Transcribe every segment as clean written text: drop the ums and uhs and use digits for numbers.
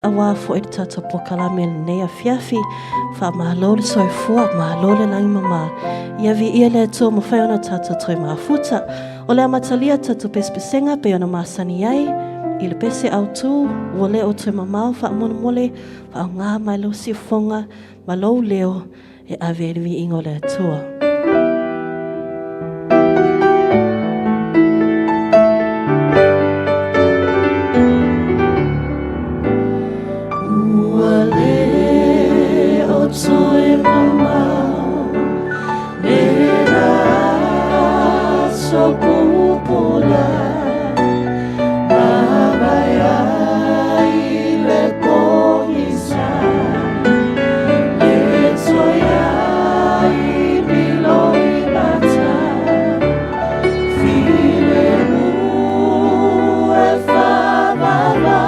Aua foi le tatou polokalame i lenei afiafi. Faamalo le soifua, malo le lagi mama. Ia viia le Atua ua mafai ona tatou toe mafuta. O le amatalia tatou pesepesega pei ona masani ai i le pese autu, ua le o toe mamao faamolemole, faaaoga mai lou siufofoga ma lou leo e ave ai le viiga o le Atua. Ua le o toe mamao le aso pupula mavae ai le pogisa le toe ai miloi mata filemu e whawara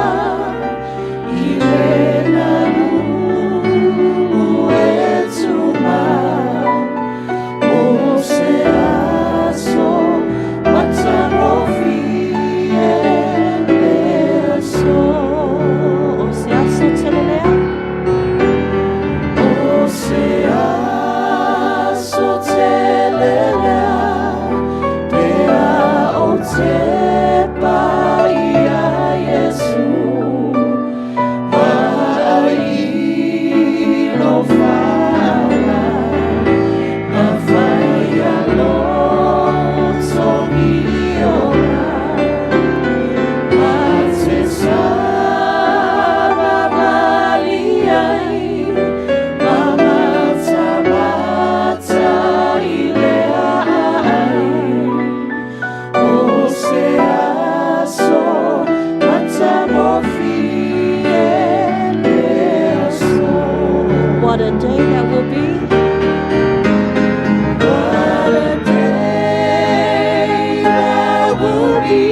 i le nalu e tuma o se aso matagofie le aso. O se aso tele lea? O se aso tele lea pe a o te pai a Iesu vaai lo whaala ma whai a lo tongi ora ma te savavali ai ma matamata i le ai o se aso matagofie le aso. What a day that will be. What a day that will be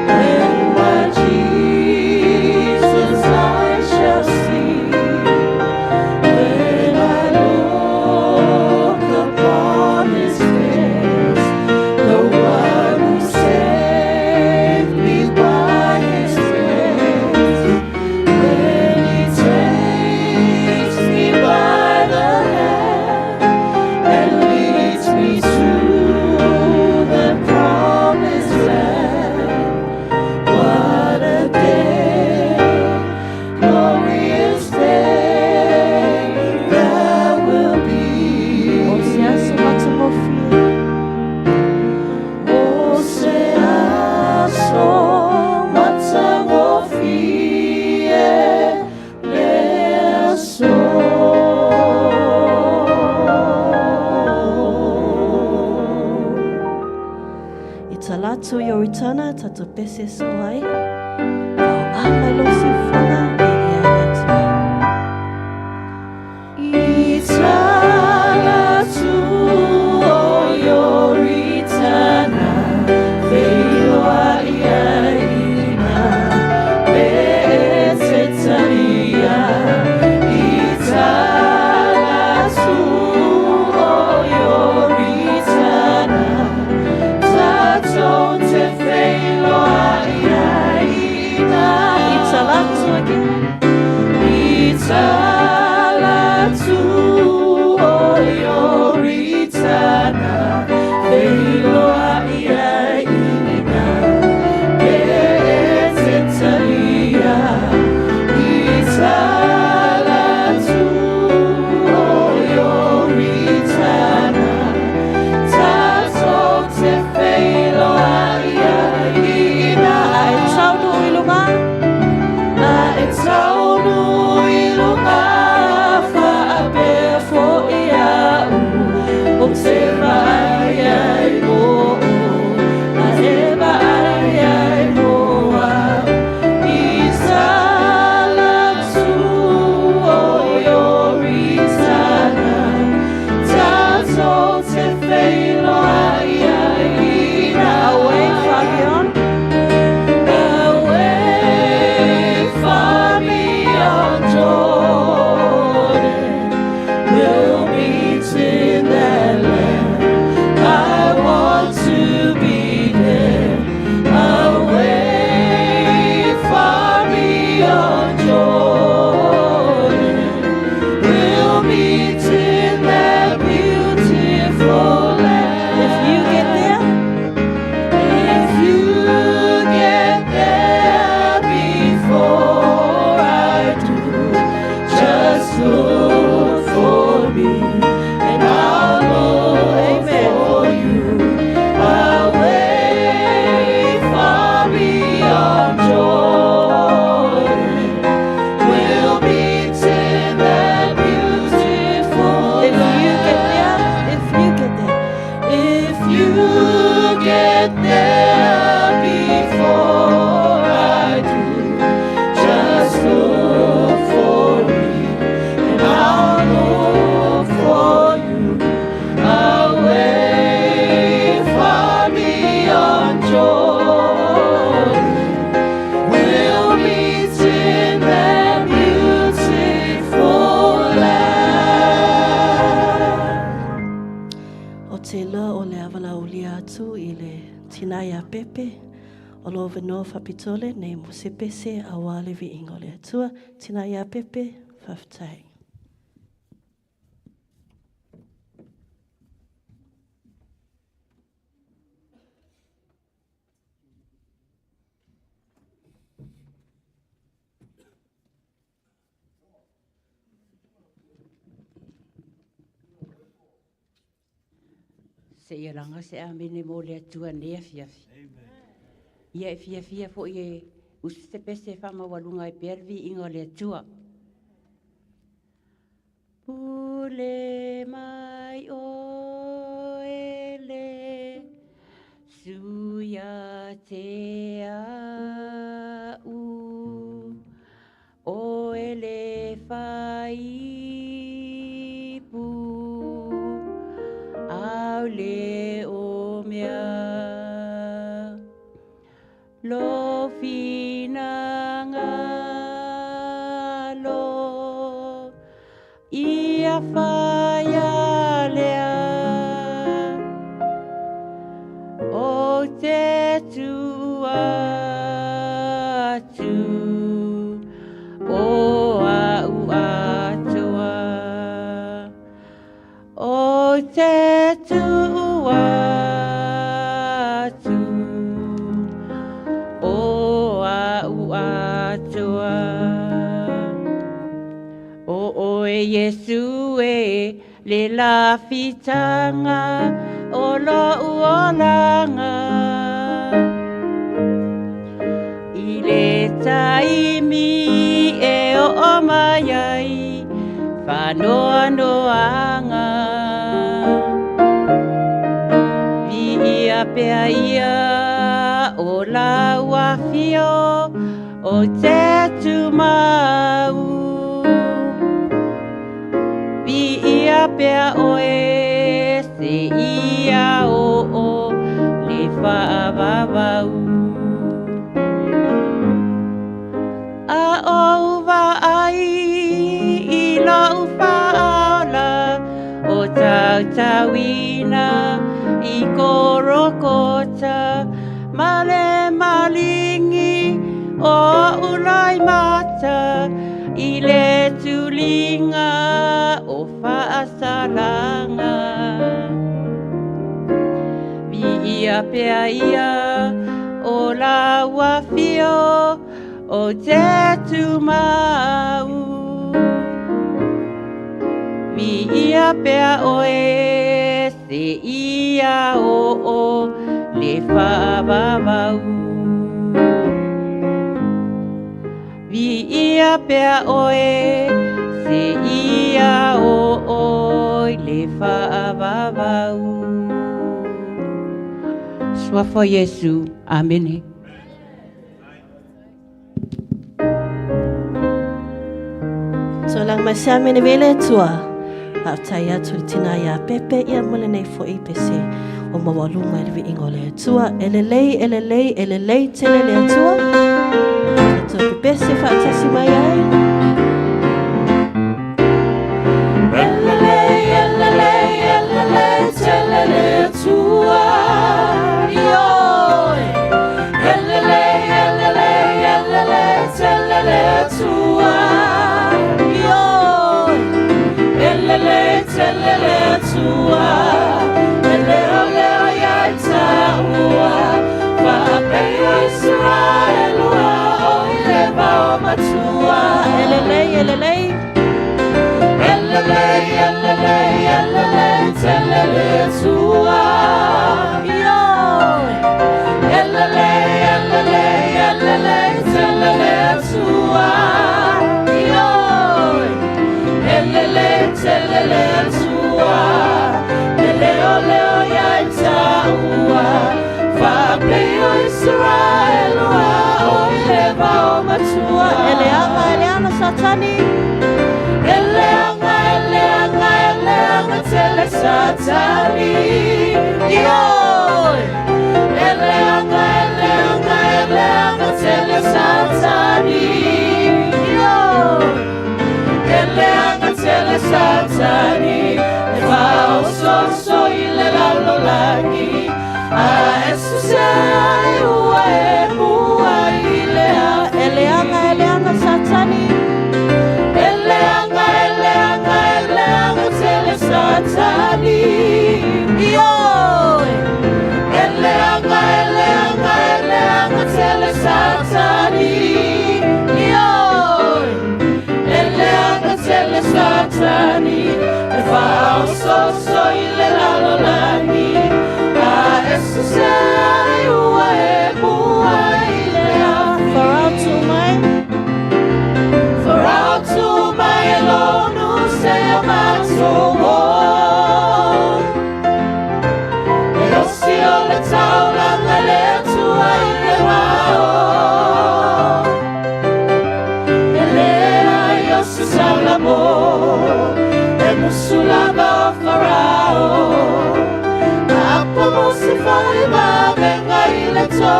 when my Jesus I shall see. When I look upon his face, the one who saved me by his grace. When he takes me by the hand and leads me to the promised land. What a day, glorious day that will be. O se aso matagofie. O se aso matagofie le aso. I talatu i o ritana, tatou pese so ai. Faaaoga mai lou siufofoga e ia le Atua. I talatu o Ioritana, feiloai ai ina, pe e te talia. I talatu o Ioritana, tatou te feiloai ai ina. I talatu again. I talatu o Ioritana, feiloai ai ina, pe e te talia. I talatu o Ioritana, tatou te feiloai ai ina. A e taunu i luga. A e taunu i luga faapea foi au o te vaai ai mo a e vaai ai mo au i talatu o Ioritana tatou te feiloai ai ina. Away far beyond. Away far Pepe. O lou avanoa faapitoa lenei mo se pese aua le viiga o le Atua. Tina ia Pepe, faafetai. Seia laga se amene mo le Atua i lenei afiafi. Ia e fiafia foi e usi se pese e faamaualuga ai pea le viiga o le Atua. Pule mai oe le Suia te a'u, oe le faaipu, au le o mea. Lou finagalo ia faia lea, ou te tuu atu o a'u atoa. Ou te tuu atu o a'u atoa. O oe Iesu e le lafitaga o lo'u olaga. I le taimi e oo mai ai faanoanoaga. Viia pea ia o lau afio o te tumau. Viia pea oe seia oo le faavavau. A ou vaai i lou faaola o tautauina i Korokota ma le maligi o oʻu loimata i le tuliga o faasalaga. Viia pea ia o lau afio o te tumau. Viia pea oe seia oo le faavavau. Viia pea oe seia oo le faavavau. Suafa o Iesu. Amene. Tolaga mai se amene vele Atua. Faafetai atu i le tina ia Pepe ia mo lenei foi pese o maualuga i le viiga o le Atua. E lelei, e lelei, e lelei tele le Atua. Tatou pepese faatasi mai ai. E lelei, e lelei, e lelei tele le Atua. Ioe. E lelei, e lelei, e lelei tele le Atua. Ioe. E lelei tele le Atua. E leo leo ia i tāua. Faapei o Israelua o i le vao matua. E lelei, e lelei. E lelei, e lelei, e lelei tele le Atua. Ioe. E lelei, e lelei, e lelei tele le Atua. Ioe. E lelei tele le Atua. E leo leo ia i tāua. Faapei o Israelua o i le vao matua. E leaga, e leaga Satani. E leaga, e leaga, e leaga tele Satani. Ioe. E leaga, e leaga, e leaga tele Satani. Ioe. E leaga tele Satani. E faaosooso i le lalolagi. A e sese ai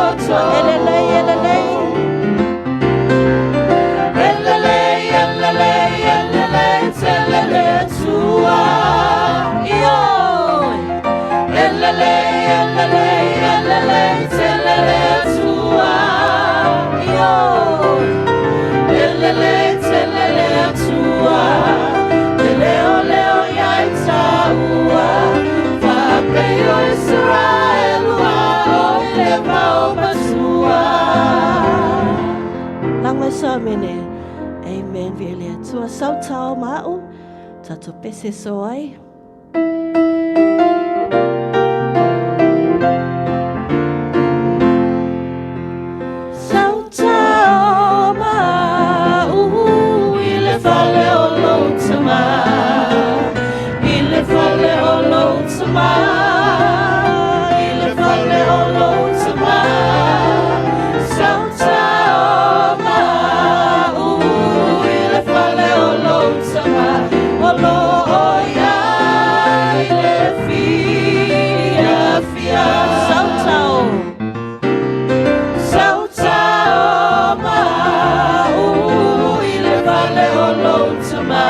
Atua. E lelei, e lelei. E lelei, e lelei, e lelei tele le Atua. Ioe. E lelei, e lelei, e lelei tele le Atua. Ioe. E lelei tele le Atua. E leo leo ia i taua. Faapei o Israelu a o i le vao matua. Lagi mai so amene. Amen. Viia le Atua. Sautao ma au. Tatou pese so ai. Sautao ma au i le fale o lou tama. I le fale o lou tama. I le fale o lou tama. Sautao ma au i le fale o lou tama. O lo o ia i le fiafia. Sautao. Sautao ma au i le fale o lou tama.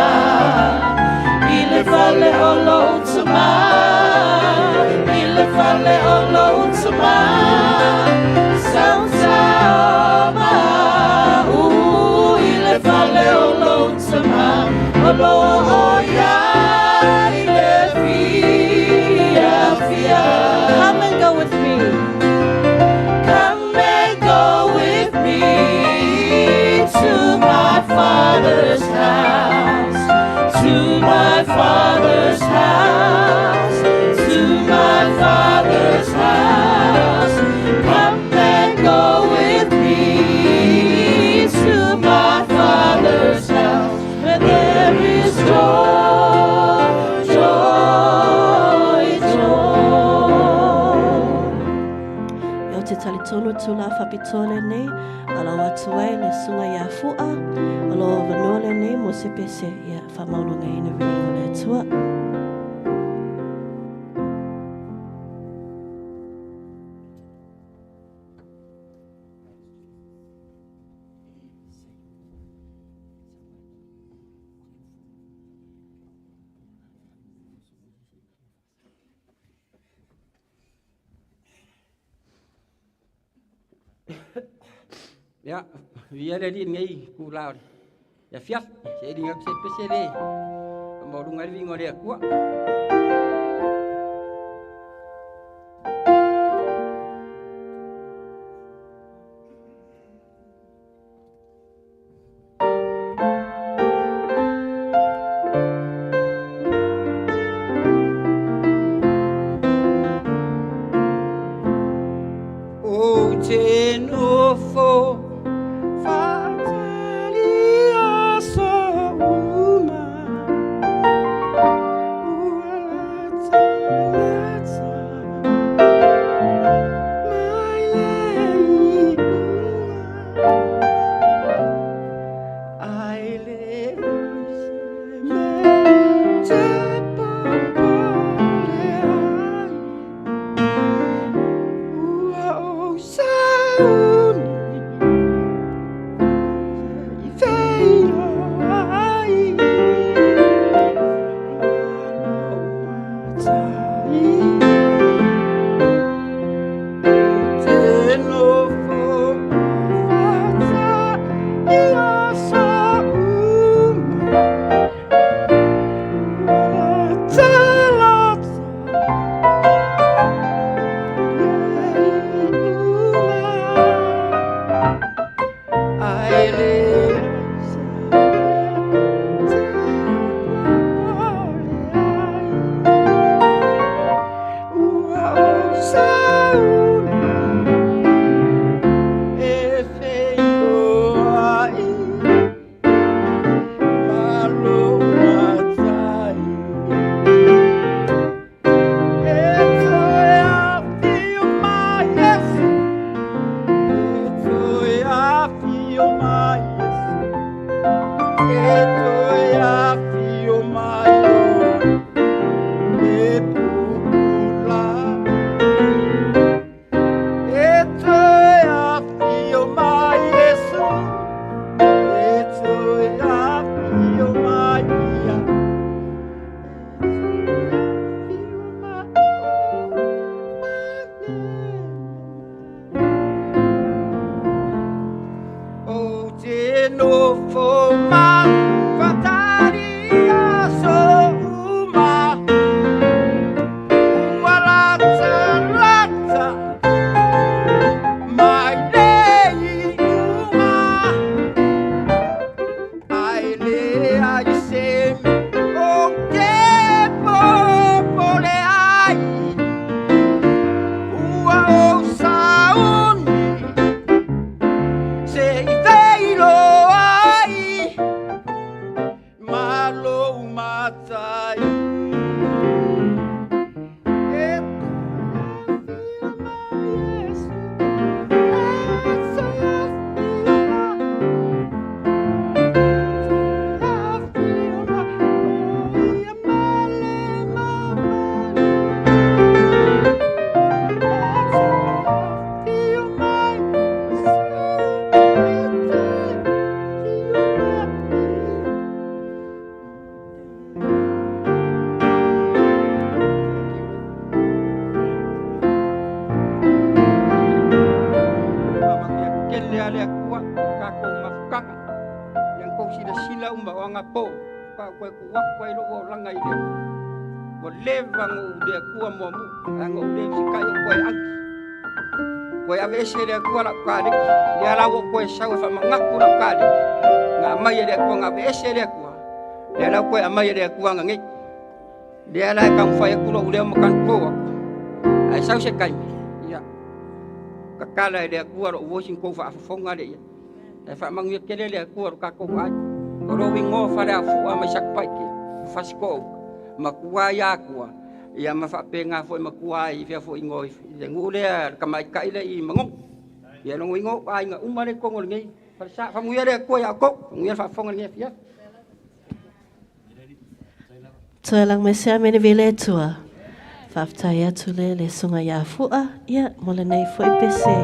I le fale o lou tama. I le fale o lou tama. Sautao ma au i le fale o lou tama. O lo o ia i le fiafia. Come and go with me. Come and go with me to my Father's house, to my Father's house, to my Father's house. Come and go with me to my Father's house, where there is joy, joy, joy. Ou te talitonu tulaga faapitoa lenei, alo atu ai le susuga ia Fua, o lo avanoa lenei mo se pese ia faamaualugaina viiga o le Atua. Ia, viia le Alii i lenei itula o le afiafi, se i atu se pese le faamaualuga ai le viiga o le Atua. Ou te nofo faatali aso uma, ua latalata mai le iuga. Ai leai se mea ou te popole ai, ua ou sauni se i feiloai ma lou Matai. Ou te nofo faatali aso uma, ua latalata mai le iuga. Ai leai se mea ou te popole ai, ua ou sauni e feiloai ma lou Matai. E toe afio mai Iesu, e toe afio mai Iesu, e toe afio mai oe e pupula. E toe Fo ma fatali aso uma ua lata lata mai le uma ai le ai se o te popole ai ua o sauni se i feilo ai malo matai e Kele ale akua ka ko mafukanga yang ko sila sila umba o anga po ka ko ku waku ai lo o langa i le o leva ngo le akua mo mu anga o le si kai o koe anki koe ave ese le akua la ka le le ala o koe sau fa mangaku la ka le nga mai le akua nga ave ese le akua le ala koe amai le akua nga ngai le ala e kang fai aku lo ule o makan ko aku ai sau se kai ia kakala le akua lo wo sin ko fa afofonga le ia e fa mangu kele le akua ro ka ko ai o ro wingo fa le afu a mai sak pai ke fasiko makua ia akua ia ma fa penga fo makua i fia fo ingo le ngu le ka mai kai le i mangong ia lo wingo ai nga uma le kongo le ngai fa sa fa muia le akua ia ko muia fa fonga le fia. Toe lang me sea mene vele tua. Whaftai atu le le sunga ia fua, ia mo le nei fo i pese.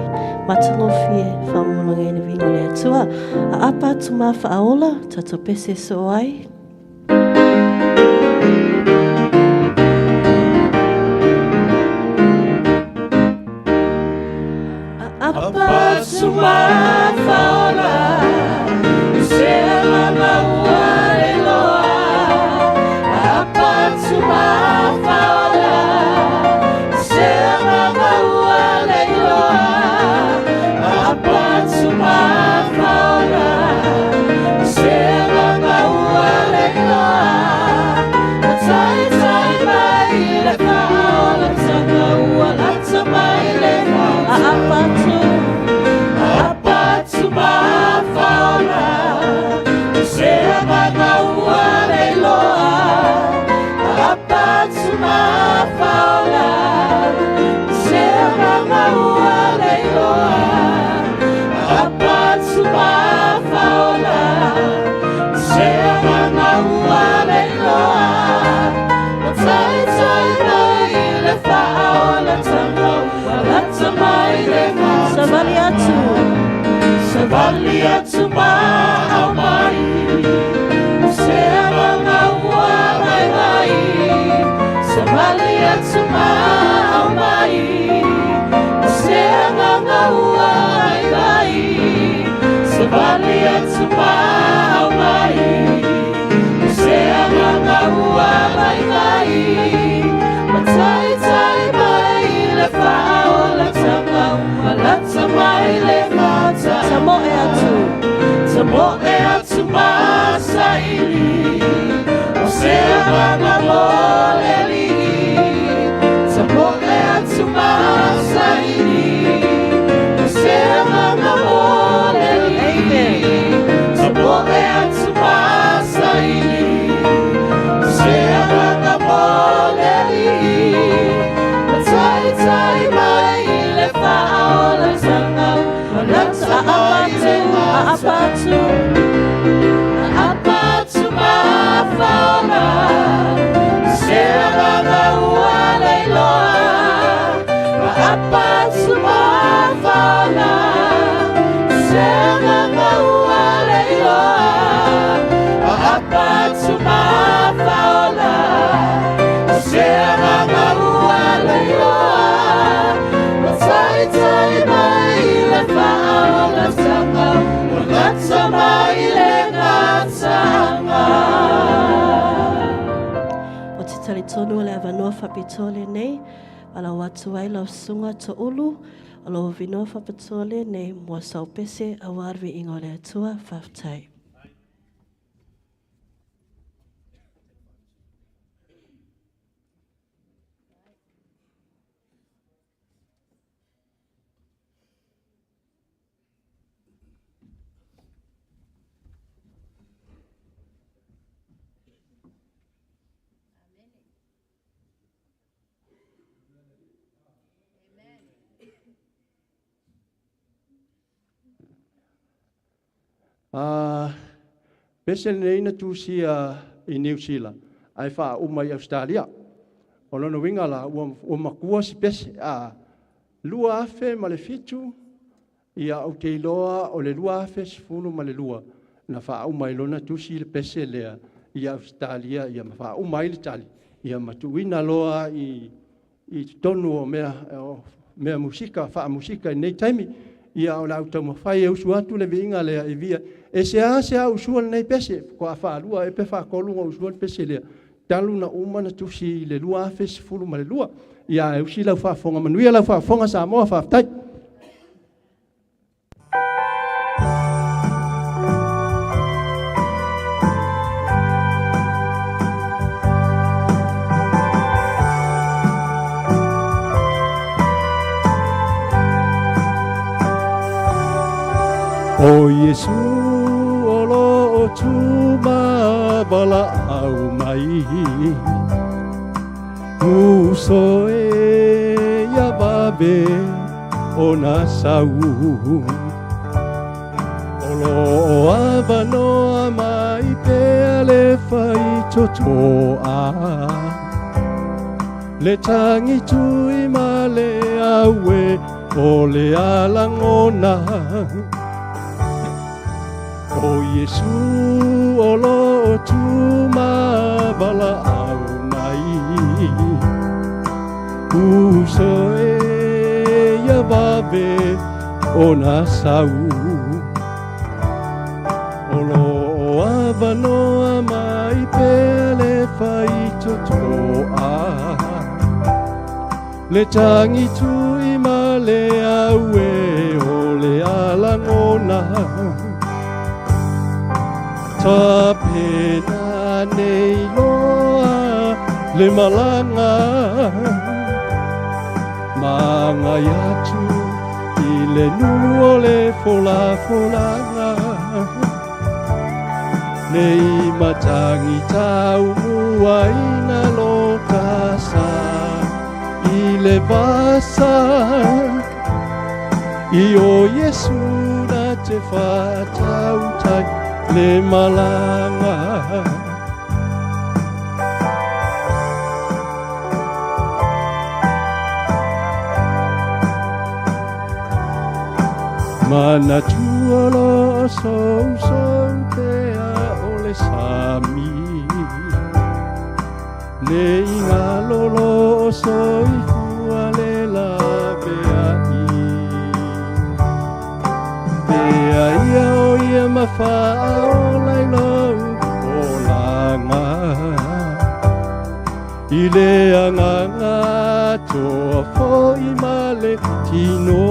Matalofie, whamulonga ina vingo le atua. A apa atu ma whaaola, tato pese so ai. A apa atu ma whaola, se mama ua le loa. Apa atu ma whaola, se mama ua le loa. Apa atu ma whaola, se mama ua le loa. Tai tai mai le whaola, tanga ua lata mai le apa atu, apa atu ma whaola, se mama ua le loa. Apa atu ma whaola, se mama ua le loa. Apa atu ma whaola, se mama ua le loa. Tai tai mai le whaola, tanga ua lata mai le Savali atu, savali atu ma au mai. Se mama ua mai mai. Savali atu ma au mai. Se mama ua mai mai. Savali atu ma au mai. Se mama ua mai mai. Tai tai mai le whaola, tanga ua lata mai le mata. Samoe atu. Atonu o le avanoa faapitoa lenei, valaau atu ai lau Susuga Toeulu, o lou avinoa faapitoa lenei mo sau pese aua le viiga o le Atua. Faafetai. A pese lenei na tusia i Niu Sila ae faauma i Ausetalia. O lona uiga la, ua matua si pese. A 2007, ia ou te iloa o le 2012 na faauma ai loa ona tusi le pese lea i Ausetalia ia ma faauma ai le tali ia ma tuuina loa i totonu o mea musika, faamusika i lenei taimi. Ia o le a ou taumafai e usu atu le viiga lea i via. E seasea usua lenei pese, faatoa faalua ea pe faatolu ona usua le pese lea, talu ona uma ona tusi i le 2012. Ia ae usi lau faafofoga, manuia lau faafofoga Samoa, faafetai. O Iesu o lo o tuma valaau mai, Uso e ia vave ona sau. O lo o avanoa mai pea le faitotoa, Le tangi tui ma le aue o le alagona. O Iesu o lo o tuma valaau mai, Uso e ia vave ona sau. O lo o avanoa mai pea le faitotoa, Le tangi tui ma le aue o le alagona. Tapena nei loa le malaga, Magai atu i le nuu o le folafolaga. Nei matangi tau muaina lo tasa i le vasa, I o Iesu na te whatautai le malanga. Manatua lo sousou pea o le sami, Ne i ngalo lo soifua le laveai. Pea ia o ia ma faaola i lou olaga, I le agaga toa foi ma le tino.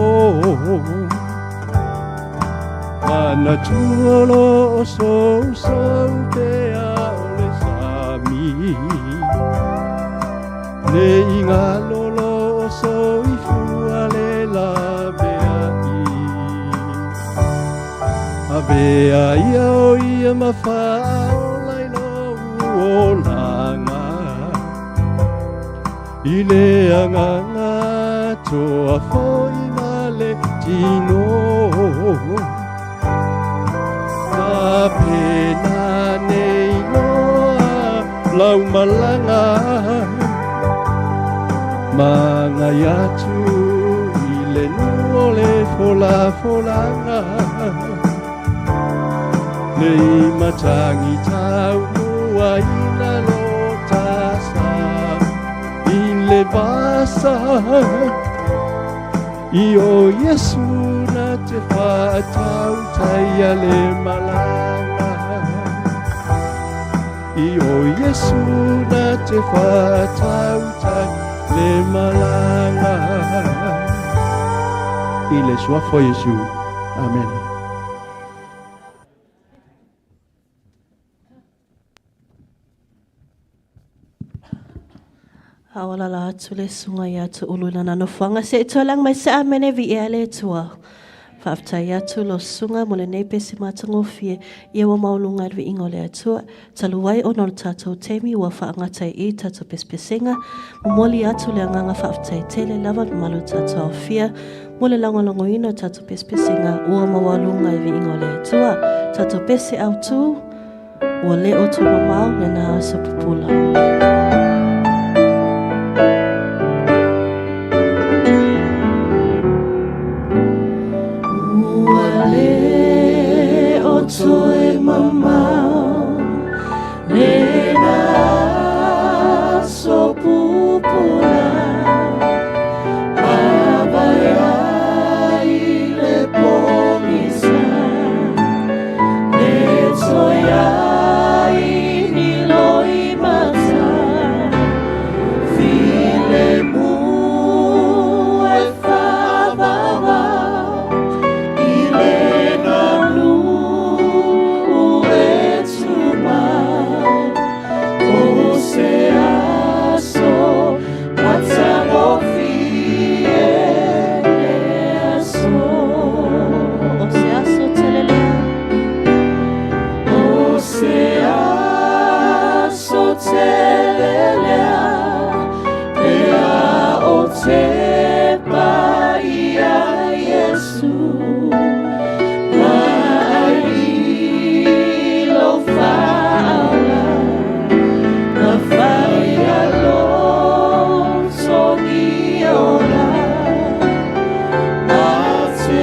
Manatua lo sousou pea o le sami, Ne i ngalo lo soifua le laveai. Avea ia o ia ma faaola i lou olaga, I le agaga toa foi ma le tino. Tapena nei loa lau malaga, Magai atu i le nuu o le folafolaga. Nei matangi tau muaina lo tasa i le vasa, I o Iesu na te whaatautai a le malaga. I o Iesu na te faatautai le malaga i le suafa o Iesu. Amene. A o lala atu le susuga ia Tuulu i lana nofoaga se i tualang mai se amene viia le Atua. Faafetai atu lau susuga mo lenei pese matagofie ia ua maualuga i le viiga o le Atua. Talu ai ona o le tatou taimi ua faagata ai i tatou pesepesega, momoli atu le agaga faafetai tele lava le mamalu o tatou aofia mo le lagolagoina o tatou pesepesega ua maualuga i le viiga o le Atua. Tatou pese autu ua le o toe mamao lena aso pupula. Ua le o toe mamao lena aso pupula Vaavaai ai le pogisa Le toe ai ni loimata Filemu e faavavao I le manu e tumau O se aso matagofie le aso O se aso telelea O se aso telelea Pe a o tepa ia Iesu Vaai i lou faaola Na fai a lou togi ola Ma te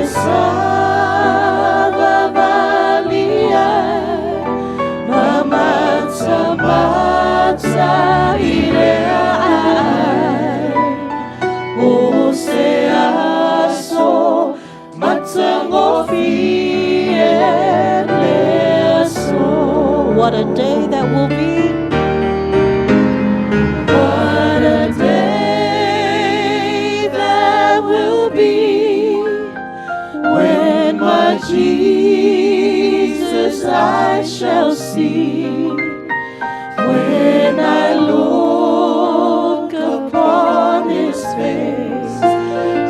savavali ai Ma matamata i le aai O se aso matagofie le aso What a day that will be. What a day that will be when my Jesus I shall see. When I look upon his face,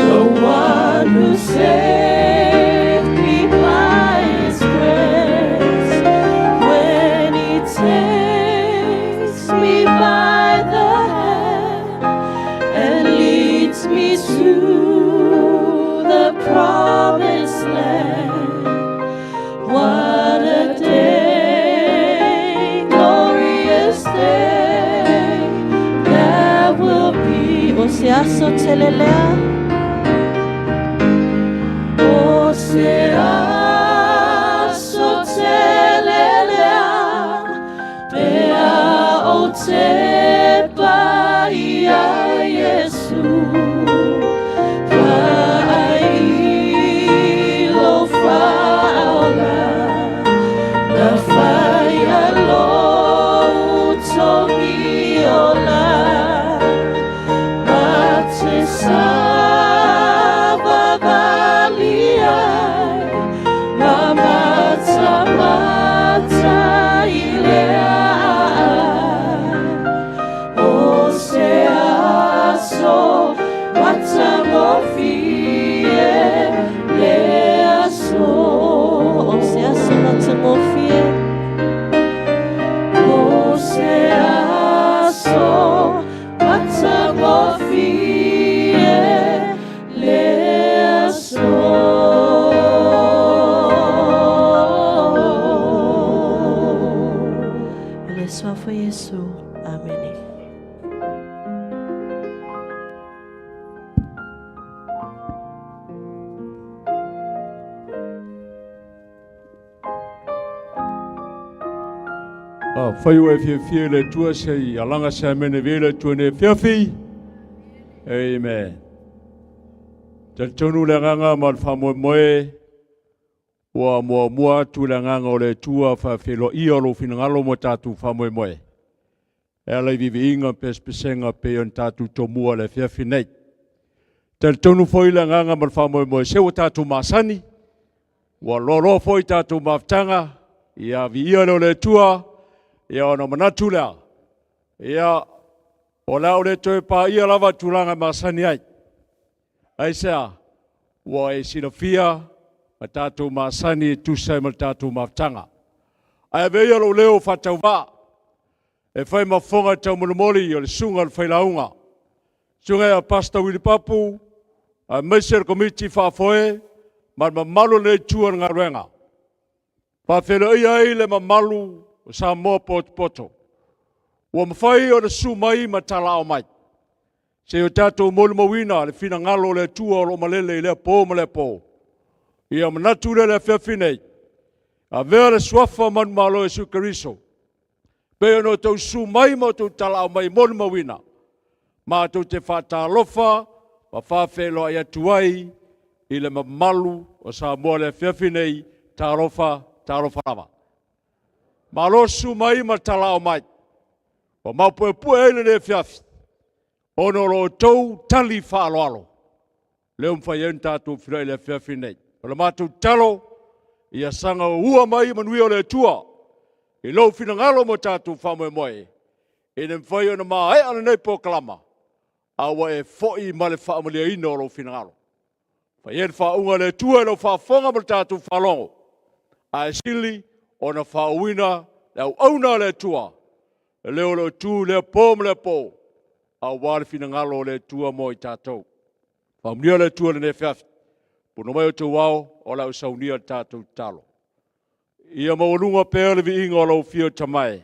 the one who saved me by his grace. When he takes me by the hand and leads me to the promised land. What a day, glorious day that will be. O se aso telelea. O se aso telelea. Pe a o tepa ia Iesu. Vaai i lou faaola. Na fai a lou togi ola. Ma te savavali ai. Ma matamata i le aai. O se aso matagofie le aso. O se aso matagofie. O se aso matagofie le aso. I le suafa o Iesu. Amene. Afai ua e fiafia i le Atua se i alaga se amene viia le Atua nei afiafi. Amen. Talitonu le agaga ma le faamoemoe ua muamua atu le agaga o le Atua faafeiloaia o lou finagalo mo tatou faamoemoe. e ala i viiviiga ma pesepesega pei ona tatou tomua i le afiafi nei. Talitonu foi le agaga ma le faamoemoe se ua tatou masani, ua loaloa foi tatou mafutaga, ia viia lea o le Atua, ia ona manatu lea, ia o le a ou le toe paia lava tulaga e masani ai. Aisea? Ua e silafia ma tatou masani e tusa ai ma le tatou mafutaga. Ae avea ia lou leo faatauvaa e fai ma fofoga taumolimoli o le susuga i le failauga, susuga ia Pastor Willy Papu, aemaise le Komiti Faafoe ma le mamalu o lenei itu o le galuega. Faafeiloaia ai le mamalu o Samoa potopoto ua mafai ona susu mai ma talaao mai se i o tatou molimauina le finagalo o le Atua o lo o malele i lea po ma lea po. Ia manatu lea i le afiafi nei, avea le suafa manumalo o Iesu Keriso, pei ona outou susu mai ma outou talaao mai e molimauina, matou te faatalofa ma faafeiloai atu ai i le mamalu o Samoa i le afiafi nei, talofa, talofa lava. Malo susu mai ma talaao mai. Ua maopuepue ai lenei afiafi, ona o lo outou tali faaaloalo, lea ua mafai ai ona tatou feiloai i le afiafi nei. O le matou tatalo, ia saga ua mai manuia o le Atua i lou finagalo mo tatou faamoemoe, ina mafai ona maea lenei polokalama, a ua e foi ma le faamalieina o lou finagalo. Fai ai le faauuga a le Atua i lau faafofoga ma le tatou faalogo, ae sili ona faauuina le auauna a le Atua, le leo o lo o tu i lea po ma lea po, aua le finagalo o le Atua mo i tatou. Faamanuia le Atua i lenei afiafi. Puna mai outou ao, o le a ou saunia le tatou tatalo. Ia maualuga pea le viiga o lau Afio Tamae,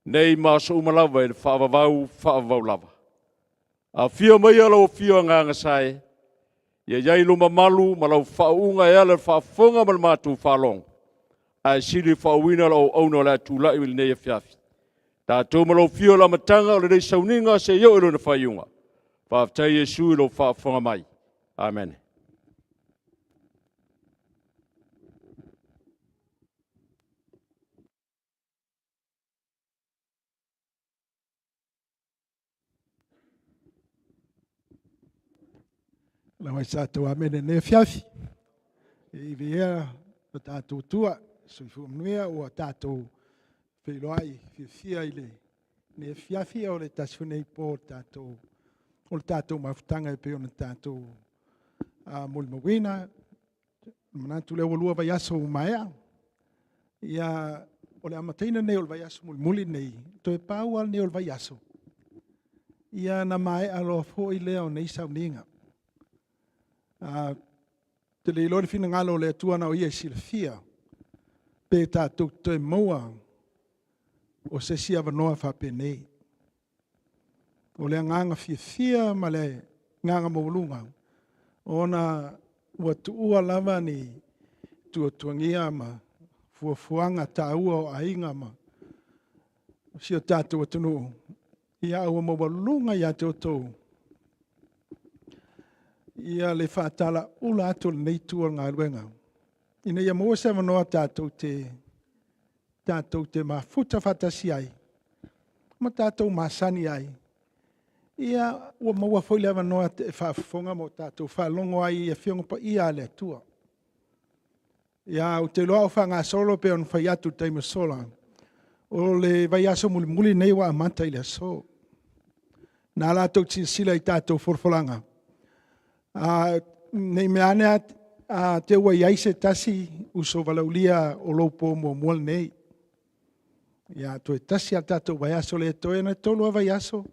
nei ma aso uma lava i le faavavau, faavavau lava. Afio maia lau Afio Agaga Sae, ia i ai lo mamalu ma lau faauuga e ala i le faafofoga ma le matou faalogo, ae sili faauuina lau auauna o le a tulai i lenei afiafi. Tatou ma lau Afio i le amataga o lenei sauniga seia oo i lona faaiuga. Faafetai Iesu i lou faafofoga mai. Amene. Lau ai sa tau amene nei afiafi. E i ea lo tatou tua, soifua manuia ua tatou feiloai fiafia i lenei afiafi o le tasi foi nei po o le tatou mafutaga e pei ona tatou molimauina. Manatu lea ua 2 vaiaso ua maea. Ia, o le amataina lenei o le vaiaso mulimuli lenei, toe pau lava lenei o le vaiaso, ia na maea loa foi lea o nei sauniga. Ou te le iloa le finagalo o le Atua na o Ia e silafia, pe tatou te toe maua o se isi avanoa faapenei. O le agaga fiafia ma le agaga maualuga, ona ua tuua lava ni tuatuagia ma fuafuaga taua o aiga ma si o tatou atunuu, ia ua maualuga ia te outou ia le faatalaula atu o lenei itu o le galuega, ina ia maua se avanoa tatou te mafuta faatasi ai ma tatou masani ai. Ia ua maua foi le avanoa e faafofoga ma o tatou faalogo ai i Afioga Paia a le Atua. Ia, ou te iloa a o faagasolo pei ona fai atu i le taimi ua sola, o le vaiaso mulimuli lenei ua amata i le aso. Na latou silasila i tatou folafolaga, ne i meaane a te i ua i ai se tasi uso valaaulia o lou po muamua lenei. Ia, toe tasi lava le tatou vaiaso lea e totoe, na o le 3 lava vaiaso,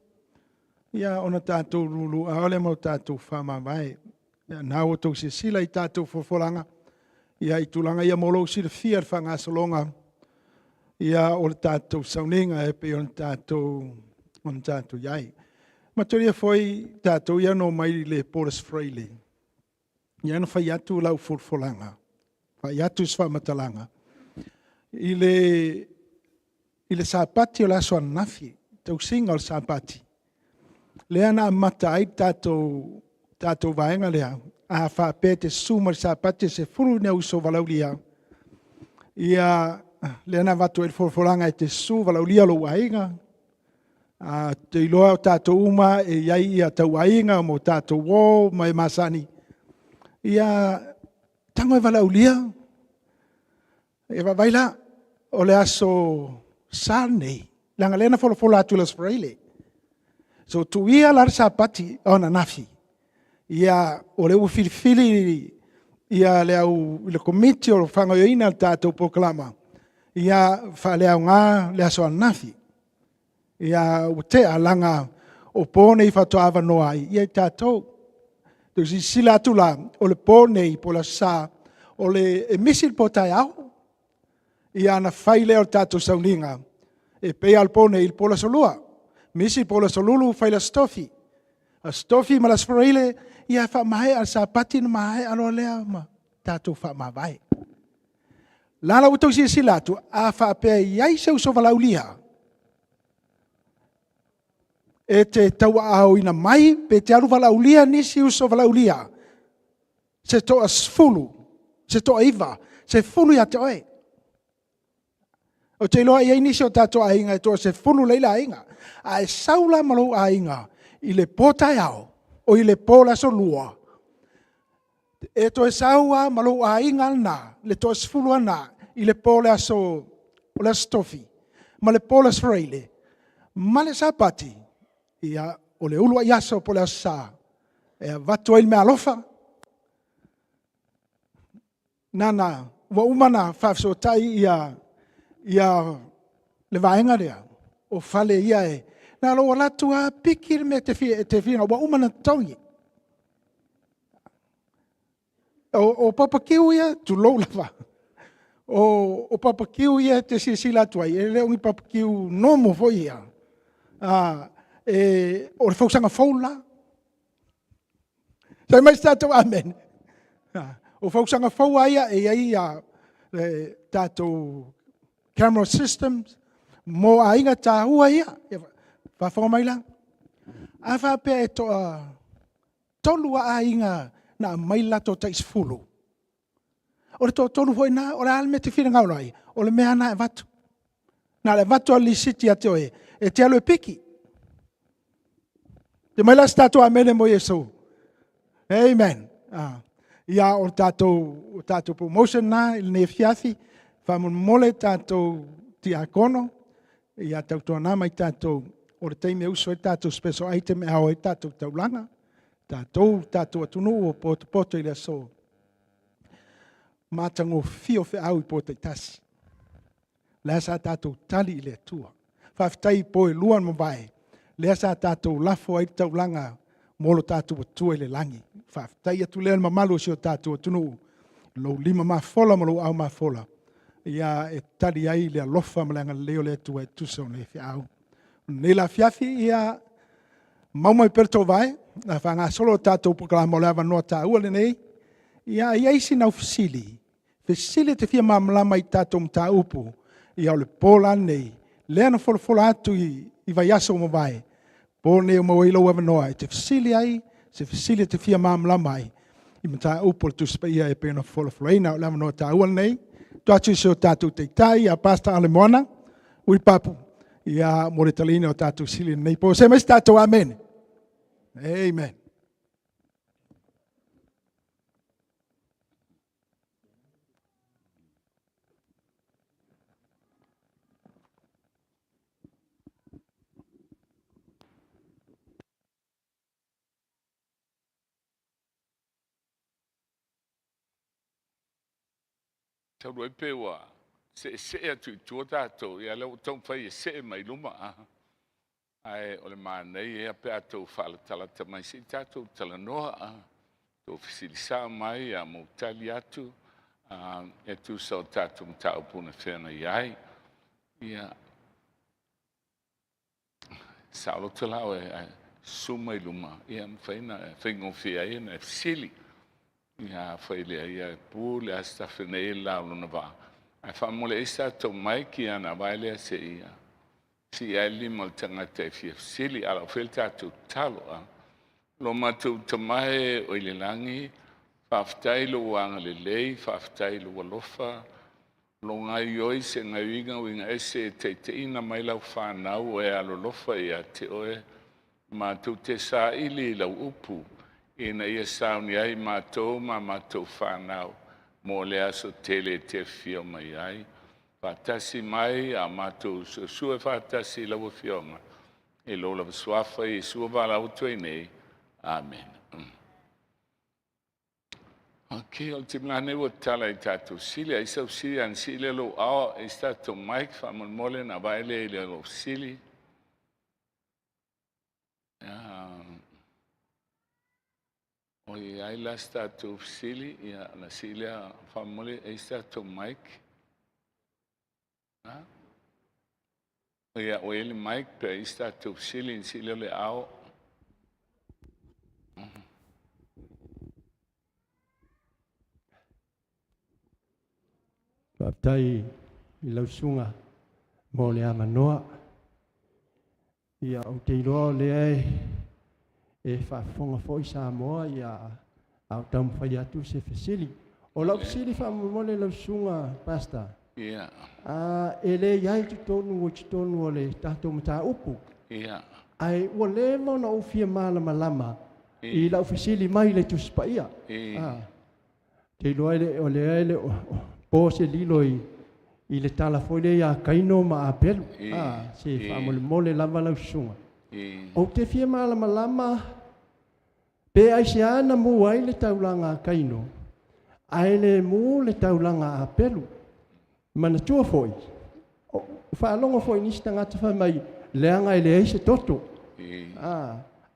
ia ona tatou luluau lea ma o tatou faamavae. Ia na ua outou silasila i tatou folafolaga, ia i tulaga ia mo lou silafia i le faagasologa, ia o le tatou sauniga e pei ona tatou i ai. Manatua foi tatou ia na omai i le Paulus Freile, ia na fai atu lau folafolaga, fai atu se faamatalaga, i le Sapati o le aso ananafi, tausiga o le Sapati, lea na amata ai le tatou vaega lea, a faapea e te susu mai i le Sapati e 10 ni au uso valaaulia, ia lea na avatu ai le folafolaga e te susu valaaulia lou aiga. A te iloa o tātou uma e iai ia tauaiga mo tātou o ma e masani. Ia tago e valaaulia. E vaavaai la, o le aso Sa lenei, leaga lea na folafola atu i le Aso Faraile. So tuia la le Sapati o ananafi, ia o lea ua filifili ia le au le komiti o le faagaoioiga o le tatou polokalama, ia faaleaoga le aso ananafi. Ia ua tea leaga o po nei faatoa avanoa ai ia i tatou. Toe silasila atu la, o le po nei po o le Aso Sa, e misi le po taeao. Ia ona fai lea o le tatou sauniga, e pei lava o le po nei, po o le Aso Lua. Misi le po o le Aso Lulu fai le Aso Tofi. Aso Tofi ma le Aso Faraile, ia faamaea le Sapati ona maea loa lea ma tatou faamavae. O la ua outou silasila atu, a faapea e i ai se uso valaaulia, e te tauaaoina mai pe te alu valaaulia nisi uso valaaulia, se toa-10, se toa-9, 10 ia te oe. Ou te iloa e i ai nisi o tatou aiga e toa-10 la e i aiga. A e sau la ma lou aiga i le po taeao, oi le po o le Aso Lua, e toe sau lava ma lou aiga lena, le toa-10 lena i le po o le Aso Tofi ma le po o le Aso Faraile ma le Sapati, ia o le uluai aso po o le Aso Sa, e avatu ai le meaalofa. Nana ua uma ona faafesootai ia le vaega lea, o fale ia e na o lou alu atu lava piki le mea e te fia, ua uma ona totogi. O papakiu ia, tulou lava, o papakiu ia e te silasila atu ai, e le o ni papakiu nomo foi ia, o le fausaga fou le la. Fai mai se tatou amene. O fausaga fou lava ia e i ai le tatou camera systems mo aiga taua ia. Faafofoga mai la? A faapea e toa 3 lava aiga na aumai le latou tai 10, o le toatolu foi lena, o le a le mea e te finagalo ai, o le mea lava lena e avatu. Na o le avatu lava o le lisiti ia te oe, e te alu e piki. Fai mai la se tatou amene mo Iesu. Amen. Ia o le tatou promotion lena i lenei afiafi. Faamolemole tatou tiakono, ia tautuana ma tatou, o le taimi e usu ai le tatou special item e ao ai le tatou taulaga, tatou le tatou atunuu ua potopoto i le aso, matagofie feau i po taitasi. O lea sa tatou tali i le Atua. Faafetai i po e 2 na mavae, lea sa tatou lafo ai le taulaga mo lo tatou Atua i le lagi. Faafetai atu lea i le mamalu o si o tatou atunuu, i lou lima mafola ma lou aao mafola, ia e tali ai le alofa ma le agalelei o le Atua e tusa o nei feau. O lenei la afiafi, ia mau mai pea le toovae, o le a faagasolo le tatou polokalame, o le avanoa taua lenei. Ia a i ai sina au fesili, fesili e te fia malamalama i tatou mataupu, ia o le po la lenei, lea na folafola atu i vaiaso ua mavae, o le po lenei ua maua ai lou avanoa e te fesili ai se fesili e te fia malamalama ai i mataupu o le Tusi Paia e pei ona folafolaina. O le avanoa taua lenei, tuu atu i si o tatou Taitai ia Pastor Ale Moana Wilipapu mo le taliina o tatou fesili i lenei po. Se i fai mai se tatou amene. Amen. Talu ai pe ua seesee atu i tua tatou, ia lea ua taumafai e see mai luma. Ae o le manaia ia pe a tou faalatalata mai se i tatou talanoa, tou fesili sao mai ma ou tali atu e tusa o tatou mataupu na feagai ai. Ia, saoloto la oe ae susu mai luma, ia mafai ona faigofie ai ona e fesili. Ia afai lea, ia e pu le asitafe nei le la o lona vaa, ae faamolemole e i ai se tatou mic ia ona vae lea se i sii ai le lima o le tagata e fia fesili. A o le a fai le tatou tatalo. Lo matou Tama e o i le lagi, faafetai i lou agalelei, faafetai i lou alofa. Lo gaoioi se gaoioiga uiga ese e taitaiina mai lau fanau o e alolofa ia te oe, matou te saili i lau upu, ina ia sauni ai matou ma matou fanau mo le aso tele e te afio mai ai. Faatasi mai a matou suesue faatasi i lau Afioga, i lou lava suafa Iesu o valaau atu ai nei. Amene. Ok, o le taimi lenei ua tatala i tatou sili. Ai sau sili ana sili le lou ao, ai se tatou mic, faamolemole na vae lea i le lou sili. O i ai la se tatou fesili, ia, na sii lea faamolemole, ai se tatou mic. Ha? Ia, o i le mic, pe ai se tatou fesili, na sii lea o le ao. Faafetai i lau susuga mo le avanoa. Ia, ou te iloa o lea e faafofoga foi Samoa, ia, a o taumafai atu se fesili. O lau fesili faamolemole lau susuga Pastor. Ia. E le i ai totonu o totonu o le tatou mataupu. Ia. Ae ua leva ona ou fia malamalama i lau fesili mai le Tusi Paia. Te iloa o lea e le o po se lilo i le tala foi lea ia Kaino ma Apelu. Se faamolemole lava lau susuga. Ou te fia malamalama pe aisea na mu ai le taulaga a Kaino, ae le mu le taulaga a Apelu. Manatua foi, faalogo foi nisi tagata fai mai, leaga e leai se toto.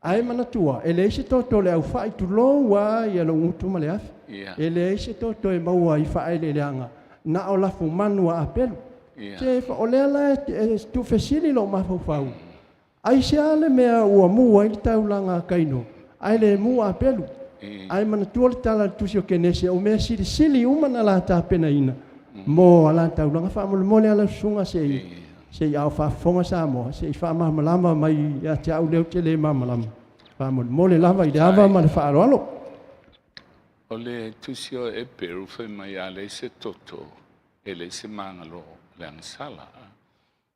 Ae manatua, e leai se toto o le aufai, tulou a ia lou gutu ma le afi. E leai se toto e maua i faaeleeleaga, na o lafumanu a Apelu. Se o lea la e tuufesili lou mafaufau, aisea le mea ua mu ai le taulaga a Kaino, ae le mu Apelu. Ae manatua le tala a le Tusi o Kenese, o mea silisili uma na la tapenaina mo a la taulaga. Faamolemole a lau susuga se i ao faafofoga Samoa, se i faamalamalama mai ia te au lea ou te le malamalama. Faamolemole lava i le ava ma le faaaloalo. O le Tusi o Eperu fai mai a leai se toto, e leai se magalo le agasala.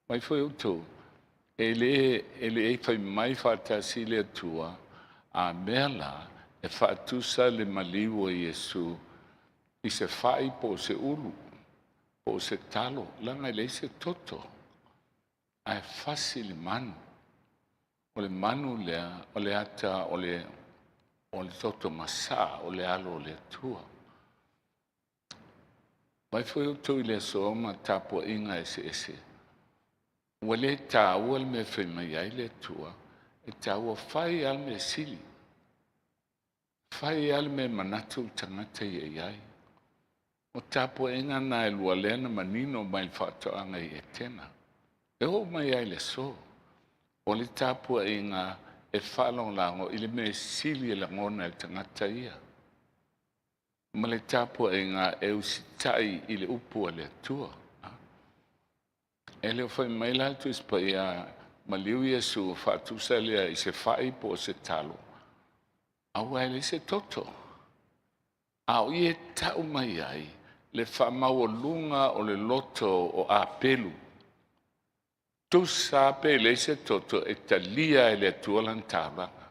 Mai foi outou, e le fai mai faatasi le Atua, a mea la e faatusa le maliu o Iesu i se fai po o se ulu, po o se talo, leaga e leai se toto, ae fasi le manu. O le manu lea, o le ata o le toto masaa o le alo o le Atua. Mai foi outou i le aso ma tapuaiga eseese. Ua le tāua le mea fai mai ai le Atua, e tāua fai lava le mea sili. Fai lava le mea manatu le tagata ia i ai. O tapuaiga na e lua lea na manino mai le faatoaga i Etena. E oo mai ai le aso. O le tapuaiga e faalagolago i le mea sili e lagona e le tagata ia. Ma le tapuaiga e usitai i le upu a le Atua. E le o fai mai la le Tusi Paia maliu Iesu faatusa lea i se fai po o se talo, aua e leai se toto. A o i e tau mai ai le faamaualuga o le loto o Apelu. Tusa pe leai se toto e talia e le Atua lana taulaga.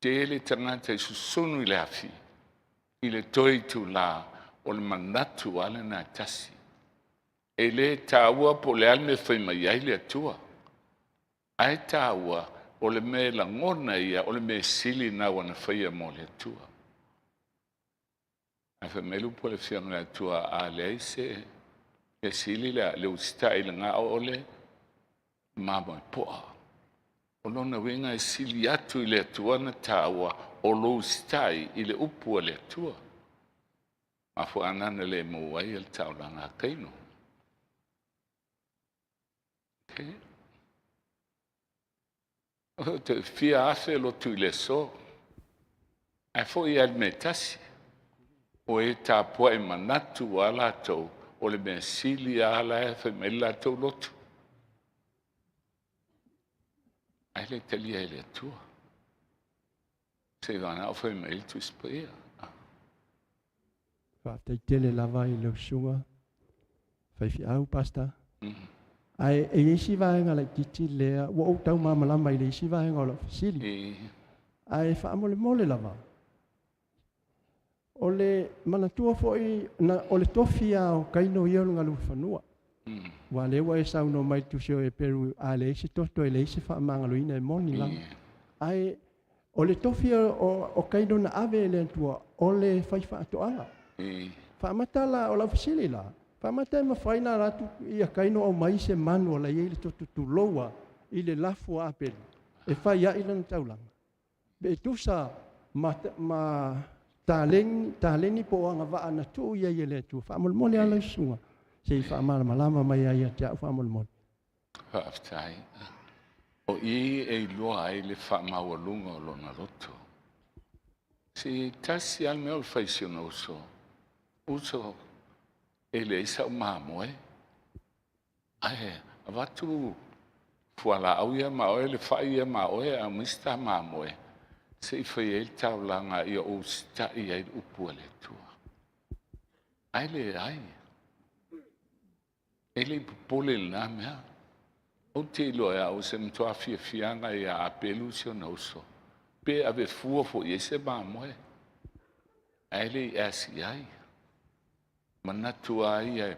Tele tagata i susunu i le afi, i le toe itulā o le manatu a lena e tasi. E le tāua po o le a le mea fai mai ai le Atua. Ae tāua o le mea lagona ia o le mea sili na ua na faia mo le Atua. Ae fai mai le upu a le Afioga i le Atua, a leai se mea sili lea, le usitai i le gao o le mamoe poa. O lona uiga e sili atu i le Atua na tāua o lou usitai i le upu a le Atua. Mafuaaga na le mu ai le taulaga a Kaino. Okay. O te fia afe lotu i le aso. Ae foi ai le mea tasi. O e tapuai manatu a latou, o le mea sili a la e fai mai le latou lotu. Ae le talia e le Atua. Se vana o fai mai le Tusi Paia. Faafetai tele lava i lau susuga. Faifeau Pastor. Ae e i ai si vaega laitiiti lea ua ou taumalamalama i le isi vaega o lau fesili. Ae faamolemole lava, o le manatua foi na, o le tofi lava o Kaino ia o le galuefanua. Aua o lea ua e saunoa mai i le tusi o Eperu, a leai se toto e leai se faamagaloina e moni lava. Ae o le tofi o Kaino na ave e le Atua o le faifaatoaga. Faamata la, o lau fesili la, faamata e mafai ona alu atu ia Kaino aumai se manu o la e i ai le toto tulou lava i le lafu a Apelu e fai ai lana taulaga? Pe tusa ma, ma taleni, taleni po o agavaa na tuu i ai e le Atua. Faamolemole lava lau susuga, se i faamalamalama mai ai ia te au faamolemole. Faafetai. O i e iloa ai le faamaualuga o lona loto. Se tasi lava le mea o le fai si ona uso, uso e leai sau mamoe, ae avatu fualaau ia ma oe, le fai ia ma oe, ae aumai se ta mamoe, se i fai ai le taulaga ia ou usitai ai le upu a le Atua. Ae leai, e le i popole i lena mea. Ou te iloa e au se matua fiafiaga ia Apelu si ona uso, pe ave fua foi i ai se mamoe, ae le i asi ai. Manatu lava ia e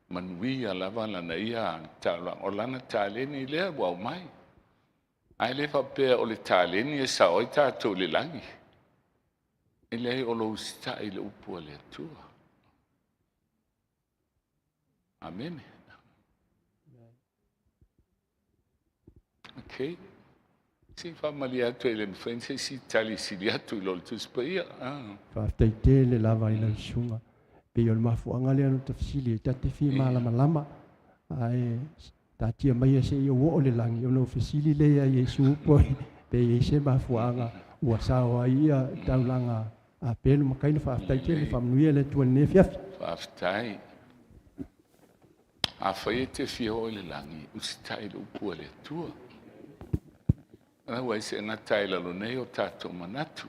manuia lava lana ia taulaga, o lana taleni lea ua aumai. Ae le faapea o le taleni e sao ai tatou i le lagi. E leai, o lou usitai i le upu a le Atua. Amene. Okay. Se faamalie atu e le mafai ona se isi tali sili atu i lo le Tusi Paia. Ah. Faafetai tele lava i lau susuga. Pei o le mafuaaga lea na ta fesili ai, ta te fia malamalama, ae taatia maia seia ou oo i le lagi ona ou fesili lea ia Iesu pe i ai se mafuaaga ua sao ai ia taulaga a Pelu ma Kaino. Faafetai tele, faamanuia le Atua i lenei afiafi. Faafetai. Afai e te fia oo i le lagi, usitai i le upu a le Atua. Ua ai se gata ai lalo nei o tatou manatu.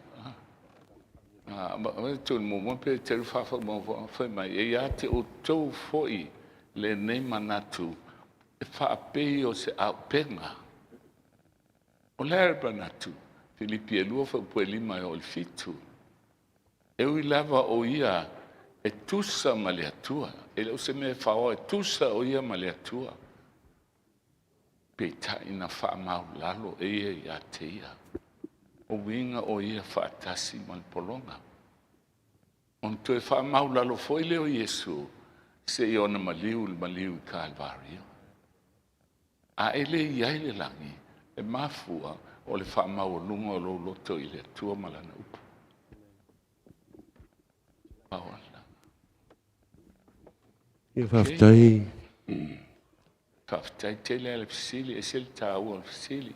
Tu le muamua pe te fai mai, e ia te outou foi lenei manatu e faapei o se auupega. O le a le manatu? Filipi e 2 fuaiupu e 5 e oo i le 7. E ui lava o ia e tusa ma le Atua, e le o se mea e faoa, e tusa o ia ma le Atua. Peitai na faamaulalo e ia ia te ia, o uiga o ia faatasi ma le pologa. Ona toe faamaulalo foi lea o Iesu seia ona maliu le maliu i Kalvario. A e le i ai le lagi, e mafua o le faamaualuga o lou loto i le Atua ma lana upu. Ia faafetai. Faafetai tele le fesili, ese le taua o le fesili.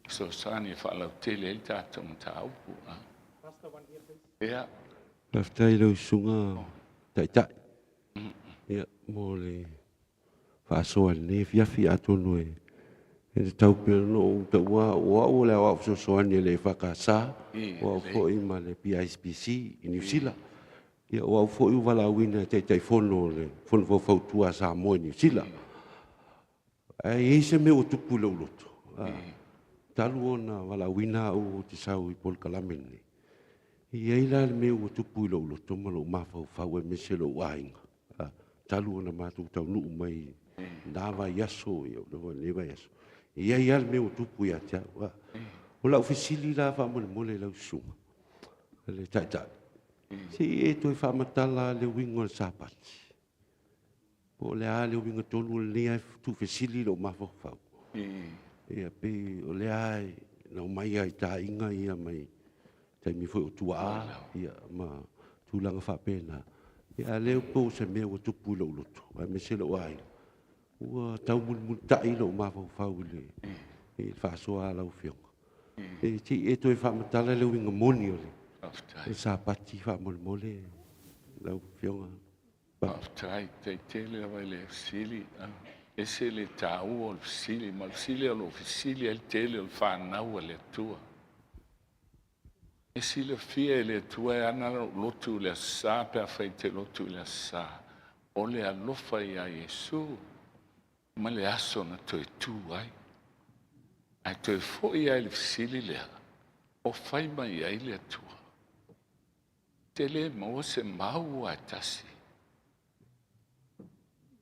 Fesoasoani e faalautele ai le tatou mataupu. Ia. Faafetai i lau susuga Taitai. Ia, mo le faasoa i lenei afiafi, atonu e tatau pea ona ou taua o au o le aoao fesoasoani a le EFKS, o au foi ma le PISPC i Niu Sila. Ia, o au foi ua valaauina e Taitaifono o le Fono Faufautua a Samoa i Niu Sila. Ae i ai se mea ua tupu i lou loto, talu ona valaauina au ou te sau i polokalame lenei, e i ai la le mea ua tupu i lou loto ma lou mafaufau aemaise lou aiga, talu ona matou taunuu mai na vaiaso, ia lenei vaiaso, e i ai lava le mea ua tupu ia te au. O lau fesili la faamolemole i lau susuga, le Taitai, se i e toe faamatala le uiga o le Sapati. Po o le a le uiga tonu o lenei lava tuufesili i lou mafaufau. Ia pei o lea na omai lava i taaiga ia mai taimi foi o tuaa ia ma tulaga faapena. Ia a lea po o se mea ua tupu i lou loto, aemaise lou aiga, ua taumulimulitai lou mafaufau i le faasoa a lau Afioga. E se i e toe faamatala le uiga moni o le Sapati faamolemole lau Afioga. Faafetai, faafetai lava i le fesili. Ese le taua o le fesili, ma le fesili o lo o fesili ai le tele o le fanau a le Atua. E silafia e le Atua e ana lou lotu i le Aso Sa pe afai te lotu i le Aso Sa. O le alofa iā Iesu ma le aso na toe tu ai. Ae toe foi lava i le fesili lea, o fai mai ai le Atua? Te le maua se mau lava e tasi.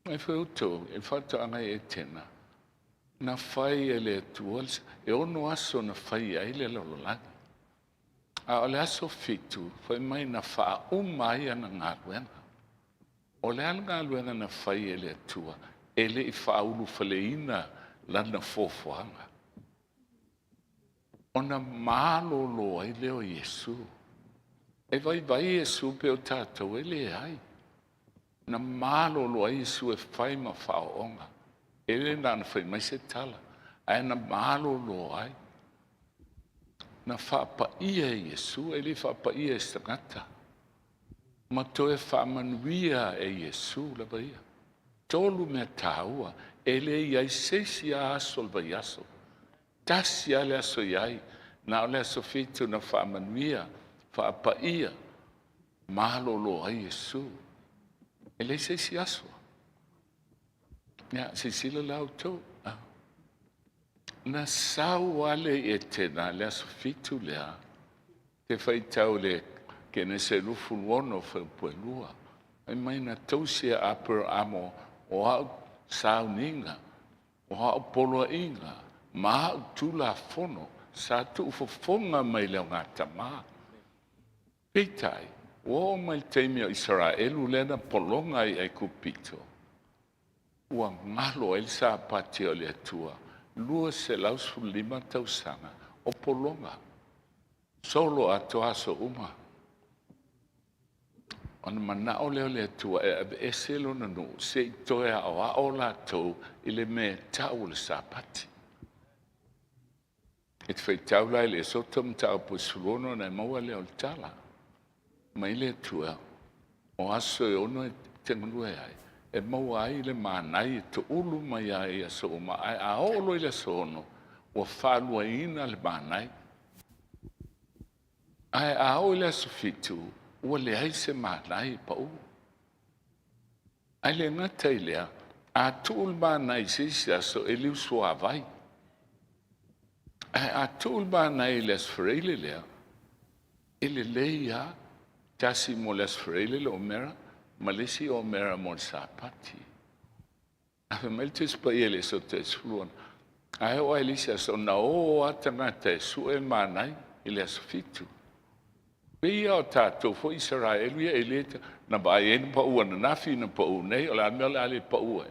Mai foi outou i le faatoaga i Etena, na fai e le Atua, e 6 aso na fai ai le lalolagi. A o le aso 7, fai mai na faauma ai ana galuega. O le a le galuega na fai e le Atua e le i faaulufaleina lana foafoaga? Ona malolo ai lea o Iesu. E vaivai Iesu pei o tatou e leai. Na malolo ai Iesu e fai ma faaooga. E le na ona fai mai se tala, ae na malolo ai. Na faapaia e Iesu, e le faapaia e se tagata. Ma toe faamanuia e Iesu lava ia. 3 mea taua, e le i ai se isi aso o le vaiaso. Tasi lava le aso i ai, na o le aso 7 na faamanuia, faapaia, malolo ai Iesu. E leai se isi aso. Ia, silasila la outou. Na sau lava le i Etena le aso 7 lea, te faitau le Kenese 26 fuaiupu e 2. Fai mai na tausi e Aperamo o au sauniga, o au poloaiga, ma au tulafono, sa tuufofoga mai le augatama. Peitai, ua oo mai le taimi o Isaraelu lea na pologa ai i Aikupito, ua galo ai le Sapati o le Atua, 215 tausaga o pologa, solo atoa aso uma. Ona manao lea o le Atua e aveese lona nuu se i toe aoao latou i le mea e tau o le Sapati. E te faitau la i le Esoto mataupu e 16 ona e maua lea o le tala mai le Atua, o aso e 6 e te galue ai, e maua ai le manai e toulu mai ai i aso uma, ae a oo loa i le aso 6, ua faaluaina le manai. Ae a oo i le aso 7, ua leai se manai e pau. Ae le gata i lea, a tuu le manai i se isi aso, e liu suavai. Ae a tuu le manai i le aso Faraile lea, e lelei lava, tasi mo le aso Faraile le omera, ma le isi omera mo le Sapati. A fai mai le Tusi Paia i le Esoto e 16, ae oo lava i le isi aso, na o lava tagata e sue manai i le aso 7. Pei lava o tatou foi Isaraelu ia e le na vaai ai na pau ananafi, na pau nei, o le a le mea o le a le pau ai?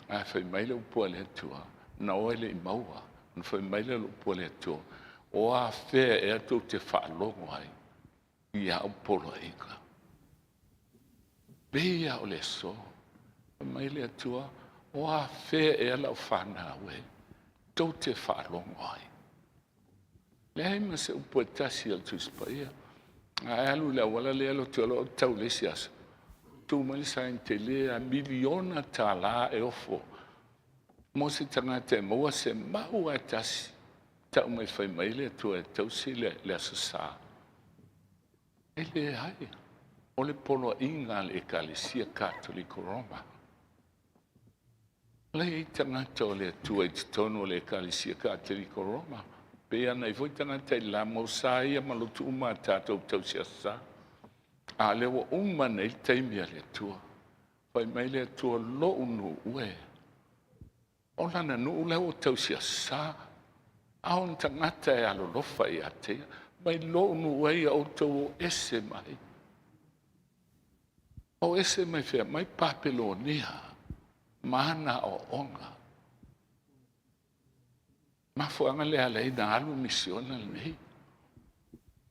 Ae fai mai le upu a le Atua, na o e le i maua. Na fai mai le upu a le Atua, o a fea ea tou te faalogo ai i au poloaiga? Pei lava o le aso. Fai mai le Atua, o a fea ea lau fanau e tou te faalogo ai? Leai ma se upu e tasi a le Tusi Paia. Ae alu i le auala lea lotu aloa ou tau le isi aso. Tu mai le sign tele a miliona tala e ofo mo se tagata e maua se mau a tasi tau mai fai mai le Atua e tausi le aso sa. E leai, o le poloaiga a le Ekalesia Katoliko Roma. Leai ai tagata o le Atua i totonu o le Ekalesia Katoliko Roma. Pei ana i foi tagata i la mau sa ia ma lotu uma a tatou tausi aso sa. A lea ua uma nei le taimi a le Atua. Fai mai le Atua, lou nuu e. O lana nuu lea ua tausi aso sa. A o ni tagata e alolofa ia te ia. Mai lou nuu e ia outou o ese mai. O ese mai fea, mai Papelonia, ma ana aoaoga. Mafuaaga lea ala ai na alu misiona lenei.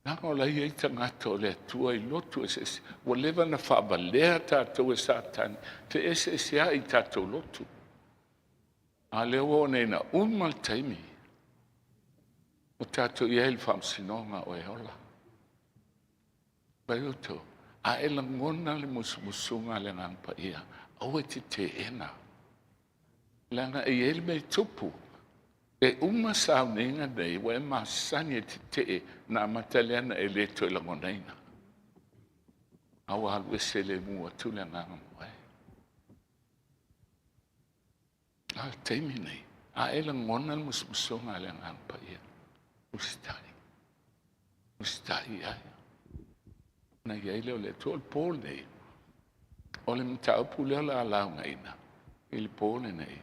Leaga o la e i ai tagata o le Atua i lotu eseese. Ua leva na faavalea tatou e Satani, feeseeseai i tatou lotu. A lea ua oo nei ina uma le taimi o tatou i ai i le faamasinoga o e ola. Vai outou, a e lagona le musumusuga a le Agaga Paia, aua e te teena. Leaga e i ai le mea e tupu, e uma sauniga nei, ua e masani e tetee, na amata lea na e le toe lagonaina. A ua alu ese lemu atu le agaga ma oe. A o le taimi nei, a e lagona le musumusuga a le Agaga Paia, usitai. Usitai i ai. Ona i ai lea o le Atua. O le po lenei, o le mataupu lea o le a laugaina i le po lenei,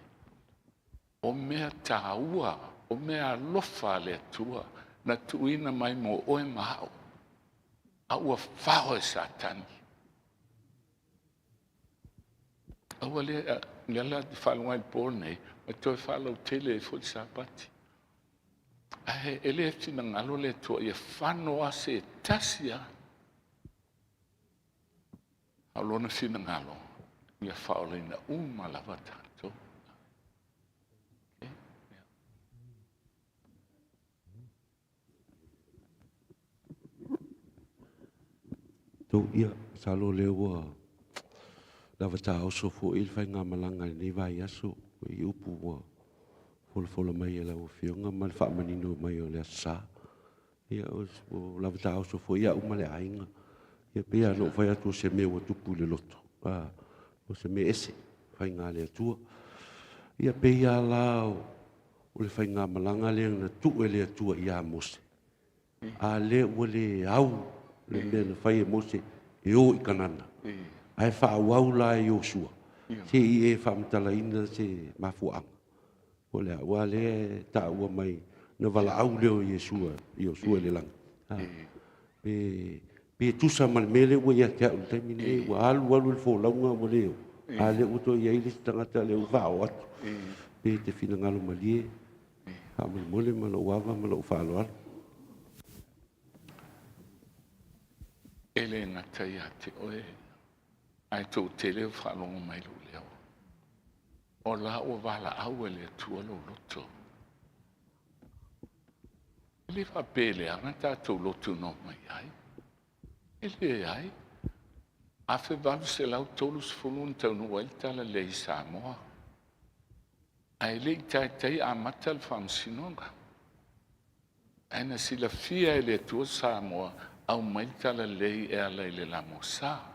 o mea taua, o mea alofa a le Atua na tuuina mai mo oe ma au, a ua fao e Satani. Aua le, lea la te faalogo ai i le po lenei, e toe faalautele ai foi le Sapati. Ae e le finagalo le Atua ia fano lava se tasi lava. A o lona finagalo, ia faaolaina uma lava tatou. Okay? Yeah. Tou ia, masalo o lea ua lava taoso foi le faigamalaga i lenei vaiaso i upu ua folafola mai e lau Afioga ma le faamanino mai o le Aso Sa. Ia, ua lava taoso foi au ma le aiga. Ia, pei lava ona ou fai atu o se mea ua tupu i le loto, o se mea ese, faiga a le Atua. Ia, pei lava la o le faigamalaga lea na tuu e le Atua ia Mose, a lea ua le au le mea na fai e Mose e o i Kanana, ae faaauau la e Iosua, se i e faamatalaina se mafuaaga. O le a, aua lea e taua mai na valaau lea o Iesua, Iosua i le lagi. Pe, pe tusa ma le mea lea ua ia te au i le taimi lenei, ua alu alu le folauga ua le oo, a lea ua toe i ai le isi tagata lea ua faaoo atu. Pe te finagalo malie, faamolemole ma lou ava ma lou faaaloalo. E le gata ia te oe, ae toatele o faalogo mai lou leo. O la ua valaau e le Atua lou loto. E le faapea e leaga tatou lotu na omai ai. E leai. 1830 na taunuu ai le talalelei i Samoa. Ae le i taitai amata le faamasinoga. Ae na silafia e le Atua Samoa aumai le talalelei e ala i le lamosa.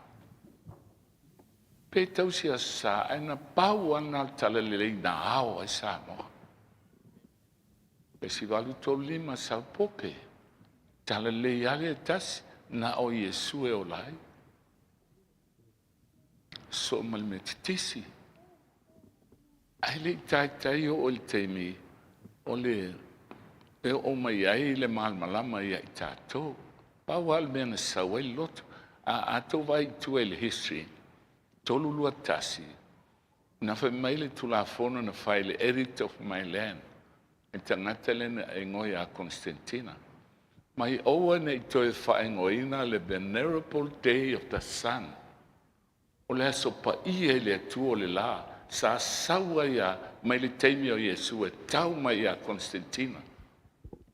Pe tausi Aso Sa, ae na pau lava lena o le talalelei na ao ai Samoa. Le isi 835 sau Pope, talalelei lava lea e tasi, na o Iesu e ola ai. Sosoo ma le Metotisi. Ae le i taitai oo i le taimi o le e oo mai ai le malamalama ia i tatou. Pau lava le mea na sau ai le loto. A tou vaai i tua i le history, 321, na fai mai le Tulafono na fai le Edict of Milan, e tagata lea na igoa ia Constantina. Mai aua ne i toe faaigoaina le Venerable Day of the Sun. O le aso paia i le Atua o le la, sa sau ai a mai le taimi o Iesu e tau mai ia Constantina.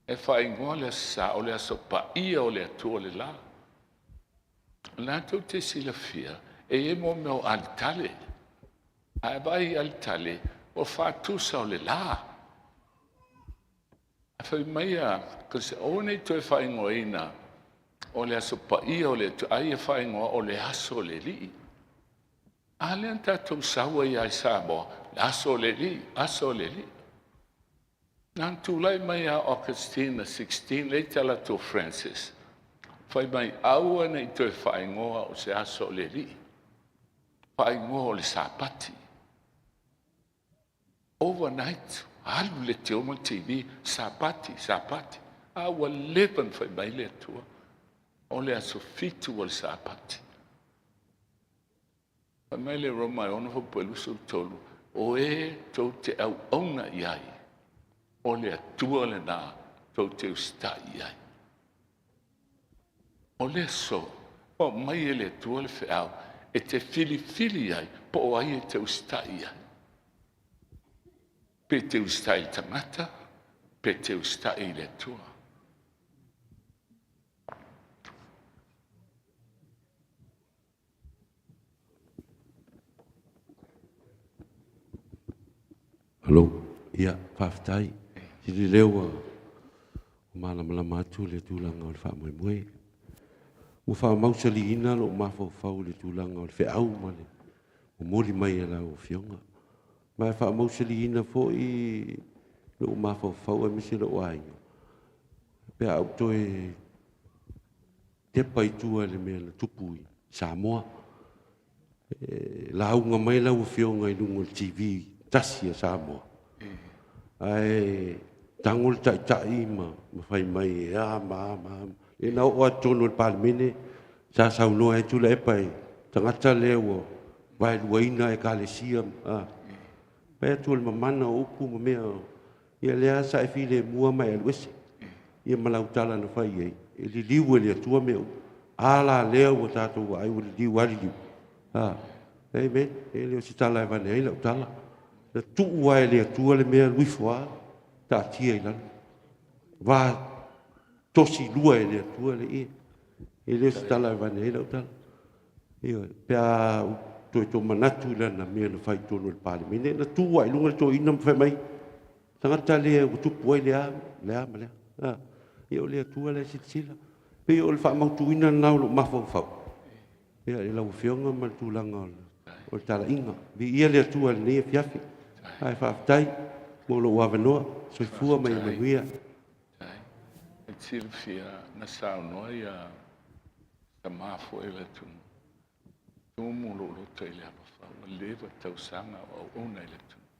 E faaigoa le Aso Sa o le aso paia o le Atua o le la. O lena tou te silafia, e i ai mo mea o alitale. A e vaai i alitale, o faatusa o le la. A fai mai a, aua ne i toe faaigoaina o le aso paia o le Atua, a ia faaigoa o le aso o le Alii. A lea na tatou sau ai lava i Samoa, le aso o le Alii, aso o le Alii. Na tulai mai ia Augustine 16, lea e tala atu o Francis, fai mai aua ne i toe faaigoa o se aso o le Alii, faaigoa o le Sapati. Overnight, alu le leitio ma le TV, Sapati, Sapati. A ua leva na fai mai le Atua, o le aso 7 o le Sapati. Fai mai le Roma e 6 fuaiupu 23, o e tou te auauna i ai, o le Atua lena tou te usitai i ai. O le aso, ua aumai e le Atua le feau e te filifili ai po o ai e te usitai i ai. Pe te usitai i le tagata, pe te usitai i le Atua. Alo, ia, faafetai. Sili lea ua malamalama atu le tulaga o le faamoemoe. Ua faamausaliina lou mafaufau i le tulaga o le feau ma le momoli mai e lau Afioga. Ma e faamausaliina foi lou mafaufau aemaise lou aiga pe a ou toe tepa i tua i le mea na tupu i Samoa. E lauga mai lau Afioga i luga o le TV tasi a Samoa, ae tago le taitai ma fai mai e a ma a ma a. Ia na oo lava i totonu o le Palemene sa saunoa ai Tuilaepa i le tagata lea ua vaeluaina Ekalesia. Fai atu o le mamana o upu ma mea, ia lea sa e filemu lava ma e alu ese. Ia ma lau tala na fai i ai, e liliu e le Atua mea uma. A la lea ua tatou vaai ua liliu lava liliu. Amen. E le o se tala e avane ai lau tala. Na tuu lava e le Atua le mea alu ifo lava taatia i lalo. Va tosi lua e le Atua le ie. E le o se tala e avane ai lau tala. Ioe, pe a toe tomanatu i lana mea na fai i totonu o le Palemene, na tu lava i luga le toeaina ma fai mai, tagata lea ua tupu ai le a, le a ma le a. Ia o le Atua la e silasila. Pei o le faamautuina lena o lou mafaufau ia i lau Afioga ma le tulaga o le talaiga. Viia le Atua i lenei afiafi. Ae faafetai mo lou avanoa. Soifua ma ia manuia. E te silafia na saunoa ia tama foi o le atunuu. Tumu lou loto i le alofa, ua leva tausaga o auauna i le atunuu.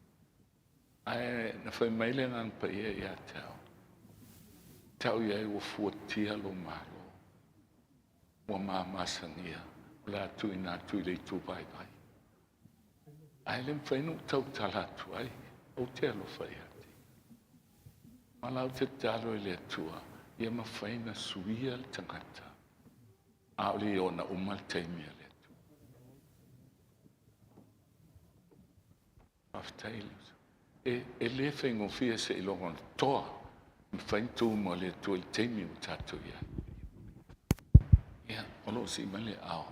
Ae na fai mai le Agaga Paia ia te au, tau i ai ua fuatia lou malo, ua mamasania, o le a tuuina atu i le itu vaivai. Ae le mafai ona ou tautala atu ai, ou te alofa ia te ia. Ma la ou te tatalo i le Atua, ia mafai ona suia le tagata, a o le i ona uma le taimi a le Atua. Faafetai le uso. E, e le faigofie seiloga o le toa mafai ona tu mo le Atua i le taimi ua tatou i ai. Ia, o lo o sii mai le ao.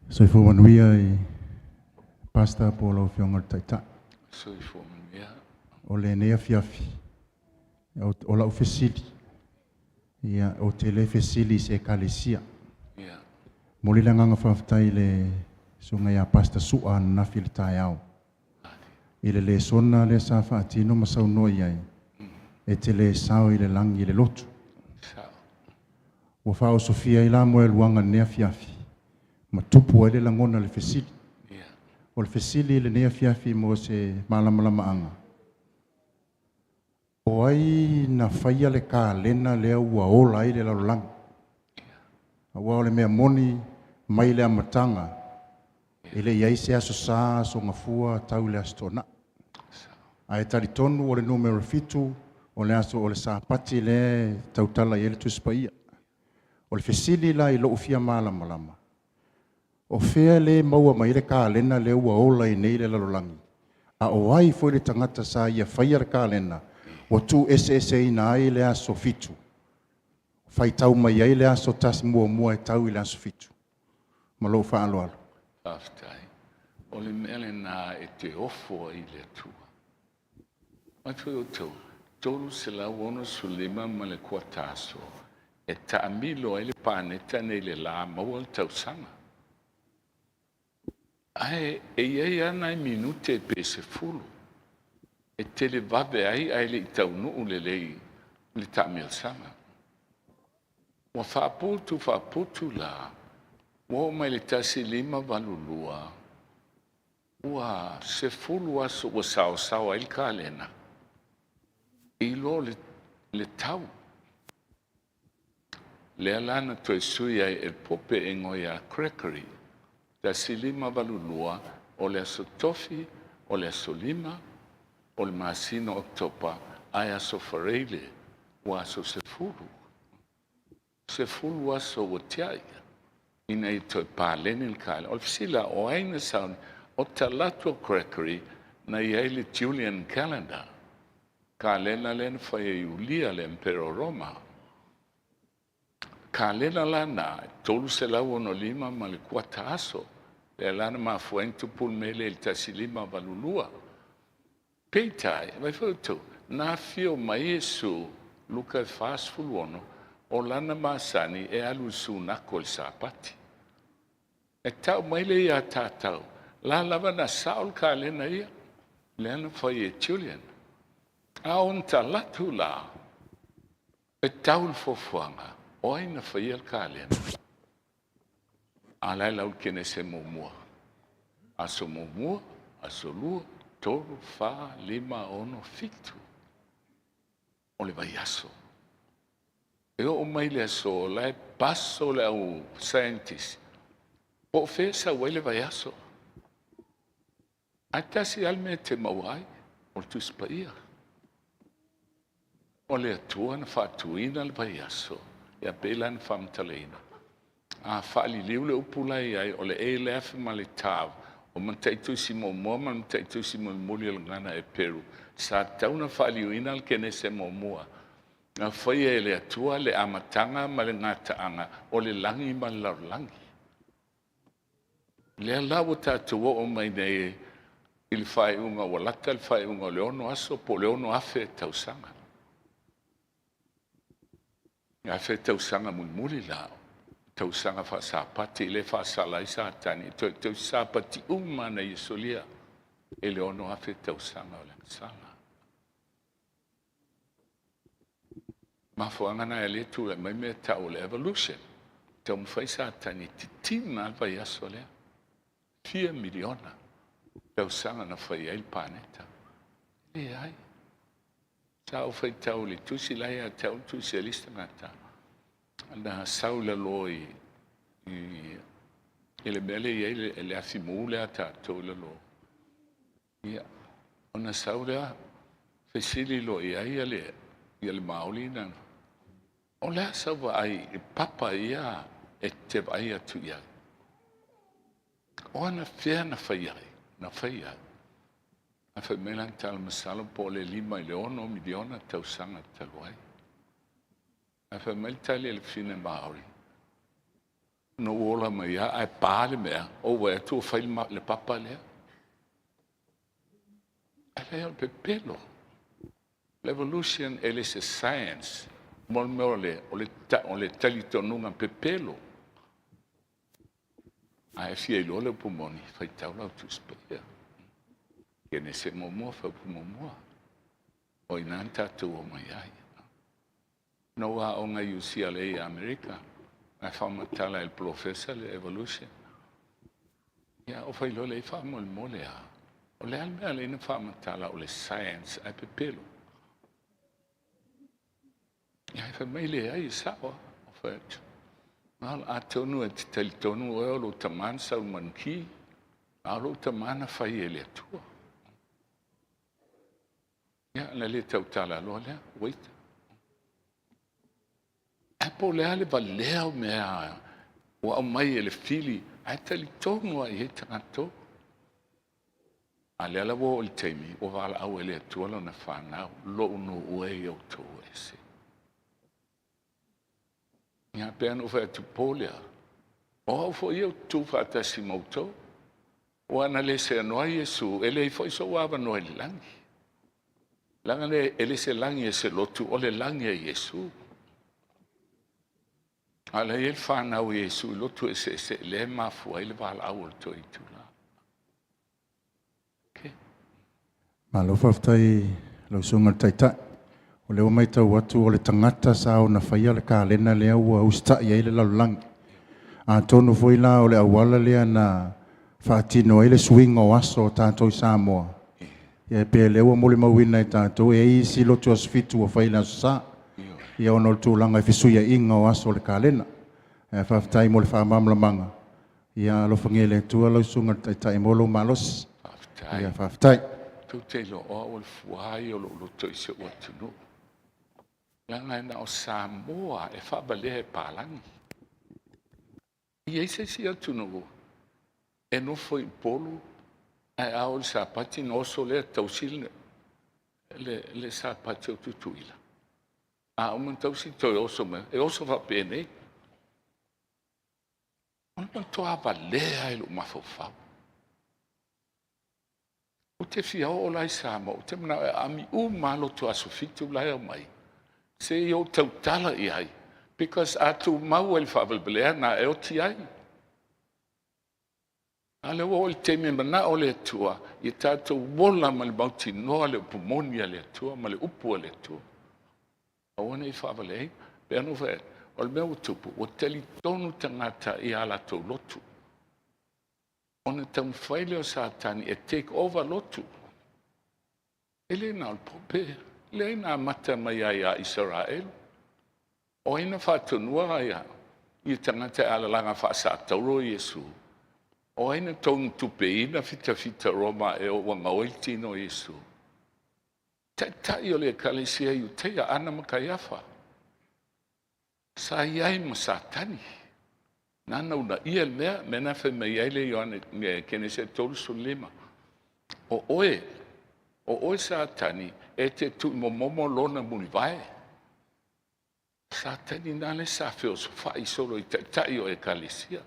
Soifua manuia i Pastor po o lau Afioga i le Taitai. Soifua manuia. O lenei afiafi, o lau fesili, ia, ou te le fesili i se ekalesia. Ia. Momoli le agaga faafetai i le susuga ia Pastor Sua ananafi i le taeao i le lesona lea sa faatino ma saunoa i ai, e te le sao i le lagi i le lotu. Ua faaosofia ai la moealuaga i lenei afiafi ma tupu ai le lagona i le fesili. O le fesili i lenei afiafi mo se malamalamaaga, o ai na faia le kalena lea ua ola ai le lalolagi? Aua o le mea moni mai le amataga, e le i ai se Aso Sa, Aso Gafua, tau i le Aso Toonai. Ae talitonu o le numera 7 o le aso o le Sapati lea e tautala i ai le Tusi Paia. O le fesili la i lou fia malamalama, o fea lea e maua mai ai le kalena lea ua ola ai nei le lalolagi? A o ai foi le tagata sa ia faia le kalena ua tuueseeseina ai le aso 7, faitau mai ai le aso tasi muamua e tau i le aso 7? Ma lou faaaloalo. Faafetai. O le mea lena e te ofo ai i le Atua. Mai foi outou, 365 ma le kuata aso e taamilo ai le paneta nei i le la maua le tausaga. Ae e i ai lava nai minute pe 10 e televave ai ae le i taunuu lelei le taamilosaga. Ua faaputu faaputu la, ua oo mai le 1582, ua 10 aso ua saosaoa ai le kalena i lo le tau. Lea la na toe sui ai e le Pope e igoa ia Gregory, 1582, o le aso Tofi, o le aso 5, o le masina o Oketopa, ae aso Faraile, ua aso 10. 10 aso ua tiai ina ia toe paleni le kalena. O le fesili la, o ai na sauni? O talaatu o Gregory na i ai le Julian Calendar, kalena lea na fai e Iulia le Empera o Roma. Kalena la na, 365 ma le kuata aso, lea la na mafua ai ona tupu le mea lea i le 1582. Peitai, vaai foi outou, na afio mai Iesu, Luka e 46, O lana masani e alu i le sunako i le Sapati. E tau mai lea ia tatau, la lava na sao le kalena ia, lea na fai e Julian. A o na talatu la, e tau le fuafuaga, o ai na faia le kalena? A la e lau le Kenese muamua. Aso muamua, aso lua, tolu, fa, lima, ono, fitu. O le vaiaso. E oo mai le aso, la e paso le au scientist. Po o fea sau ai le vaiaso. Ae tasi lava le mea e te maua ai, o le Tusi Paia. O le Atua na faatuina le vaiaso, ia pei la na faamatalaina. A faaliliu le upu la i ai, o le Aleph ma le Tav, o mataitusi muamua ma le mataitusi mulimuli o le gagana Eperu, sa tatau ona faaliliuina le Kenese muamua. Na faia e le Atua le amataga ma le gataaga o le lagi ma le lalolagi. Lea la ua tatou oo mai nei i le faaiuga, ua lata le faaiuga o le 6 aso po o le 6,000 tausaga. Le afe tausaga mulimuli la, tausaga faasapati le faasala ai Satani, toe tausi sapati uma na ia solia i le 6,000 tausaga o le agasala. Mafuaaga na e le tulai mai mea tau o le evolution. Taumafai Satani titina le vaiaso lea. Fia miliona tausaga na fai ai le paneta. Leai. Sa ou faitau i le tusi la ia te au le tusi a le isi tagata. Na sau i lalo i le mea lea e i ai le afi mu lea a tatou i lalo. Ia, ona sau lea, fesili loa i ai ia le Maoli na, o le a sau vaai i papa ia e te vaai atu i ai? O ana fea na fai ai, na fai ai. Ae fai mai lana tala masalo po o le 5 i le 6 miliona tausaga talu ai. Ae fai mai le tali a le fine Maori, na ou ola mai lava ae pa le mea, ou vaai atu ua fai le papa lea. Ae leai o le pepelo. Revolution e le se science, mo le mea o le talitonuga pepelo. Ae fia iloa le upu moni, faitau lau Tusi Paia. Kenese muamua, faaupu muamua. O i ina na tatou omai ai. Na ou aoga i UCLA i Amerika, ae faamatala e le polofesa le evolution. Ia, o fai loa lea, faamolemole lava. O le a le mea lea na faamatala o le science ae pepelo. Ia, fai mai leai, e sao lava. O fai atu, atonu e te talitonu oe o lou tama na sau i le manuki, a o lou tama na fai e le Atua. Ia, na le tautala loa lea, wait. Ae po o le a le valea o mea ua aumai e le fili, ae talitonu lava i ai tagata. A lea la ua oo i le taimi ua valaau e le Atua lona fanau, lou nuu e ia outou ese. Ia, pei ona ou fai atu po lea, o au foi ia ou te tu faatasi ma outou. Ua na le seanoa Iesu, e leai foi sou avanoa i le lagi. Leaga e le se lagi e se lotu, o le lagi a Iesu. A o la e i ai le fanau a Iesu i lotu eseese, lea e mafua ai le valaau o le toe itula. Okay. Malo faafetai lau susuga i le Taitai. O lea ua matau atu o le tagata sa ona faia le kalena lea ua usitai ai le lalolagi. Atonu foi la o le auala lea na faatino ai le suiga o aso o tatou i Samoa. Ia pe lea ua molimauina e tatou e i ai isi lotu aso 7 ua fai i le aso Sa. Ia ona o le tulaga i fesuiaiga o aso o le kalena. Ae faafetai mo le faamalamalamaga. Ia alofagia e le Atua lau susuga i le Taitai mo lou malosi. Faafetai. Ia faafetai. Tou te iloa o au o le fua ia o lou loto i si ou atunuu. Leaga e na o Samoa e faavalea e palagi. E i ai se isi atunuu e nofo i Upolu ae a oo i le Sapati ona oso lea tausi le Sapati o Tutuila. A uma ona tausi toe oso mai, e oso faapenei. O le matua valea i lou mafaufau. Ou te fia oo la i Samoa, ou te manao e aami uma lava lotu aso 7 la e aumai, se i ou tautala i ai. Because a tumau ai i le faavalevaleana e oti ai. A lea ua oo i le taimi e manao le Atua ia tatou ola ma le mautinoa le upu moni a le Atua ma le upu a le Atua. Aua ne i faavaleaina. Pei ona ou fai atu, o le mea ua tupu, ua talitonu tagata i a latou lotu. Ona taumafai lea o Satani e take over lotu. E le na o le Pope, leai na amata mai lava ia Isaraelu. O ai na faatonua ia tagata e alalaga faasatauro Iesu? O ai na togitupeina fitafita Roma e ua gaoi le tino o Iesu? Taitai o le ekalesia Iutaia, Ana ma Kaiafa. Sa i ai ma Satani. Nana uunaia le mea, mea na fai mai ai le Ioane Kenese 35. O oe, o oe Satani, e te tuumomomo lona mulivae. Satani na le sa feosofai solo i taitai o ekalesia.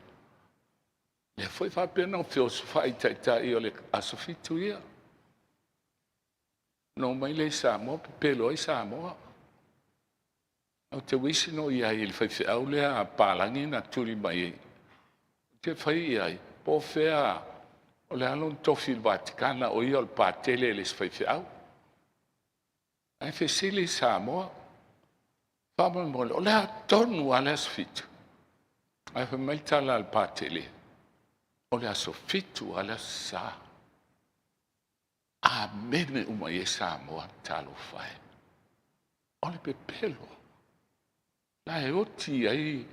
Lea foi faapea na feosofai i taitai o le aso 7 ia. Na omai lea i Samoa, pepelo ai Samoa. Ou te uisi no i ai i le faifeau lea a Palagi na tuli mai ai. Ou te fai i ai, po o fea o le a lona tofi i le Vatikana, o ia o le patele e le isi faifeau. Ae fesili i Samoa, faamolemole, o le a tonu lava le aso 7? Ae fai mai le tala a le patele, o le aso 7 lava le aso Sa. Amene uma i ai Samoa, talofa e. O le pepelo, la e oti ai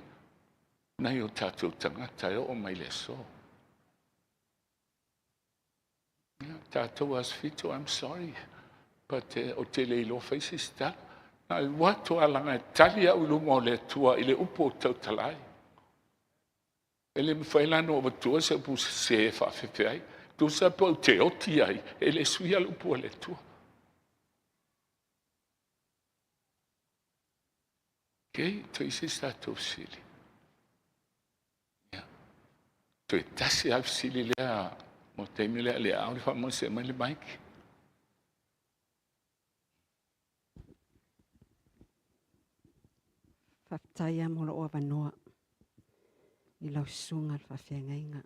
nai o tatou tagata e oo mai le aso. Ia, tatou aso 7, I'm sorry, but ou te le iloa fai se isi tala. Na alu atu lava leaga e tali au i luma o le Atua i le upu ou te tautala ai. E le mafai la ona ou avatua se upu sese e faafefe ai. Tusa pe ou te oti ai, e le suia le upu a le Atua. Okay, toe isi se tatou fesili. Ia. Toe tasi lava le fesili lea mo taimi lea, le ao le faamoemoe mai le mic. Faafetai lava mo lou avanoa i lau susuga i le faafeagaiga.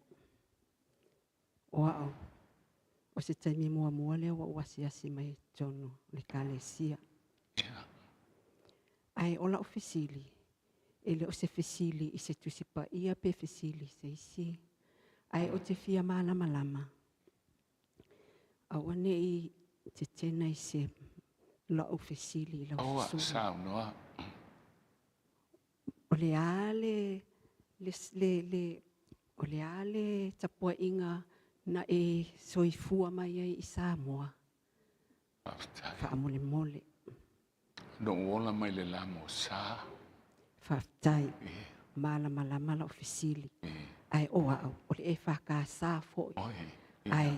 O au, o se taimi muamua lea ua ou asiasi mai i totonu o le Ekalesia. Ae o lau fesili, e le o se fesili i se Tusi Paia pe fesili i se isi, ae ou te fia malamalama, aua ne i tetena i se lau fesili i lau Aua, susuga. saunoa. O le a o le a le tapuaiga na e soifua mai ai i Samoa? Faafetai. Faamolemole. Na ou ola mai le la mo sa. Faafetai. Malamalama lau fesili. Ae o au, o le EFKS foi. Oi, Ae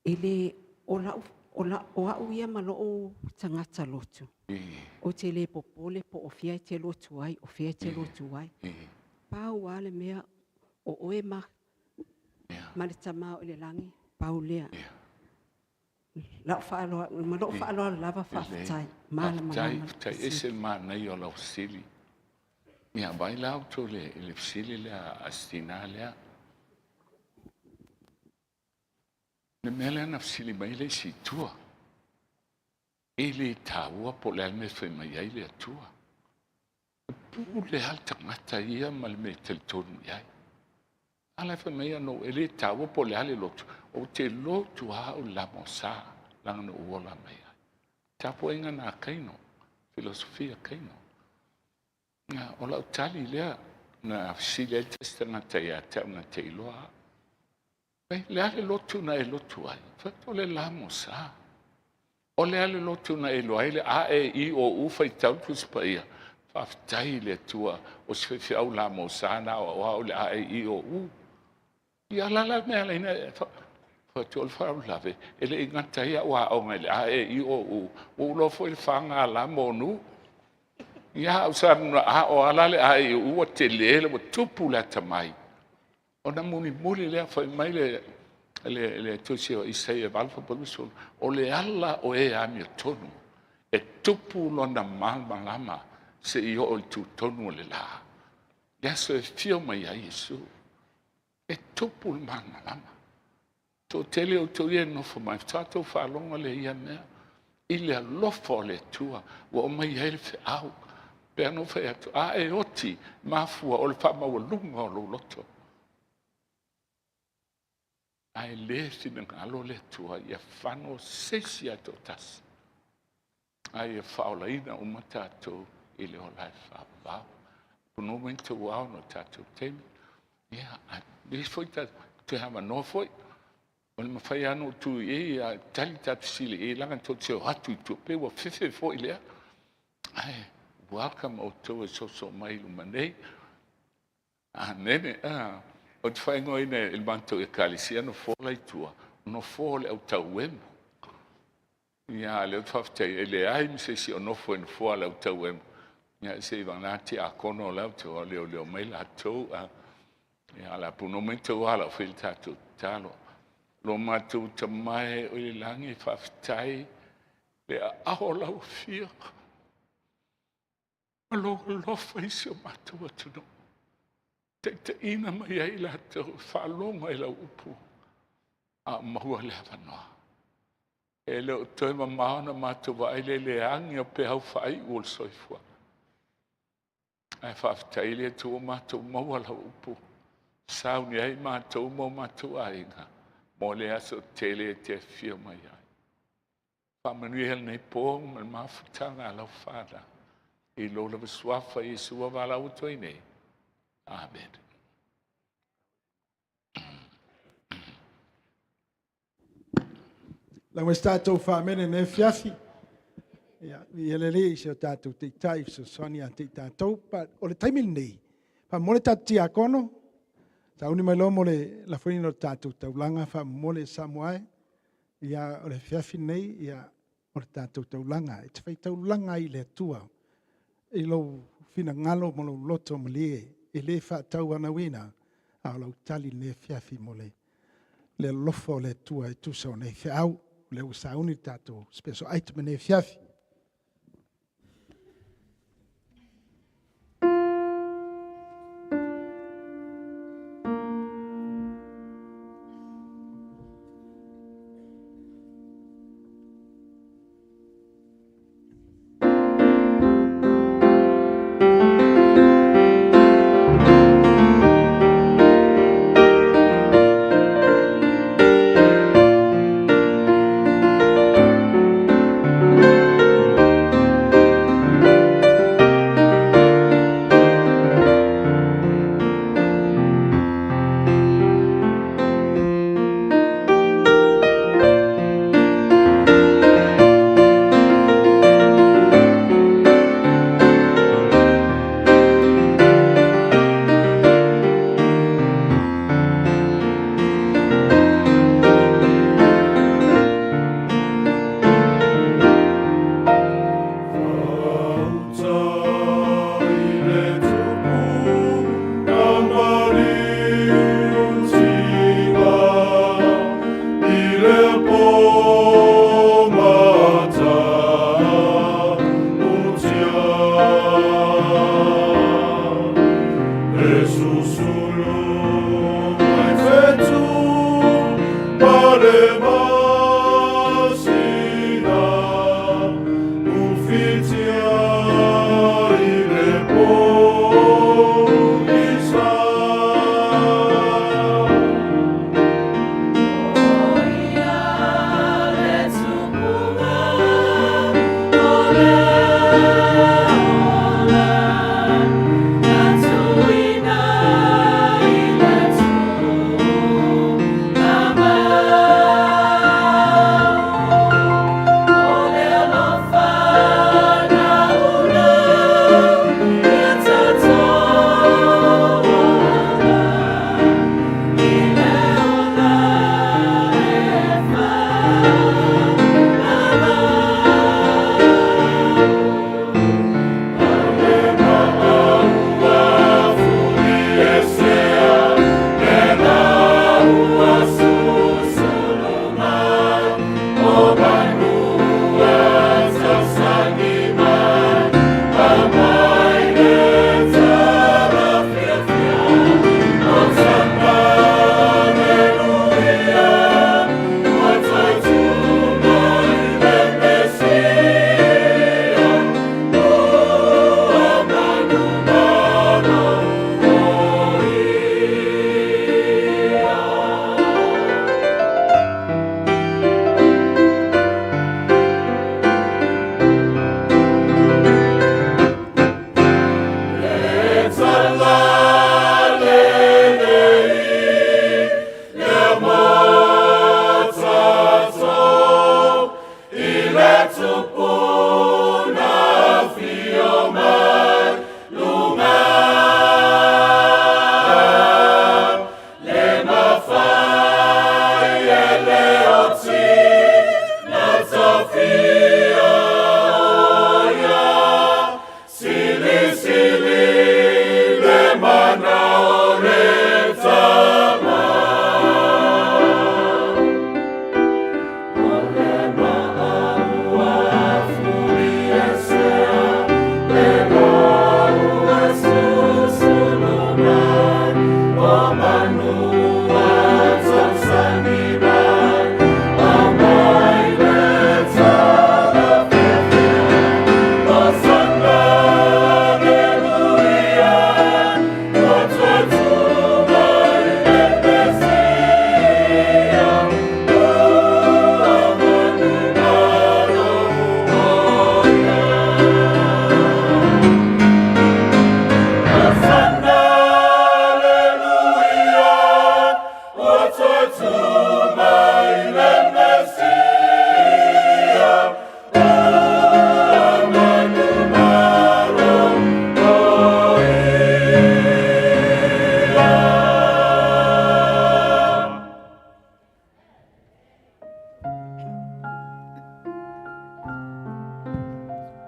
e le o lau o, la, o au ia ma lou tagata lotu. Ou te le popole po o fea e te lotu ai, o fea e te lotu ai. Pau lava le mea o oe ma le Tama o i le lagi, pau lea. Lau faaaloalo, ma lou faaaloalo lava faafetai. Malamalama. Faafetai, faafetai. Ese le manaia o lau fesili. Ia, vai la outou i le fesili lea a si tina lea. Le mea lea na fesili mai le isi i tua. E le taua po o le a le mea e fai mai ai le Atua. E pule lava le tagata ia ma le mea e talitonu i ai. A la e fai mai ano, e le taua po o le a le lotu. Ou te lotu lava au i le la moa sa, leaga na ou ola mai ai. Tapuaiga na a Kaino, filosofia Kaino. Na, o lau tali lea, na fesili ai le tasi tagata ia te au na te iloa au. Ai, le a le lotu na e lotu ai? Fai atu, o le la mo sa. O le a le lotu na e iloa ai le A, E, I, O, U, faitau le Tusi Paia. Faafetai i le Atua o si faifeau la mo sa na aoaoa au i le A, E, I, O, U. Ia la la mea ala ina fai atu o le faalavelave, e le i gata ai au aoga i le A, E, I, O, U, ua ou iloa foi le fa, ga, la, mo, nu. Ia au sa ao ala le A, E, I, O, U, ua tele, ua tupu le atamai. Ona mulimuli lea fai mai le tusi o Isaia 8:20, o le ala o e amiotonu e tupu lona malamalama. Seia oo i le tutonu o le la, le aso e afio mai ai Iesu, e tupu le malamalama. Toatele o outou ia e nonofo mai, faatoa outou faalogo lea i ia mea, i le alofa o le Atua ua aumai ai le feau. E pei lava ona ou fai atu, a e oti, e mafua o le faamaualuga o lou loto. Ae le finagalo le Atua ia fano se isi lava e toatasi, a ia faaolaina uma tatou i le ola e faavavau. Punu mai tauao no tatou taimi. Ia, a i ai foi toe avanoa foi, o le mafai lava ona ou tu i i e tali ta fesili i i, leaga tou te o atu i tua, pei ua fefe foi lea. Ae welcome outou e soosoo mai i luma nei. Amene. Ou te faaigoaina e le matou ekalesia nofoa la i tua, o nofoa o le au tauemo. Ia, a o lea ou te faafetai, e leai ma se isi o nofo i nofoa o le au tauemo, ia seiavagana tiakono la ua o leoleo mai latou. Ia, o le a punou mai tou alo e fai le tatou tatalo. Lo matou Tama e o i le lagi, faafetai le aao o lau Afio ma lou alofa i si o matou atunuu. Taitaiina mai ai latou, faalogo ai lau upu, a o maua le avanoa. E le o toe mamao ona matou vaai lea i le agi o peau faaiu o le soifuaga. Ae faafetai le Atua ua matou maua lau upu, sauni ai matou ma o matou aiga mo le aso tele e te afio mai ai. Faamanuia lenei po ma le mafutaga a lau fanau. I lou lava suafa Iesu ua valaau atu ai nei. Amene. Lau se tatou faamene nei fiafi. Ia, ia lelei i se o tatou teitai fesoasoani ia te i tatou. Pa, o le taimi lenei, faamomoli tatou tiakono, sauni mai loa mo le lafoina o le tatou taulaga, faamomoli Samoa e. Ia, o le afiafi lenei, ia, o le tatou taulaga. E te faitaulaga ai i le Atua i lou finagalo ma lou loto malie e le faatauanauina, a o lau tali i lenei afiafi mo le alofa o le Atua e tusa o nei feau. O lea ua sauni le tatou special item i lenei afiafi.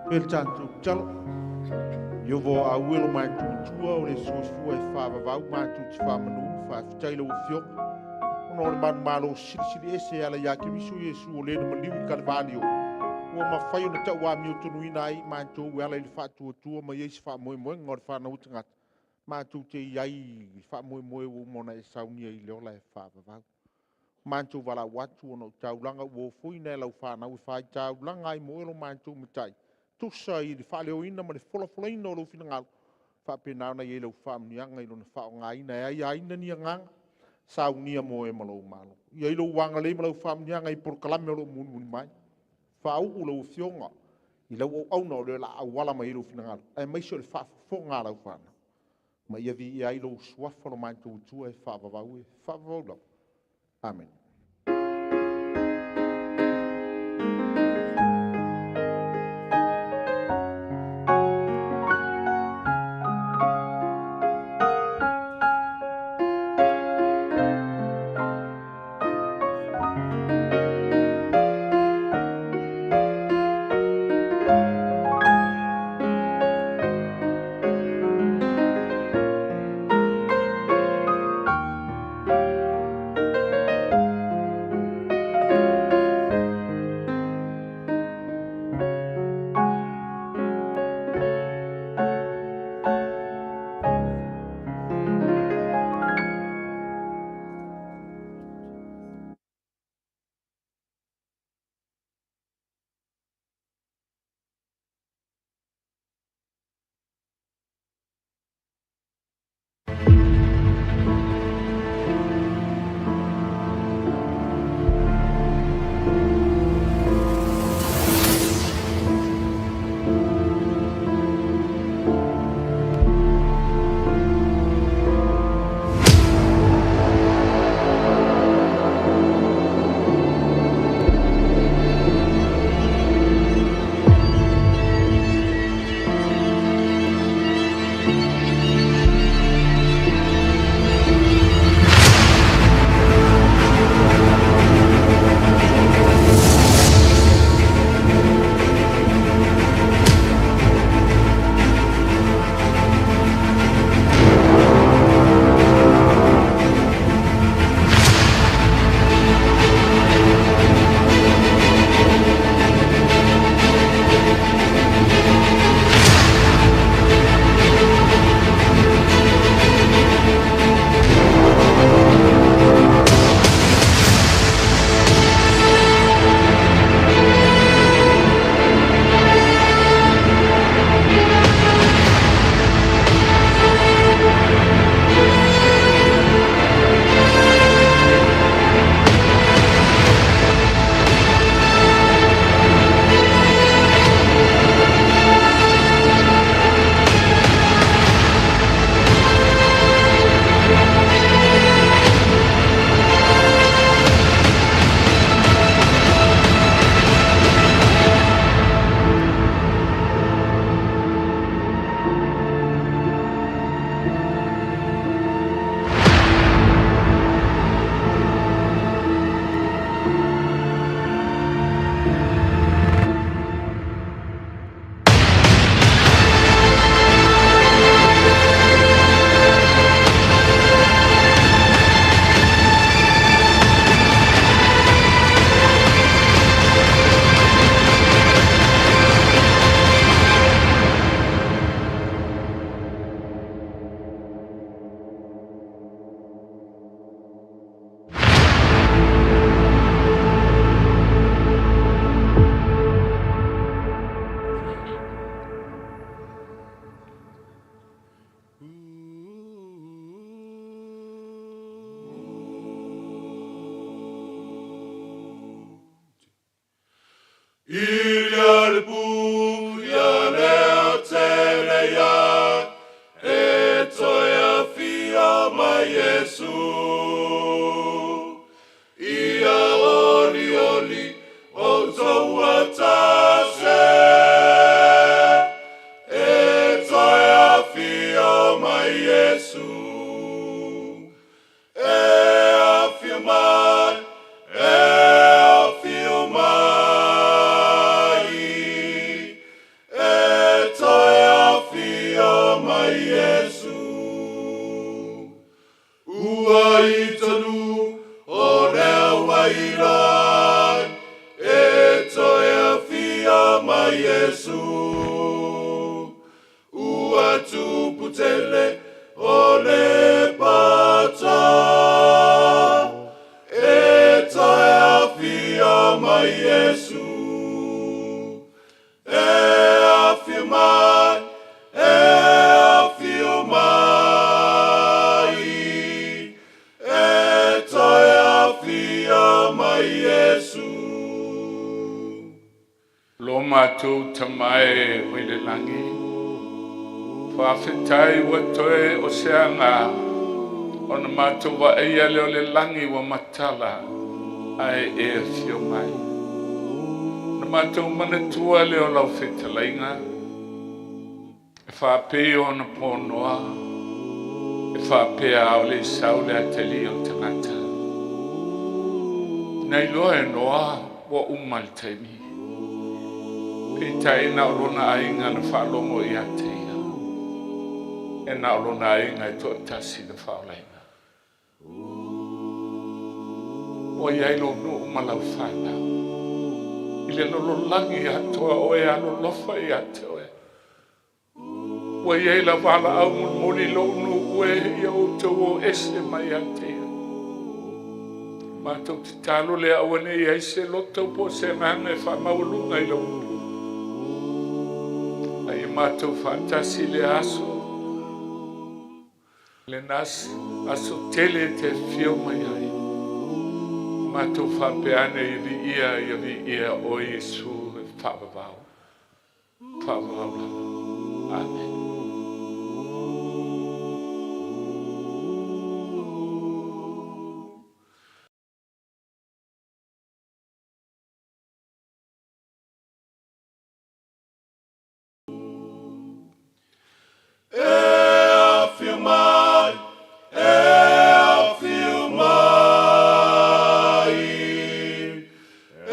E le tatou talo. Iovo a uelo mai tutua o le soifua e whaavavau mātou te whamanu, whaafetai lau afioga. Ona o le manumalo silisili ese e ala ia Keriso Iesu o le na maliu i Kalevalio. Ua mafai ona tauamiotonuina ai matou e ala i le faatuatua ma iai se faamoemoega o le fanau o tagata. Matou te iai i le faamoemoe ua uma ona e saunia i le ola e faavavau. Matou valaau atu ona o taulaga ua ofoina e lau fanau e faitaulaga ai mo e lo matou matai. Tusa i le faaleoina ma le folafolaina o lou finagalo. Faapena ona i ai lau faamanuiaga i lona faaaogaina e aiaina ni agaga, saunia mo e ma lou malo. Ia i lou agalelei ma lau faamanuiaga i polokalame o lo o mulimuli mai. Faauu lau afioga i lau auauna o le la auala mai ai lou finagalo, aemaise o le faafofoga a lau fanau. Ma ia viia ai lou suafa lo matou Atua e faavavau e faavavau lava. Amen. Ilia le pu ia lea tele ia, e toe afio mai Iesu. Ia oli oli o toua tase, e toe afio mai Iesu. E afio mai, e afio mai, e toe afio mai Iesu. Ua itanu o lea ua iloa, e toe afio mai Iesu. Ua tupu tele o le poto, e toe afio mai Iesu. E afio mai, e afio mai, e toe afio mai Iesu. Lo matou Tama e o i le lagi, faafetai ua toe o se aga ona matou vaaia lea o le lagi ua matala ae e afio mai. Na matou manatua lea o lau fetalaiga, e faapei ona ponoa, e faapea a o le sau le atalii o le tagata. Na iloa e Noa ua uma le taimi. Peitai na o lona aiga na faalogo ia te ia. E na o lona aiga e toatasi na faaolaina. Ua i ai lou nuu ma lau fanau. I le lalolagi atoa o e alolofa ia te oe. Ua i ai lau valaau mulimuli lou nuu e ia outou o ese mai ia te ia. Matou tatalo lea aua ne i ai se loto po o se agaga e faamaualuga i lau upu. A ia matou faatasi i lea aso, lena aso tele e te afio mai ai. Matou faapea ane ia viia, ia viia oe Iesu e faavavau. Faavavau lava. Amen. E afio mai, e afio mai, e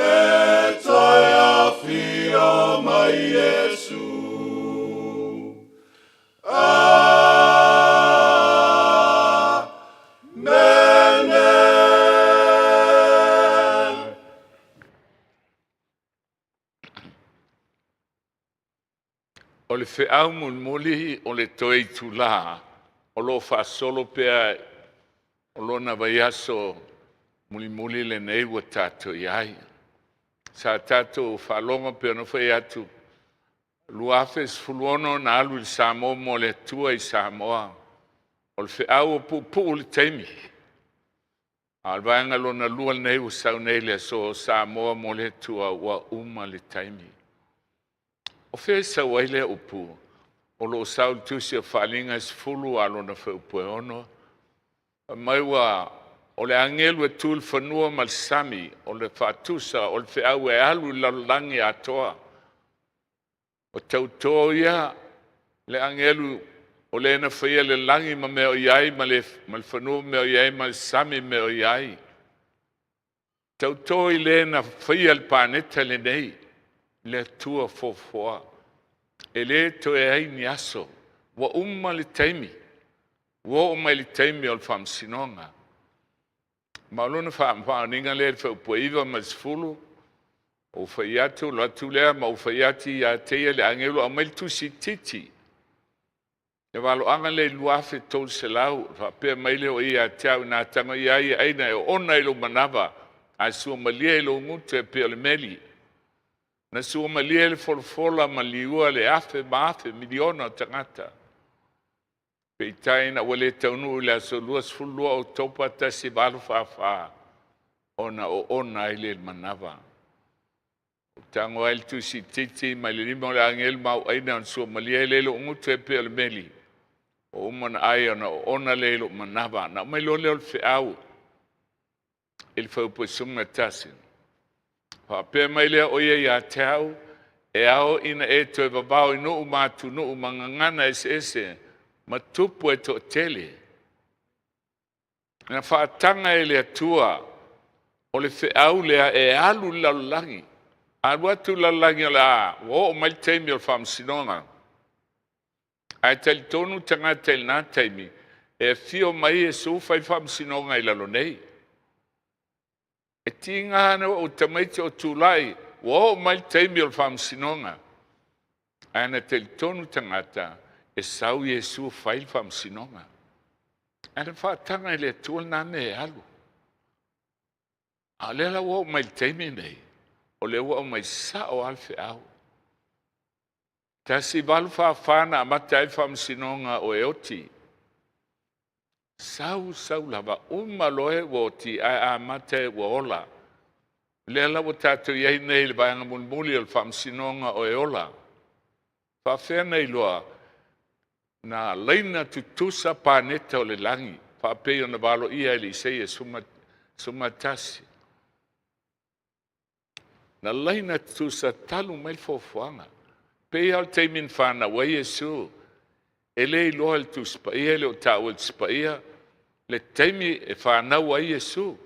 toe afio mai Iesu. Amene. O le feau mulimuli o le toe itulā o lo o faasolo pea o lona vaiaso mulimuli lenei ua tatou i ai. Sa tatou faalogo pei ona fai atu 2016 na alu i le Samoa mo le Atua i Samoa. O le feau o puupuu le taimi. A o le vaega lona lua lenei ua sau nei i le aso Samoa mo le Atua ua uma le taimi. O fea e sau ai lea upu? O lo o sau i le tusi o Faaaliga e 10 a lona fuaiupu e 6. Fai mai ua o le agelu e tu i le fanua ma le sami, o le faatusa o le feau e alu i le lalolagi atoa. O tauto ia le agelu o le na faia le lagi ma mea o i ai, ma le fanua ma mea o i ai, ma le sami ma mea o i ai. Tauto i le na faia le paneta lenei, le Atua foafoa. E le toe ai ni aso, ua uma le taimi, ua oo mai le taimi o le faamasinoga. Ma o lona faamaoniga lea i le fuaiupu e 9 ma le 10, ou fai atu, alu atu lea ma ou fai atu ia te ia le agelu aumai le tusi itiiti. Le valoaga lea i 2300, faapea mai lea o ia te au, na tago i ai aina e oona i lou manava, ae suamalie i lou gutu e pei o le meli. Na suamalie le folafola ma liua le afe ma afe miliona o tagata. Peitai ina ua le taunuu i le aso 22 o Oketopa 1844, ona oona ai lea i le manava. Tago ai le tusi itiiti mai le lima o le agelu mauaina ona suamalie ai lea i lou gutu e pei o le meli. Ua uma ona ai ona oona lea i lou manava. Na aumai loa lea o le feau i le fuaiupu 11. Faapea mai lea o ia ia te au, e ao ina e toe vavao i nuu ma atunuu ma gagana eseese ma tupu e toatele. Na faataga e le Atua o le feau lea e alu i le lalolagi. A alu atu i le lalolagi o le a ua oo mai le taimi o le faamasinoga. Ae talitonu tagata i lena taimi e afio mai Iesu fai faamasinoga i lalo nei. E tiga na ou tamaiti o tulai ua oo mai le taimi o le faamasinoga. Ae na talitonu tagata e sau Iesu fai le faamasinoga. Ae na faataga e le Atua lena mea e alu. A o lea la ua oo mai i le taimi lenei, o lea ua aumai sao lava le feau. 1844 na amata ai le faamasinoga o e oti. Sau sau lava, uma loa e ua oti, ae amata e ua ola. O lea la ua tatou i ai nei i le vaega mulimuli o le faamasinoga o e ola. Faafefea ona iloa? Na laina tutusa paneta o le lagi, faapei ona valoia e le Isaia 11. Na laina tutusa talu mai le foafoaga. Pei lava o le taimi na fanau ai Iesu, e le iloa e le Tusi Paia, e le o taua e le Tusi Paia le taimi e fanau ai Iesu.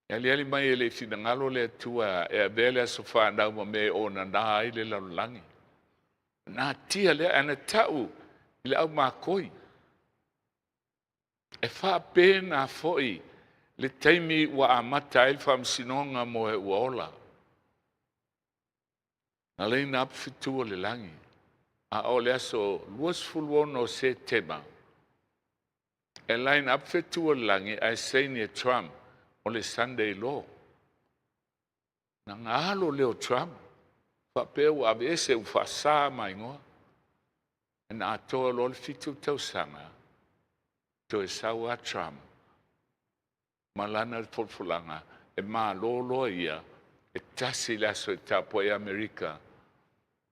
E aliali mai e le i finagalo le Atua e avea le aso fanau ma mea e onana ai le lalolagi. Natia lea, ae na tau i le aumakoi. E faapena foi le taimi ua amata ai le faamasinoga mo e ua ola. Na laina lava fetu o le lagi, a o le aso 26 o Setema, e line up fetu o le lagi ae saini e Trump o le Sunday Law. Na galo lea o Trump, faapea ua aveese ua faasa ma igoa. Na atoa loa le 7 tausaga, toe sau lava Trump ma lana folafolaga e malo loa ia, e tasi le aso e tapuai Amerika,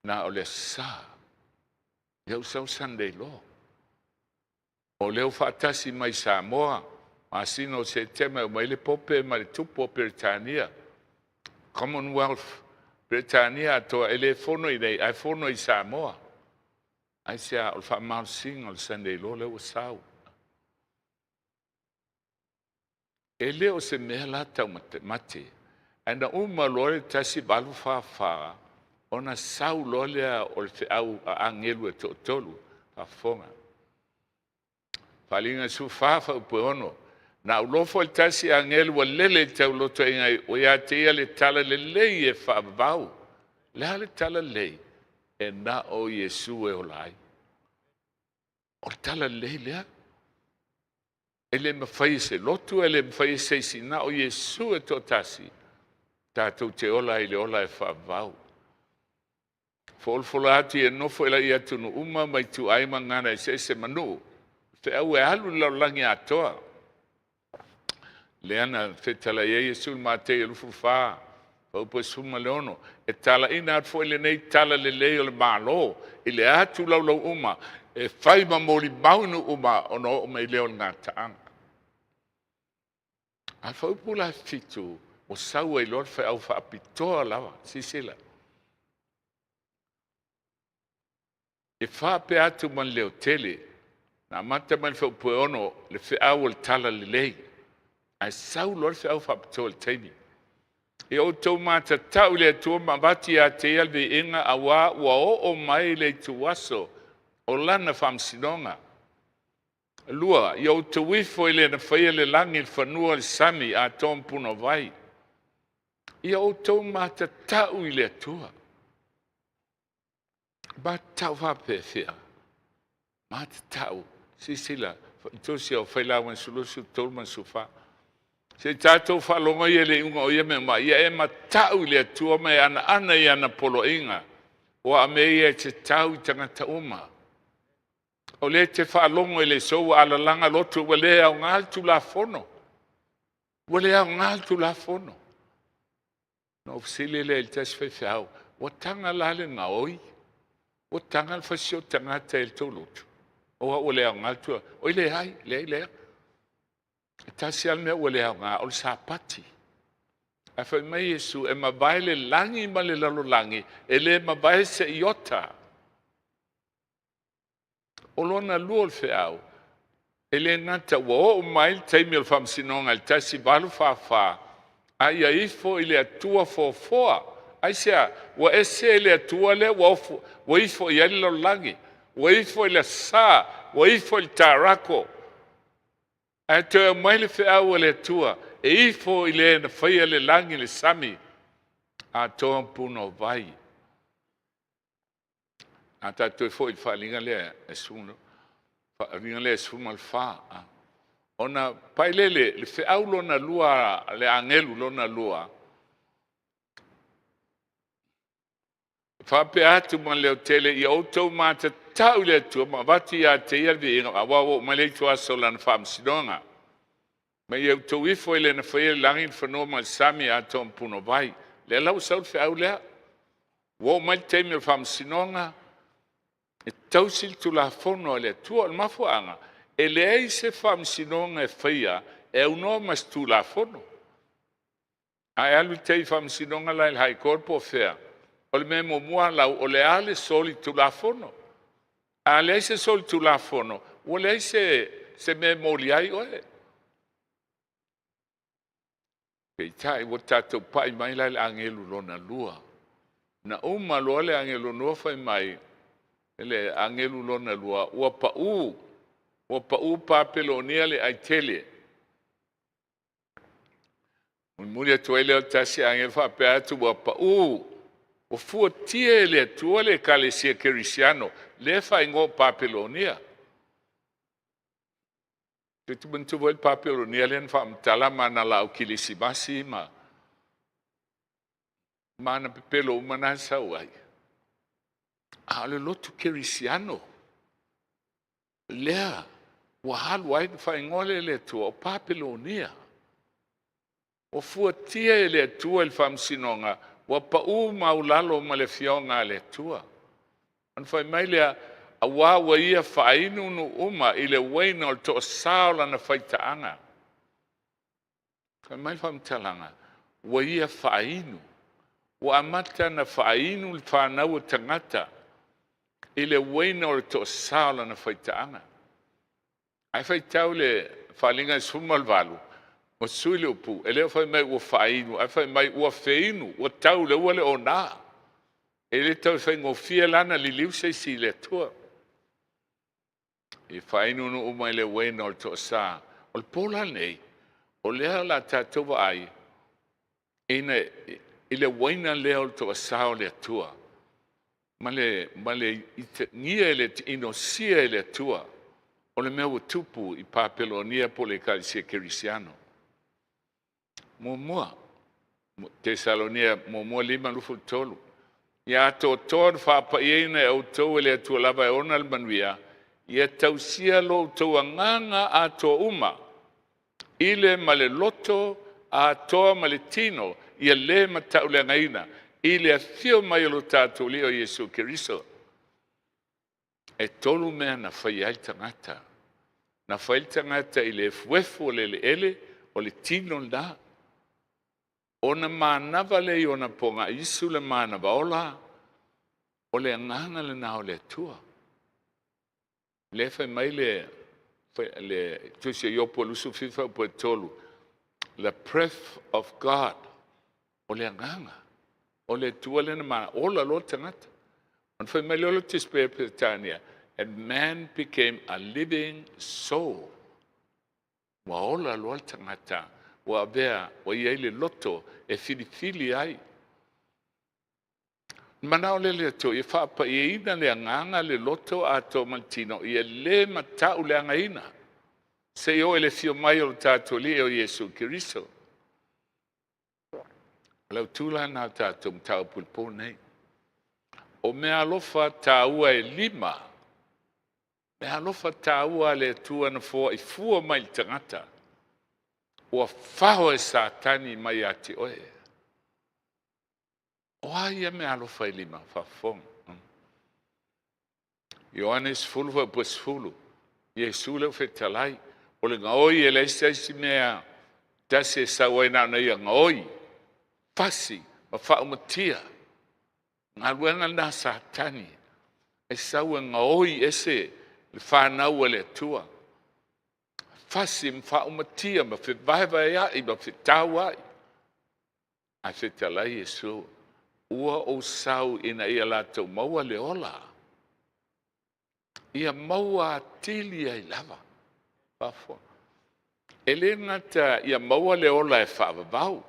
na o le Aso Sa. Ia ua sau Sunday Law. O lea ua faatasi mai Samoa, masina o Setema e omai le Pope ma le Tupu o Peretania, Commonwealth Peretania atoa, e le fono i inei ae fono i Samoa. Aisea? O le faamalosiga o le Sunday Law lea ua sau. E le o se mea la taumatemate, ae na uma loa le 1844 ona sau loa lea o le feau a agelu e toatolu. Faafofoga. Faaaliga 14 faaupu e 6. Na ulofo i le tasi agelu ua lele i le taulotoga ua ia te ia le tala lelei e faavavau. Le a le tala lelei? E na o Iesu e ola ai. O le tala lelei lea. E le mafai e se lotu, e le mafai e se isi, na o Iesu e toatasi tatou te ola ai i le ola e faavavau. Folafola atu ia nofo i lai atunuu uma ma ituai ma gagana eseese ma nuu. Feau e alu i le lalolagi atoa. Lea na fetalai ai Iesu i le Matei 24, faaupu e 16, e talaina atu foi lenei tala lelei o le Malo i le atu laulau uma, e fai ma molimau i nuu uma ona oo mai lea o le gataaga. A faaupu la 7, ua sau ai loa le feau faapitoa lava, silasila. E faapea atu ma le leotele, na amata mai le fuaiupu e 6, le feau o le tala lelei, ae sau loa le feau faapitoa i le taimi. Ia outou matatau i le Atua ma avatu ia te ia le viiga, auā ua oo mai le ituaso o lana faamasinoga. 2, ia outou ifo i le na faia le lagi, le fanua, le sami, atoa ma punouai. Ia outou matatau i le Atua. Matatau faapefea? Matatau, silasila, tusi o Failauga 23 ma le 14. Se i tatou faalogo ia i le iuga o ia mea uma, ia e matau i le Atua ma e anaana i ana poloaiga, aua o mea ia e tatau i tagata uma. O lea e te faalogo i le aso ua alalaga lotu, ua le aoga le Tulafono. Ua le aoga le Tulafono. Na ou fesili lea i le tasi faifeau, ua taga la le gaoi? Ua taga le fasi o tagata i le tou lotu? Aua ua le aoga le tua. Oi leai, leai, leai. E tasi lava le mea ua le aoga, o le Sapati. Ae fai mai Iesu, e mavae le lagi ma le lalolagi, e le mavae se iota. O lona lua o le feau, e le gata ua oo mai le taimi o le faamasinoga i le 1844, a ia ifo i le Atua foafoa. Aisea? Ua ese le Atua lea ua, ofo, ua ifo i ai le lalolagi, ua ifo i le sa, ua ifo i le tarako. Ae toe aumai le feau a le Atua e ifo i le na faia le lagi, le sami, atoa punouai. A tatou toe foi i le faaaliga lea e faaaliga lea e 14, ona pai lea le feau lona lua, le agelu lona lua, faapea atu ma le leotele, ia outou matatau i le Atua ma avatu ia te ia le viiga, aua ua oo mai le ituaso o lana faamasinoga. Ma ia outou ifo i le na faia le lagi, le fanua ma le sami atoa ma punouai. Lea la ua sau le feau lea. Ua oo mai le taimi o le faamasinoga, e tausi le Tulafono a le Atua. O le mafuaaga, e leai se faamasinoga e faia e aunoa ma se Tulafono. A e alu e te i faamasinoga la i le High Court po o fea, o le mea muamua lau, o le a le solitulafono. A leai se solitulafono, ua leai se mea e molia ai oe. Peitai ua tatou pai mai la i le agelu lona lua. Na uma loa le agelu lona lua fai mai, le agelu lona lua, ua pau, ua pau Papelonia le aitele. Mulimuli atu ai lea o le tasi agelu faapea atu, ua pau, ua fuatia e le Atua le Ekalesia Kerisiano, lea e faaigoa o Papelonia. Toe te manatua foi le Papelonia lea na faamatala ma ana laau kilisimasi ma ana pepelo uma na sau ai. A o le lotu kerisiano lea ua alu ai le faaigoa lea e le Atua o Papelonia. Ua fuatia e le Atua i le faamasinoga, ua pau maualalo ma le afioga a le Atua. Ona fai mai lea, aua ua ia faainu nuu uma i le uaina o le toasa o lana faitaaga. Fai mai le faamatalaga, ua ia faainu. Ua amata ona faainu le fanau a tagata i le uaina o le toasa o lana faitaaga. Ae faitau le faaaliga e 18, ua sui le upu, e le o fai mai ua faainu, ae fai mai ua feinu, ua tau i le ua le ona. E le tau faigofie la ona liliu se isi i le Atua. E faainu nuu uma i le uaina o le toasa. O le po la lenei, o lea o le a tatou vaai ina, i le uaina lea o le toasa o le Atua, ma le, ma le itagia e le inosia e le Atua o le mea ua tupu i Papelonia po o le Ekalesia Kerisiano. Muamua, Tesalonia muamua 5:23. Ia atoatoa ona faapaiaina e outou e le Atua lava e ona le manuia, ia tausia lo outou agaga atoa uma, i le ma le loto atoa ma le tino, ia le matauleagaina, i le afio mai o lo tatou Alii o Iesu Keriso. E tolu mea na faia ai le tagata. Na fai le tagata i le efuefu o le eleele, o le tino lena. Ona manava lea i ona pogaisu le manava ola, o le agaga lena o le Atua. Lea fai mai le, le tusi o Iopo 27 upu e 3, the breath of God, o le agaga, o le Atua lea na mana, ola loa le tagata. Ona fai mai lea o le Tusi Peretania, and man became a living soul. Ua ola loa le tagata, ua avea, ua i ai le loto e filifili ai. Manao lea le Atua ia faapaiaina le agaga, le loto atoa ma le tino, ia le matauleagaina, seia oo i le afio mai o lo tatou Alii o Iesu Keriso. O le autu la lena o le tatou mataupu i le po nei. O meaalofa taua e lima, meaalofa taua a le Atua na foai fua mai i le tagata, ua fao e Satani mai ia te oe. O a ia meaalofa e lima? Faafofoga. Ioane 10 faaupu e 10. Iesu lea ua fetalai, o le gaoi e leai se isi mea tasi e sau ai na ona ia gaoi, fasi ma faaumatia. Galuega lena a Satani e sau e gaoi ese le fanau a le Atua, fasi ma faaumatia ma fevaevaea'i ma fetaua'i. Ae fetalai Iesu, ua ou sau ina ia latou maua le ola, ia maua atili ai lava. Faafofoga. E le gata ia maua le ola e faavavau,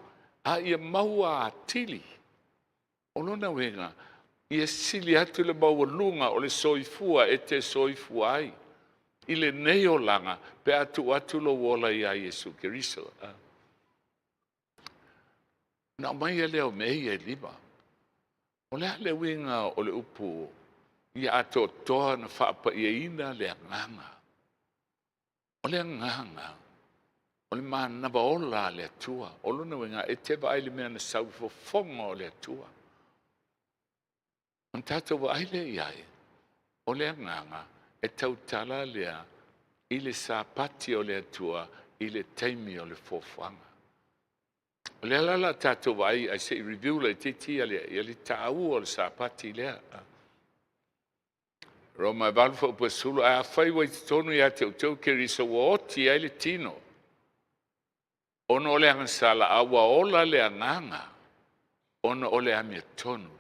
a ia maua atili. O lona uiga, ia sili atu le maualuga o le soifua e te soifua ai i lenei olaga pe a tuu atu lou ola ia Iesu Keriso. Ona aumaia lea o mea ia e lima. O le a le uiga o le upu ia atoatoa ona faapaiaina le agaga? O le agaga, o le manava ola a le Atua. O lona uiga, e te vaai i le mea na sau i le fofoga o le Atua. Ona tatou vaai lea i ai, o le agaga e tautala lea i le Sapati o le Atua i le taimi o le foafoaga. O lea la o le a tatou vaai ae se i review laitiiti le taua o le Sapati lea. Roma e 8 faaupu e 10, ae afai ua i totonu ia te outou Keriso ua oti ai le tino, ona o le agasala, a ua ola le agaga, ona o le amiotonu,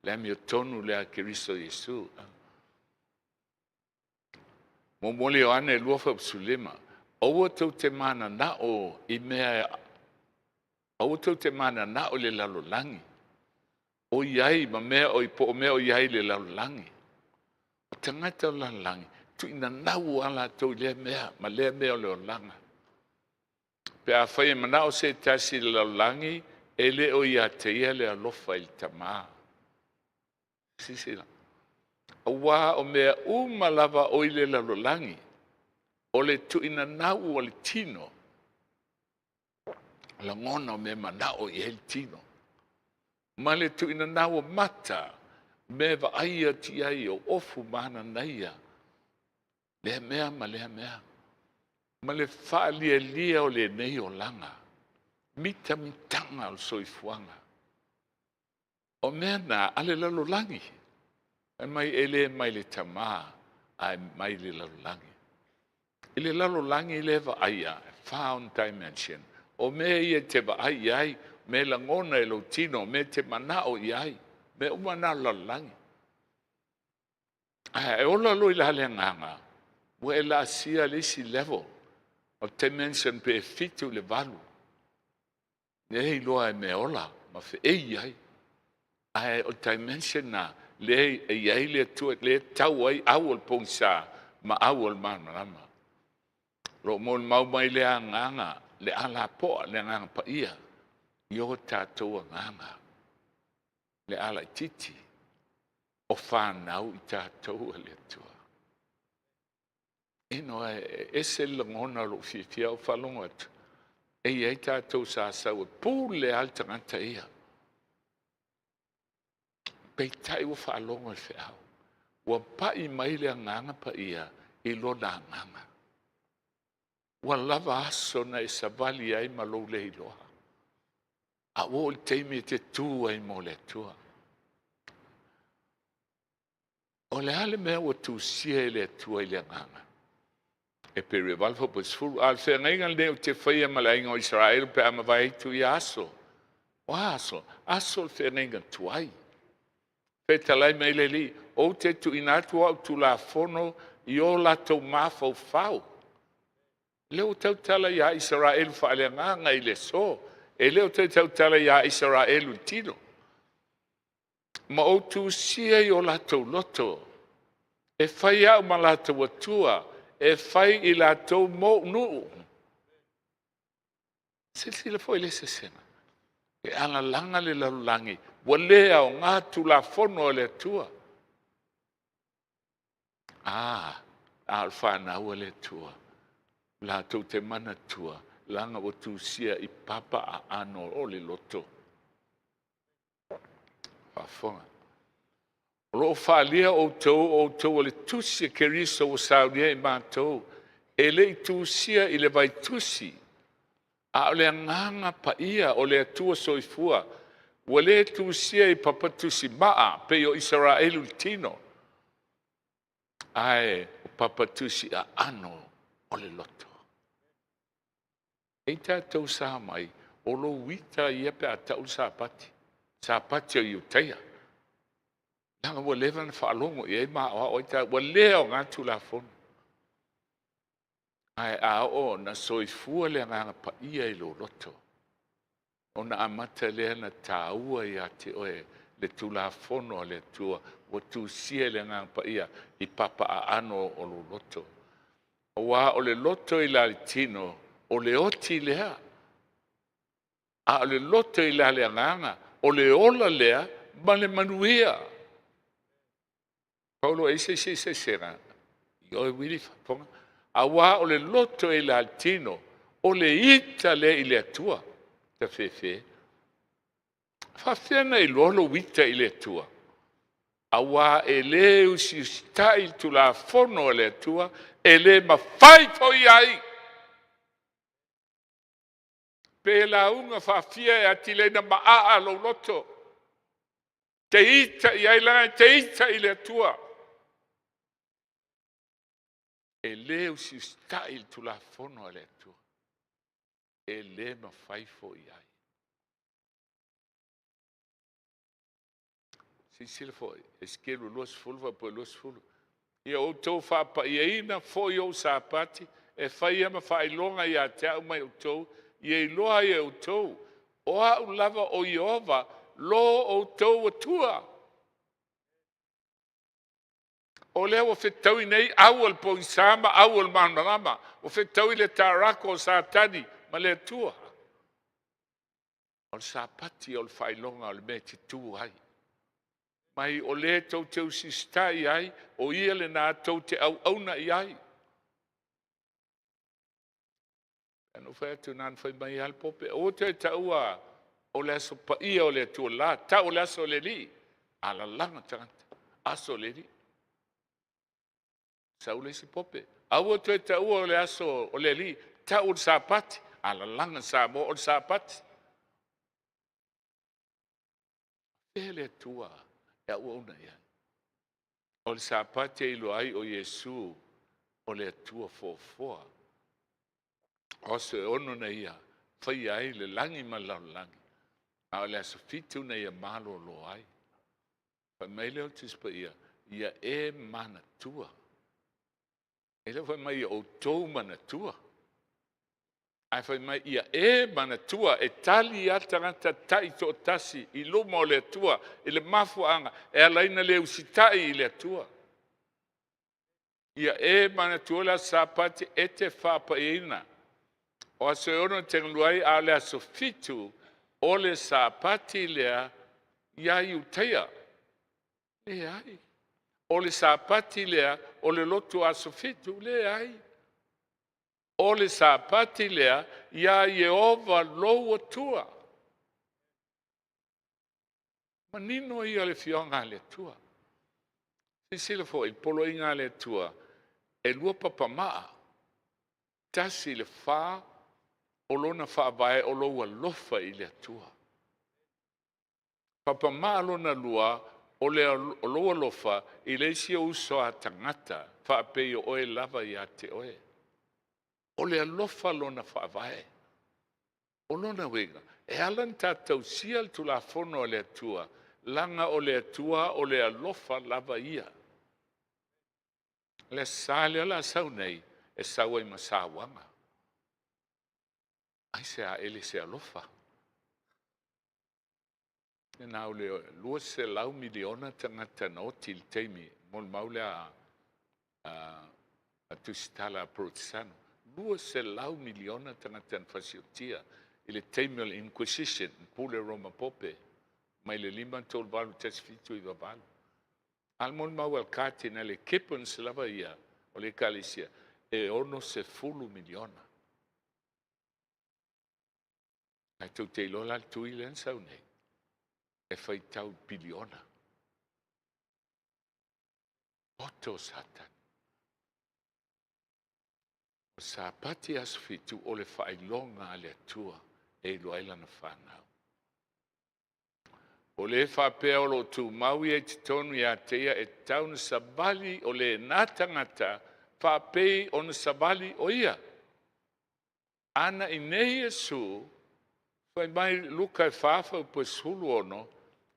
le amiotonu lea a Keriso Iesu. Muamua Ioane 2:15, aua tou te mananao i mea, aua tou te mananao i le lalolagi, o i ai ma mea o i, po o mea o i ai i le lalolagi. O tagata o le lalolagi, tuuinanau lava latou i lea mea ma lea mea o le olaga. Pe afai e manao se tasi i le lalolagi, e le o ia te ia le alofa i le Tama. Silasila. Aua o mea uma lava o i le lalolagi, o le tuuinanau o le tino, lagona o mea manao i ai le tino, ma le tuuinanau o mata, mea e vaai atu i ai o ofu mananaia, lea mea ma lea mea, ma le faalialia o lenei olaga, mitamitaga o le soifuaga. O mea na a le lalolagi, fai mai e le mai le Tama, ae mai le lalolagi. I le lalolagi lea e vaaia, e fa ona dimension, o mea ia e te vaai i ai, mea e lagona e lou tino, mea e te manao i ai, mea uma na o le lalolagi. Ae ola loa i la le agaga, ua e laasia le isi level o dimension pe 7 i le 8. Lea e iloa e mea ola ma feei ai. Ae o le dimension na, lea e i ai le Atua, lea e tau ai au o le pogisa ma au o le malamalama. O lo o molimau mai le agaga, le alapoa, le agaga paia i o tatou agaga, le alaititi o fanau i tatou a le Atua. Ino e ese le lagona o lou fiafia o faalogo atu, e i ai tatou sa sau e pule lava le tagata ia. Peitai ua faalogo i le feau, ua pai mai le agaga paia i lona agaga. Ua lava aso na e savali ai ma lou le iloa, a ua oo i le taimi e te tu ai mo le Atua. O le a le mea ua tusia e le Atua i le agaga? Heperu e 8 faaupu e 10. A o le feagaiga lenei ou te faia ma le aiga o Isaraelu pe a mavae atu ia aso. O a aso? Aso o le feagaiga tuai. Fetalai mai le Alii, ou te tuuina atu au tulafono i o latou mafaufau. Lea ua tautala ia Isaraelu faaleagaga i le aso. E le o toe tautala ia Isaraelu i le tino. Ma ou tusia i o latou loto, e fai au ma latou Atua, e fai i latou mou nuu. Silasila foi i le eseesega. E alalaga le lalolagi, ua le aoga Tulafono a le Atua. A, a o le fanau a le Atua, latou te manatua, leaga ua tusia i papa aano o le loto. Faafofoga. O lo o faaalia outou o outou o le tusi a Keriso ua saunia e matou, e le i tusia i le vaitusi, a o le agaga paia o le Atua Soifua, ua le tusia i papa tusimaa pei o Isaraelu i le tino, ae o papa tusi aano o le loto. E i ai tatou sa mai, o lou ita ia pe a tau le Sapati, Sapati o Iutaia. Leaga ua leva ona faalogo i ai ma aoao ai tatou, ua le aoga Tulafono. Ae a oo ina soifua le Agaga Paia i lou loto, ona amata lea ona taua ia te oe le Tulafono a le Atua ua tusia e le Agaga Paia i papa aano o lou loto. Aua o le loto i la le tino, o le oti lea, a o le loto i la le agaga, o le ola lea ma le manuia. Paulo, e i ai se isi eseesega? Ioe Uili Fofoga. Aua o le loto i la le tino, o le ita lea i le Atua. Tafefe. E faafefea ona e iloa lou ita i le Atua? Aua e le usiusitai i le Tulafono a le Atua, e le mafai foi ai. Pe lauga faafia e atili ai ona maaa lou loto, te ita i ai leaga e te ita i le Atua. E le usiusitai i le Tulafono a le Atua, e le mafai foi ai. Silasila foi, Esekielu 20 faapea 20. Ia outou faapaiaina foi ou Sapati e faia ma faailoga ia te au mai outou, ia iloa ai e outou, o au lava o Ieova lo outou Atua. O lea ua fetaui nei au o le pogisa ma au o le malamalama, ua fetaui le tarako o Satani ma le Atua. O le Sapati o le faailoga o le mea e te tu ai. Mai o le tou te usiusitai ai, o ia lena tou te auauna i ai. Na ou fai atu, na ona fai mai lava le Pope, aua toe taua o le aso paia o le Atua la, tau o le aso o le Alii. Alalaga tagata, aso o le Alii. Sau le isi Pope, aua toe taua o le aso o le Alii, tau o le Sapati. Alalaga Samoa o le Sapati. Fea le Atua e auauna i ai? O le Sapati e iloa ai o Iesu o le Atua foafoa. O aso e 6 na ia faia ai le lagi ma le lalolagi, a o le aso 7 na ia malolo ai. Fai mai lea o le Tusi Paia, ia e manatua. E le fai mai ia outou manatua. Ae fai mai ia e manatua, e tali lava tagata taitoatasi i luma o le Atua i le mafuaaga e ala ai ona le usitai i le Atua. Ia e manatua le aso Sapati e te faapaiaina. O aso e 6 e te galue ai, a o le aso 7 o le Sapati lea ia Iutaia. Leai. O le Sapati lea o le lotu aso 7. Leai. O le Sapati lea ia Ieova lou Atua. Manino ia o le afioga a le Atua. Silasila foi i le poloaiga a le Atua, e 2 papamaa, tasi i le fa o lona faavae o lou alofa i le Atua. Papamaa lona lua, o lou alofa i le isi ou uso a tagata faapei o oe lava ia te oe. O le alofa lona faavae. O lona uiga, e ala ona tatou tausia le Tulafono a le Atua, leaga o le Atua o le alofa lava ia. O le Aso Sa lea o le a sau nei, e sau ai ma sauaga. Aisea e le se alofa? Na o le 200 miliona tagata na oti i le taimi, molimau lea a Tusitala a Porotesano, 200 miliona tagata na fasiotia i le taimi o le Inquisition, pule Roma Pope, mai le 538 i le 1798. A o le molimau a le Katinale Gibbons lava ia o le Ekalesia, e 60 miliona. Ae tou te iloa la le tui lea na sau nei. E faitau piliona. Poto o Satani. O Sapati aso 7 o le faailoga a le Atua e iloa ai lana fanau. O le faapea o lo o tumau ia i totonu ia te ia e tatau ona savali o lena tagata faapei ona savali o ia. Ana i nei Iesu, fai mai Luka e 4 fuaiupu e 16,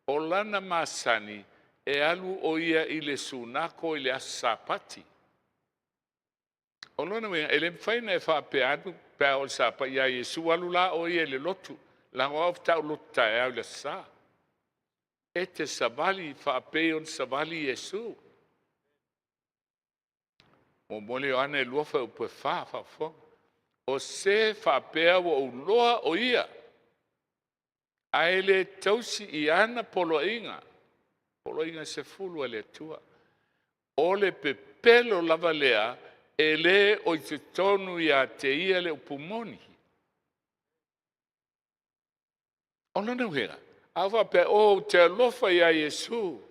o lana masani e alu o ia i le sunako i le aso Sapati. O lona uiga, e le mafai ona e faapea atu pe a oo i le Sapati ia Iesu, alu la oe ia i le lotu, leaga o au faatoa ou lotu taeao i le Aso Sa. E te savali faapei ona savali Iesu. Muamua Ioane 2 fuaiupu e 4, faafofoga. O se faapea ua ou iloa o ia, ae le tausi i ana poloaiga, poloaiga e 10 a le Atua, o le pepelo lava lea, e le o i totonu ia te ia le upu moni. O lona uiga, a faapea, oh, ou te alofa ia Iesu, ou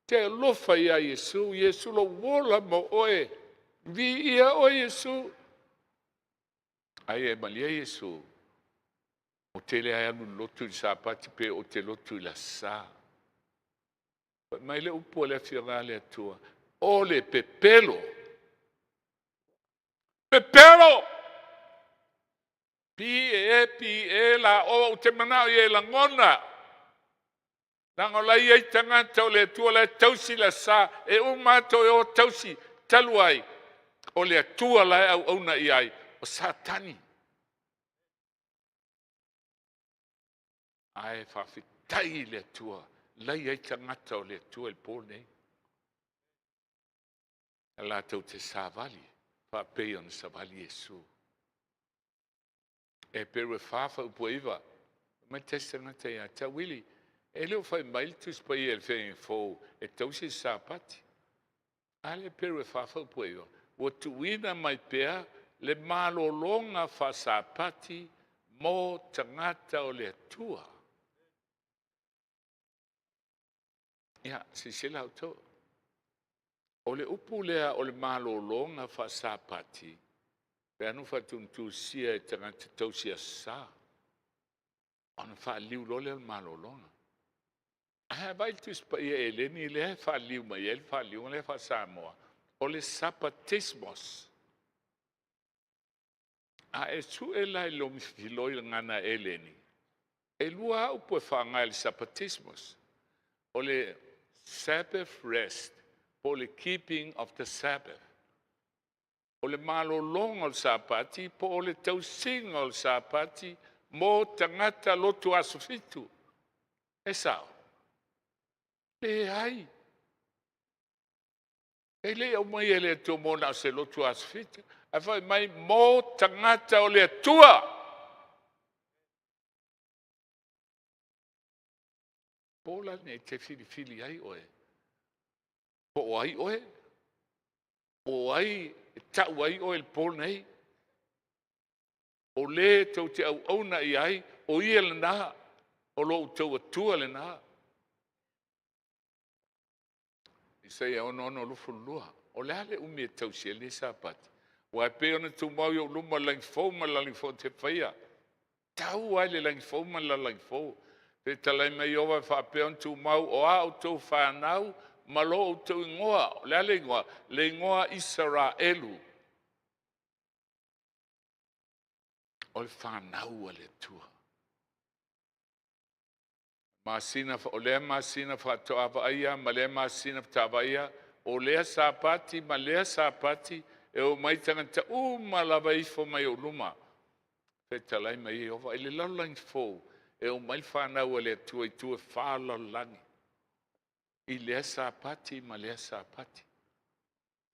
te alofa ia Iesu, Iesu lou ola mo oe, viia oe Iesu. Ai e malie Iesu, ou te le alu i le lotu i le Sapati pe ou te lotu i le Aso Sa. Fai mai le upu a le Afioga a le Atua, o le pepelo. Pepelo! P-E-P-E la o, ou te manao ia e lagona. Leaga o la e i ai tagata o le Atua o la e tausi le Aso Sa, e uma atu e o tausi, talu ai, o le Atua la e auauna i ai, o Satani. Ae faafetai i le Atua, la e i ai tagata o le Atua i le po lenei. Latou te savali faapei ona savali Iesu. Heperu e 4 fuaiupu e 9. Fai mai le tasi tagata ia te au, Uili, e le o fai mai le Tusi Paia i le Feagaiga Fou e tausi le Sapati. A lea Heperu e 4 fuaiupu e 9, ua tuuina mai pea le malologa faasapati mo tagata o le Atua. Ia, silasila outou. O le upu lea o le malologa faasapati, pe a na faatumatusia e tagata tausi Aso Sa, ona faaliliu loa lea o le malologa. Ae a vaai i le Tusi Paia Eleni lea e faaliliu mai ai le faaliliuga lea faa-Samoa, o le Sapatismos. A e sue la i le lomi filifiloi i le gagana Eleni, e lua lava upu e faaaoga i le Sapatismos. O le Sabbath rest po o le keeping of the Sabbath. O le malologa o le Sapati po o le tausiga o le Sapati mo tagata lotu aso 7. E sao? Leai. E le i aumaia e le Atua mo na o se lotu aso 7, ae fai mai mo tagata o le Atua. Po la lenei te filifili ai oe, po o ai oe, po o ai e tau ai oe i le po lenei. O le tou te auauna i ai, o ia lena, o lo outou Atua lena. Isaia 66:22. O le a le umi e tausi ai lenei Sapati? Aua e pei ona tumau i ou luma le lagi fou ma le lalolagi fou ou te faia. Tau lava i le lagi fou ma le lalolagi fou. Fetalai mai Ieova e faapea ona tumau o a outou fanau ma lo outou igoa. O le a le igoa? Le igoa Isaraelu. O le fanau a le Atua. Masina, o lea masina faatoa vaaia ma lea masina faatoa vaaia, o lea Sapati ma lea Sapati, e omai tagata uma lava e ifo mai ou luma. Fetalai mai Ieova, i le lalolagi fou, e omai le fanau a le Atua i itu e fa o le lalolagi, i lea Sapati ma lea Sapati.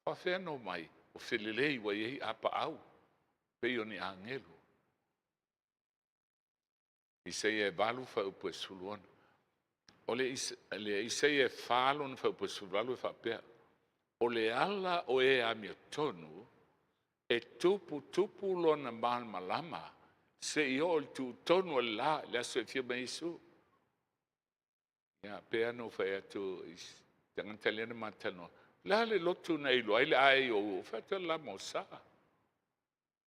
Faafefea ona omai? O felelei ua i ai apaau, pei o ni agelu. Isaia e 8 fuaiupu e 16. O le Isaia e 4 lona fuaiupu e 18 e faapea, o le ala o e amiotonu e tuputupu lona malamalama seia oo i le tutonu o le la, le aso e afio mai ai Iesu. Ia, pei lava ona ou fai atu i si tagata lea na ma talanoa, o le a le lotu na e iloa ai le A E I O U? Ou fai atu, o le LMS.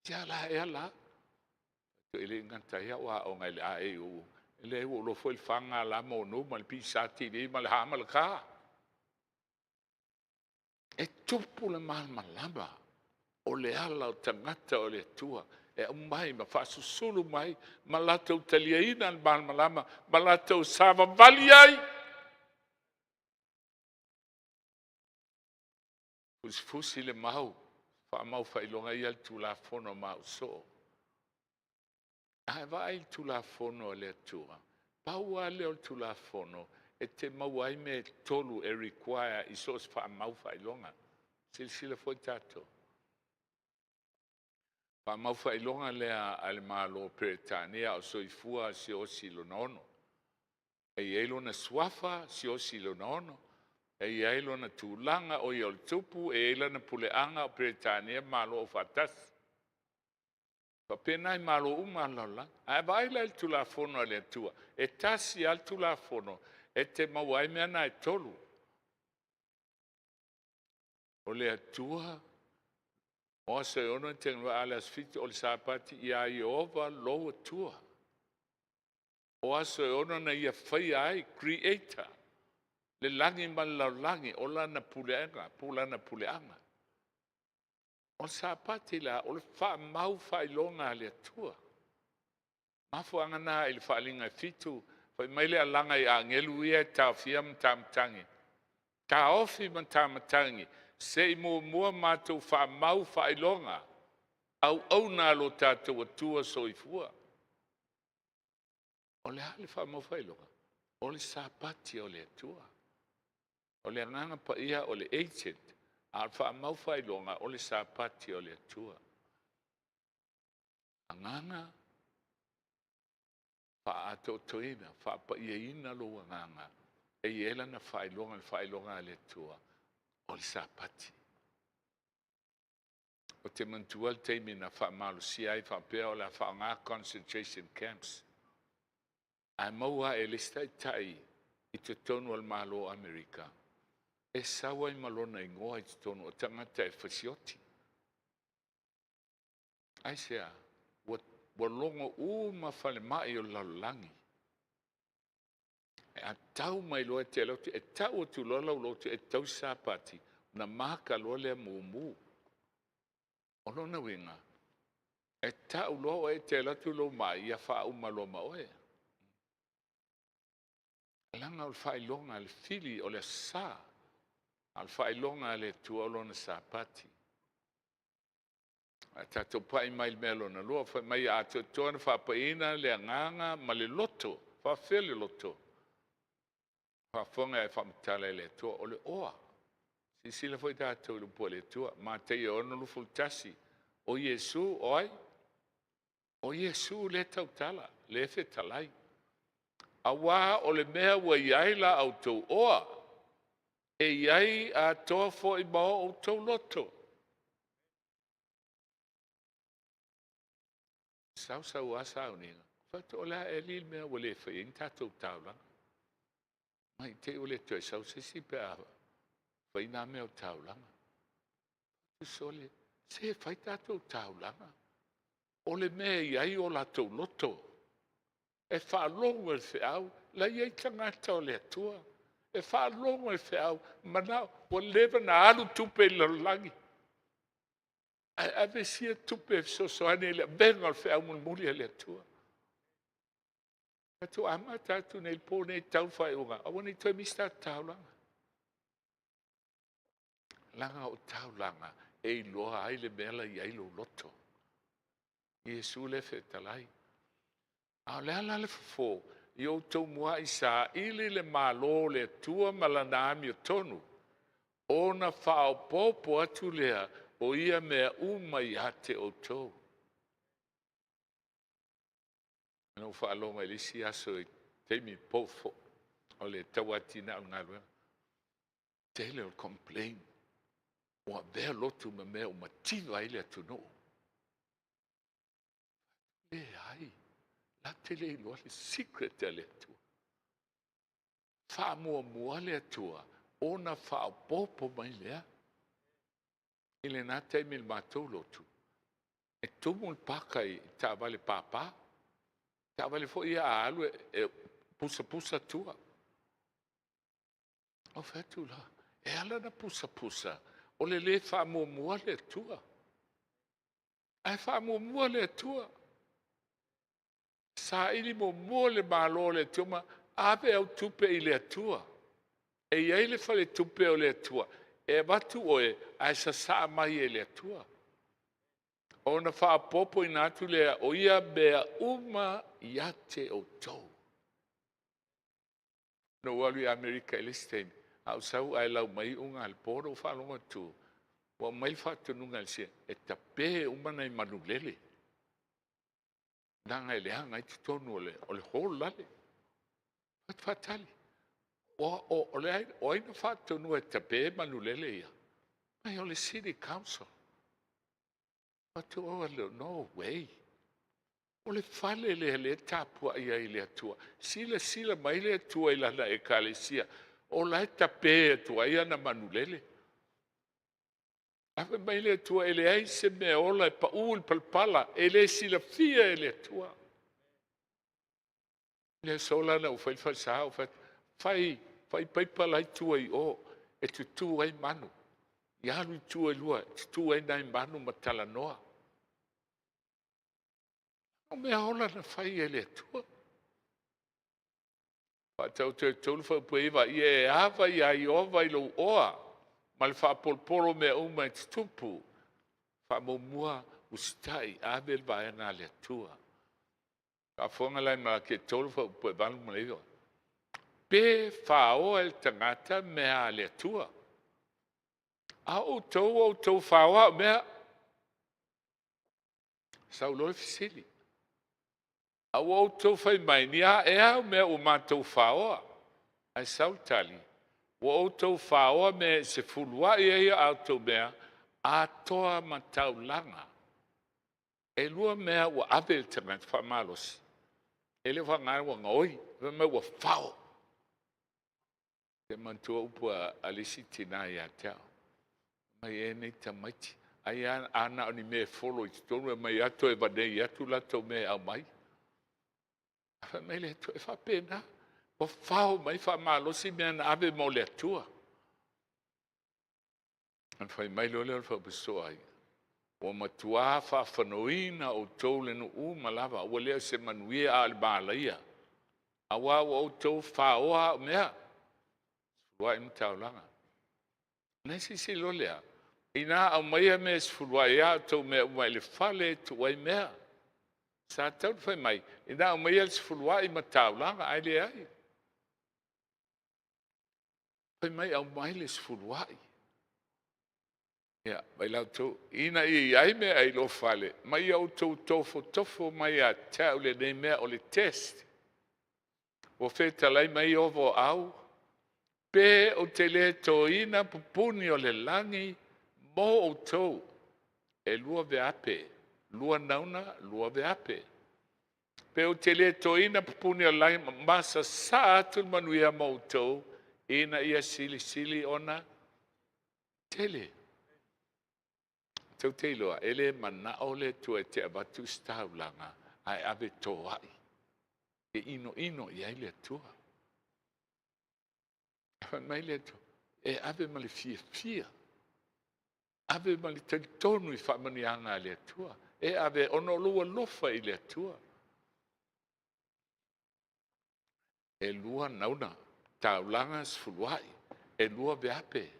Ia la ea la? E le gata ai au aoga i le A E I O U, e leai ua ou iloa foi le F G L M O N ma le B S T D ma le H ma le K. E tupu le malamalama o le ala o tagata o le Atua e aumai ma faasusulu mai ma latou taliaina le malamalama ma latou savavali ai. Fusifusi le mau, faamau faailoga ia le Tulafono a Mausoo. A e vaai i le Tulafono a le Atua, pau lava lea o le Tulafono e te maua ai mea e tolu e require i so o se faamau faailoga. Silasila foi tatou. Faamau faailoga lea a le Malo o Peretania a o soifua Siaosi Lona 6. E i ai lona suafa, Siaosi Lona 6, e i ai lona tulaga, o ia o le tupu, e i ai lana puleaga o Peretania ma Malo Aufaatasi. Faapena i Malo uma lava o le lalolagi. A e vaai la i le Tulafono a le Atua, e tasi lava le Tulafono e te maua ai mea na e tolu. O le Atua, o aso e 6 e te galue ai, a o le aso 7 o le Sapati ia Ieova lou Atua. O aso e 6 na ia faia ai, creator, le lagi ma le lalolagi, o lana puleaga, po o lana puleaga. O le Sapati la, o le faamau faailoga a le Atua. Mafuaaga na i le faaaliga e fitu, fai mai le alaga i agelu ia e taofia matamatagi. Taofi matamatagi, se i muamua matou faamau faailoga, auauna a lo tatou Atua Soifua. O le a le faamau faailoga? O le Sapati o le Atua. O le Agaga Paia o le agent, a o le faamau faailoga o le Sapati o le Atua. Agaga faaatoatoina, faapaiaina lou agaga e i ai lana faailoga, le faailoga a le Atua o le Sapati. Ou te manatua le taimi na faamalosia ai faapea o le a faaaoga concentration camps, ae maua ae e le isi taitai i totonu o le Malo o Amerika e sau ai ma lona igoa i totonu o tagata e fasioti. Aisea? Ua, ua logo uma falemai o le lalolagi. A tau mai loa e te alu atu, e tau atu loa lau lotu e tausi Sapati, ona maka loa lea mumu. O lona uiga, e tau loa oe e te alu atu lou mai, ia faauma loa ma oe. Leaga o le faailoga a le fili o le Aso Sa, a o le faailoga a le Atua o lona Sapati. A tatou pai mai i le mea lona lua, fai mai ia atoatoa ona faapaiina le agaga ma le loto. Faafefea le loto? Faafofoga e faamatala e le Atua, o le oa. Silasila foi tatou i le upu a le Atua, Mataio 6:21, o Iesu, o ai? O Iesu lea e tautala, lea e fetalai. Aua o le mea ua i ai la outou oa, e i ai atoa foi ma o outou loto. Sau sau lava sauniga, fai atu o le a ea alii le mea ua le fai ai ni tatou taulaga. Mai te i ua le toe sau se isi pe a fai nā mea o taulaga. Sole, se fai tatou taulaga. O le mea e i ai o latou loto. E faalogo i le feau, la e i ai tagata o le Atua. E faalogo i le feau, manao, ua leva ona alu tupe i le lalolagi. Ae ave sia tupe e fesoasoani i le avega o le feau mulimuli a le Atua. Tatou amata atu nei i le po nei tau le faaiuga, aua ne i toe misi tatou taulaga. Leaga o taulaga e iloa ai le mea la i ai lou loto. Iesu lea fetalai. A o le a la le fofo? Ia outou muai saili le Malo o le Atua ma lana amiotonu, ona faaopoopo atu lea o ia mea uma ia te outou. Na ou faalogo i le isi aso i taimi po o le tauatiae o le galuega, tele o le complain, ua avea lotu ma mea ua mativa ai le atunuu. Leai, la te le iloa le secret a le Atua. Faamuamua le Atua ona faaopoopo mai lea. I lena taimi i le matou lotu, e tumu le paka i taavale papa. Taavale foi ia a alu e pusapusa tua. Ou fai atu la, e ala ona pusapusa, o le le faamuamua le Atua. Ae faamuamua le Atua. Saili muamua le Malo o le Atua ma ave au tupe i le Atua. E i ai le faletupe o le Atua, e avatu oe ae sasaa mai e le Atua. Ona faaopoopoina atu lea o ia mea uma ia te outou. Na ou alu i Amerika i le isi taimi, a ou sau ae lau mai iuga a le po, na ou faalogo atu ua aumai le faatonuga e le CIA e tape uma nai manulele, leaga e leaga ai totonu o le hall lale. Ou faatali, o ai na faatonuina e tape manulele ia? Ai o le City Council. Atu, oh, no way. O le fale lea lea e tapuai ai le Atua. Silasila mai le Atua i lana ekalesia. O la e tape atu ai ana manulele. Ae mai le Atua e leai se mea ola e pau i le palapala, e le silafia e le Atua. Le aso la na ou fai le falesa, ou fai atu, fai paipa la i tua i o, e tutu ai manu. Ia alu i tua i lua, e tutu ai nai manu ma talanoa. O mea ola na fai e le Atua. Faatau toe tolu faaupu e iva, ia e ava iā Ieova i lou oa ma le faapolopolo o mea uma e tutupu. Faamuamua usitai, ave le vaega a le Atua. Faafofoga la i Malaki e 3 faaupu e 8 ma le 9. Pe faoa e le tagata mea a le Atua. A o outou ua outou faoa au mea. Sau loa le fesili. A ua outou fai mai, ni a ea au mea ua matou faoa? Ae sau le tali, ua outou faoa mea e sefuluai ai a outou mea, atoa ma taulaga. E lua mea ua ave e le tagata faamalosi, e le o faaaogaina ua gaoi, fai mai ua fao. Ou te manatua upu a le isi tina ia te au, fai mai, e nei tamaiti, ai lava na o ni mea e folo i totonu, e omai lava toe vanei atu latou mea e aumai. Ae fai mai le Atua, e faapena, ua fao mai faamalosi mea na ave mo le Atua. Ona fai mai loa lea o le faaupufai sosoo a ia, ua matua faafanoina outou le nuu uma lava, ua le o se manuia a o le malaia, aua ua outou faoa au mea, sefuluai ma taulaga. Ona e silasila loa lea, ina aumaia mea e sefuluai ai a outou mea uma i le fale e tuu ai mea. Sa tatau ona fai mai, ina aumaia le sefuluai ma taulaga, ae leai. Fai mai aumai le sefuluai. Ia, vai la outou, ina ia i ai meaai i lou fale, ma ia outou tofotofo mai ia te au lenei mea o le test. Ua fetalai mai Ieova o au, pe ou te le toina pupuni o le lagi mo outou, e lua veape, lua nauna, lua veape. Pe ou te le toina pupuni o le lagi ma sasaa atu le manuia mo outou, ina ia silisili ona tele. Tou te iloa, e le manao le Atua e te avatu se taulaga ae ave toai, e inoino i ai le Atua. Fai mai le Atua, e ave ma le fiafia, ave ma le talitonu i faamanuiaga a le Atua, e ave ona o lou alofa i le Atua. E lua nauna, taulaga sefuluai, e lua veape.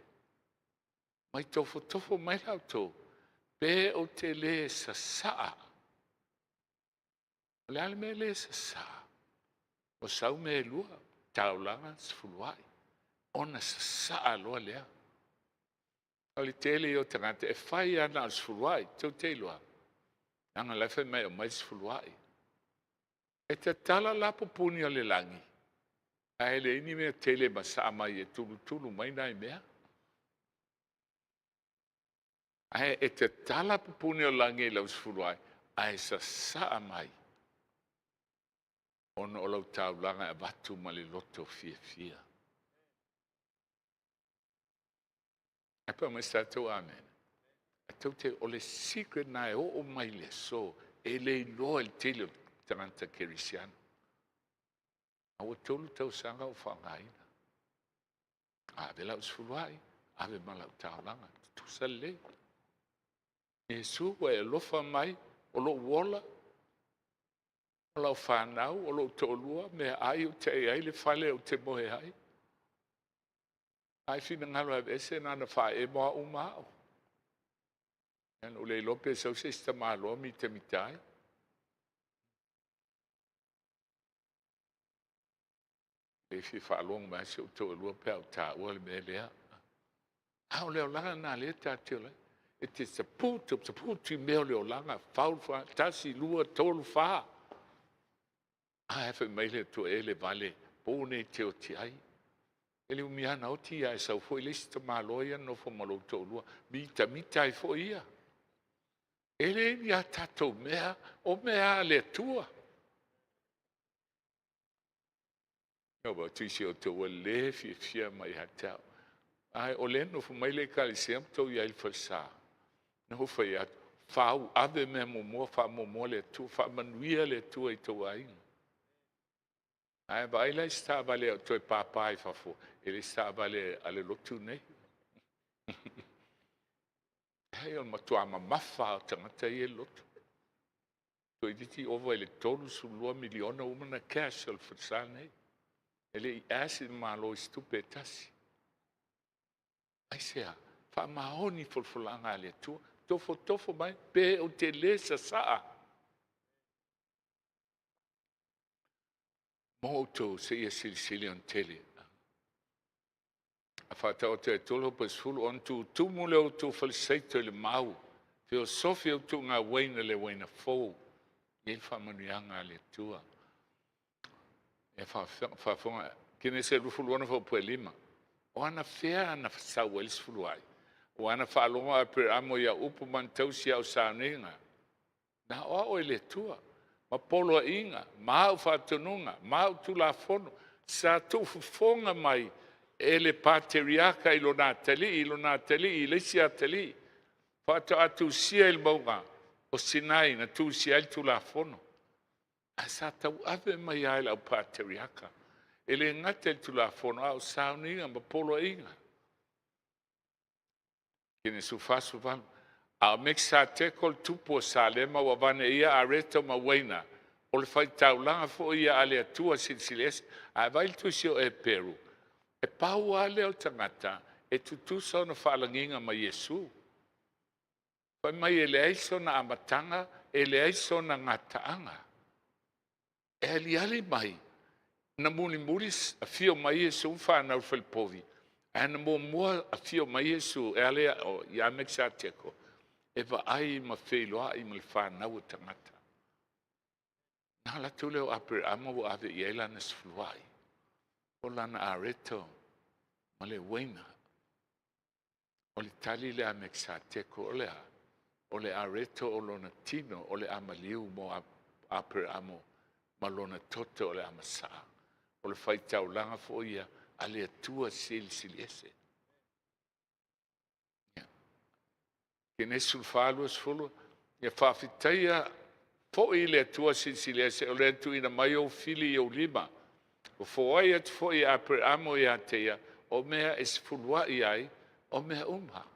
Mai tofotofo mai la outou, pe ou te le sasaa. O le a le mea lea e sasaa? Ua sau mea e lua, taulaga sefuluai, ona sasaa loa lea. O le tele ia o tagata e fai lava na o le sefuluai, tou te iloa, leaga o la e fai mai e aumai le sefuluai. E tatala la pupuni o le lagi, ae leai ni mea tele e masaa mai e tulutulu mai nai mea. Ae e tatala pupuni o le lagi i lau sefuluai, ae sasaa mai ona o lau taulaga e avatu ma le loto fiafia. Ae pa mai sa tatou amene. A tou te o le secret na e oo mai le aso e le iloa i le tele o tagata kerisiano. A ua 3 tausaga o faaaogaina. Ave lau sefuluai, ave ma lau taulaga, tutusa lelei. Iesu ua e alofa mai, o lou ola, o lau fanau, o lou toalua, meaai ou te ai ai, le fale ou te moe ai. A e finagalo e aveese, na ona faaemo lava uma au. Ia na ou le iloa pe sau se isi tamaloa mitamita ai. E fia faalogo mai lava si ou toalua pe a ou taua le mea lea. A o le olaga lena o lea tatou te ola ai. E te saputu saputu i mea o le olaga, fau le fale, 1, 2, 3, 4. Ae fai mai le Atua e le vale, po nei e te oti ai. E le umi lava ona oti ae sau foi le isi tamaloa ia nofo ma lou toalua, mitamita ai foi ia. E le ni a tatou mea, o mea a le Atua. Ua ou vaai atu i si o outou ua le fiafia mai ia te au. Ae o lea e nonofo mai le ekalesia ma tou i ai i le falesa. Na ou fai atu, fau, ave mea muamua, faamuamua le Atua, faamanuia le Atua i tou aiga. Ae vaai la i se taavale a o toe papa i fafo, e le se taavale a le lotu lenei. Leai, o le matua mamafa lava o tagata ia i le lotu. Toeitiiti ova i le $32 miliona ua uma ona cash e le falesa lenei. E le i ask le Malo i se tupe e tasi. Aisea? Faamaoni i folafolaga a le Atua. Tofotofo mai, pe ou te le sasaa mo outou seia silisili ona tele. A faataoto e 3 pe 10, ona tutumu lea o outou falesaito i le mau, feosofi outou uaina i le uaina fou, e i ai le faamanuiaga a le Atua. E faafofoga, Kenese 26 faapuupuu e 5. O anafea na sau ai le sefuluai? Ua na faalogo Aperamo i au upu ma ana tausi i au sauniga. Na aoao e le Atua, ma poloaiga, ma au faatonuga, ma au tulafono, sa tuufofoga mai e le pateriaka i lona atalii, i lona atalii, i le isi atalii, faatoa tusia i le mauga o Sinai na tusia ai le Tulafono. Ae sa tauave mai lava e le au pateriaka. E le gata i le Tulafono, a o sauniga ma poloaiga. Kenesi 48. A o Mekisateko o le tupu o Salema ua avane ai e ia areto ma uaina, o le faitaulaga foi ia a le Atua Silisili Ese. Ae vaai le tusi o Eperu, e pau lava lea o le tagata e tutusa ona faalagiga ma Iesu. Fai mai e leai sona amataga, e leai sona gataaga. E aliali mai, na mulimuli afio mai Iesu ma fanau i le falepovi, ae na muamua afio mai Iesu e ala ia Mekisateko e vaai ma feiloai ma le fanau a tagata. Na alu atu lea o Aperamo ua ave i ai lana sefuluai, o lana areto ma le uaina. O le tali lea a Mekisateko, o le a? O le areto o lona tino o le a maliu mo Aperamo ma lona toto o le a masaa. O le faitaulaga foi ia a le Atua Silisili Ese. Kenesi 14, 20, ia faafetaia foi le Atua Silisili Ese o le na tuuina mai ou fili i ou lima. Ua foai atu foi e Aperamo ia te ia o mea e sefuluai ai o mea uma.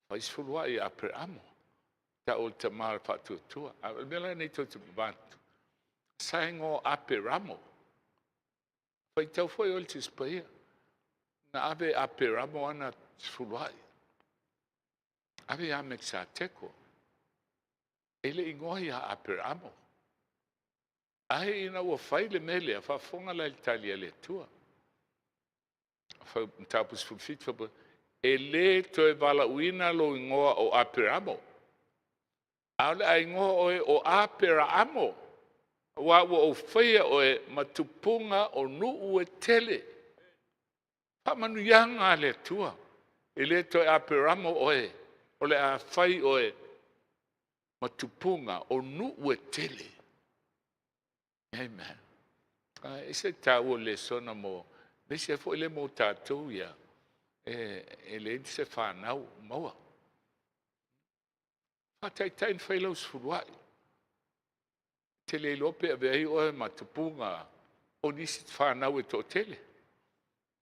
Fai sefuluai e Aperamo, tau o le tama o le faatuatua. A o le mea la lenei tou te manatu, sa igoa o Aperamo. Faitau foi oe i le Tusi Paia. Na ave e Aperamo ana sefuluai. Ave ia Mekisateko. E le igoa ia Aperamo. Ae ina ua fai le mea lea, faafofoga la i le tali a le Atua. Mataupu 17, e le toe valaauina lou igoa o Aperamo, a o le a igoa oe o Aperaamo, aua ua ou faia oe ma tupuga o nuu e tele. Faamanuiaga a le Atua, e le toe Aperamo oe, o le a fai oe ma tupuga o nuu e tele. Amen. E ese le taua o le lesona mo, aemaise foi lea mo tatou ia. E leai se fanau o maua. Faataitai na fai lau sefuluai. E te le iloa pe avea ai oe ma tupuga o nisi fanau e toatele.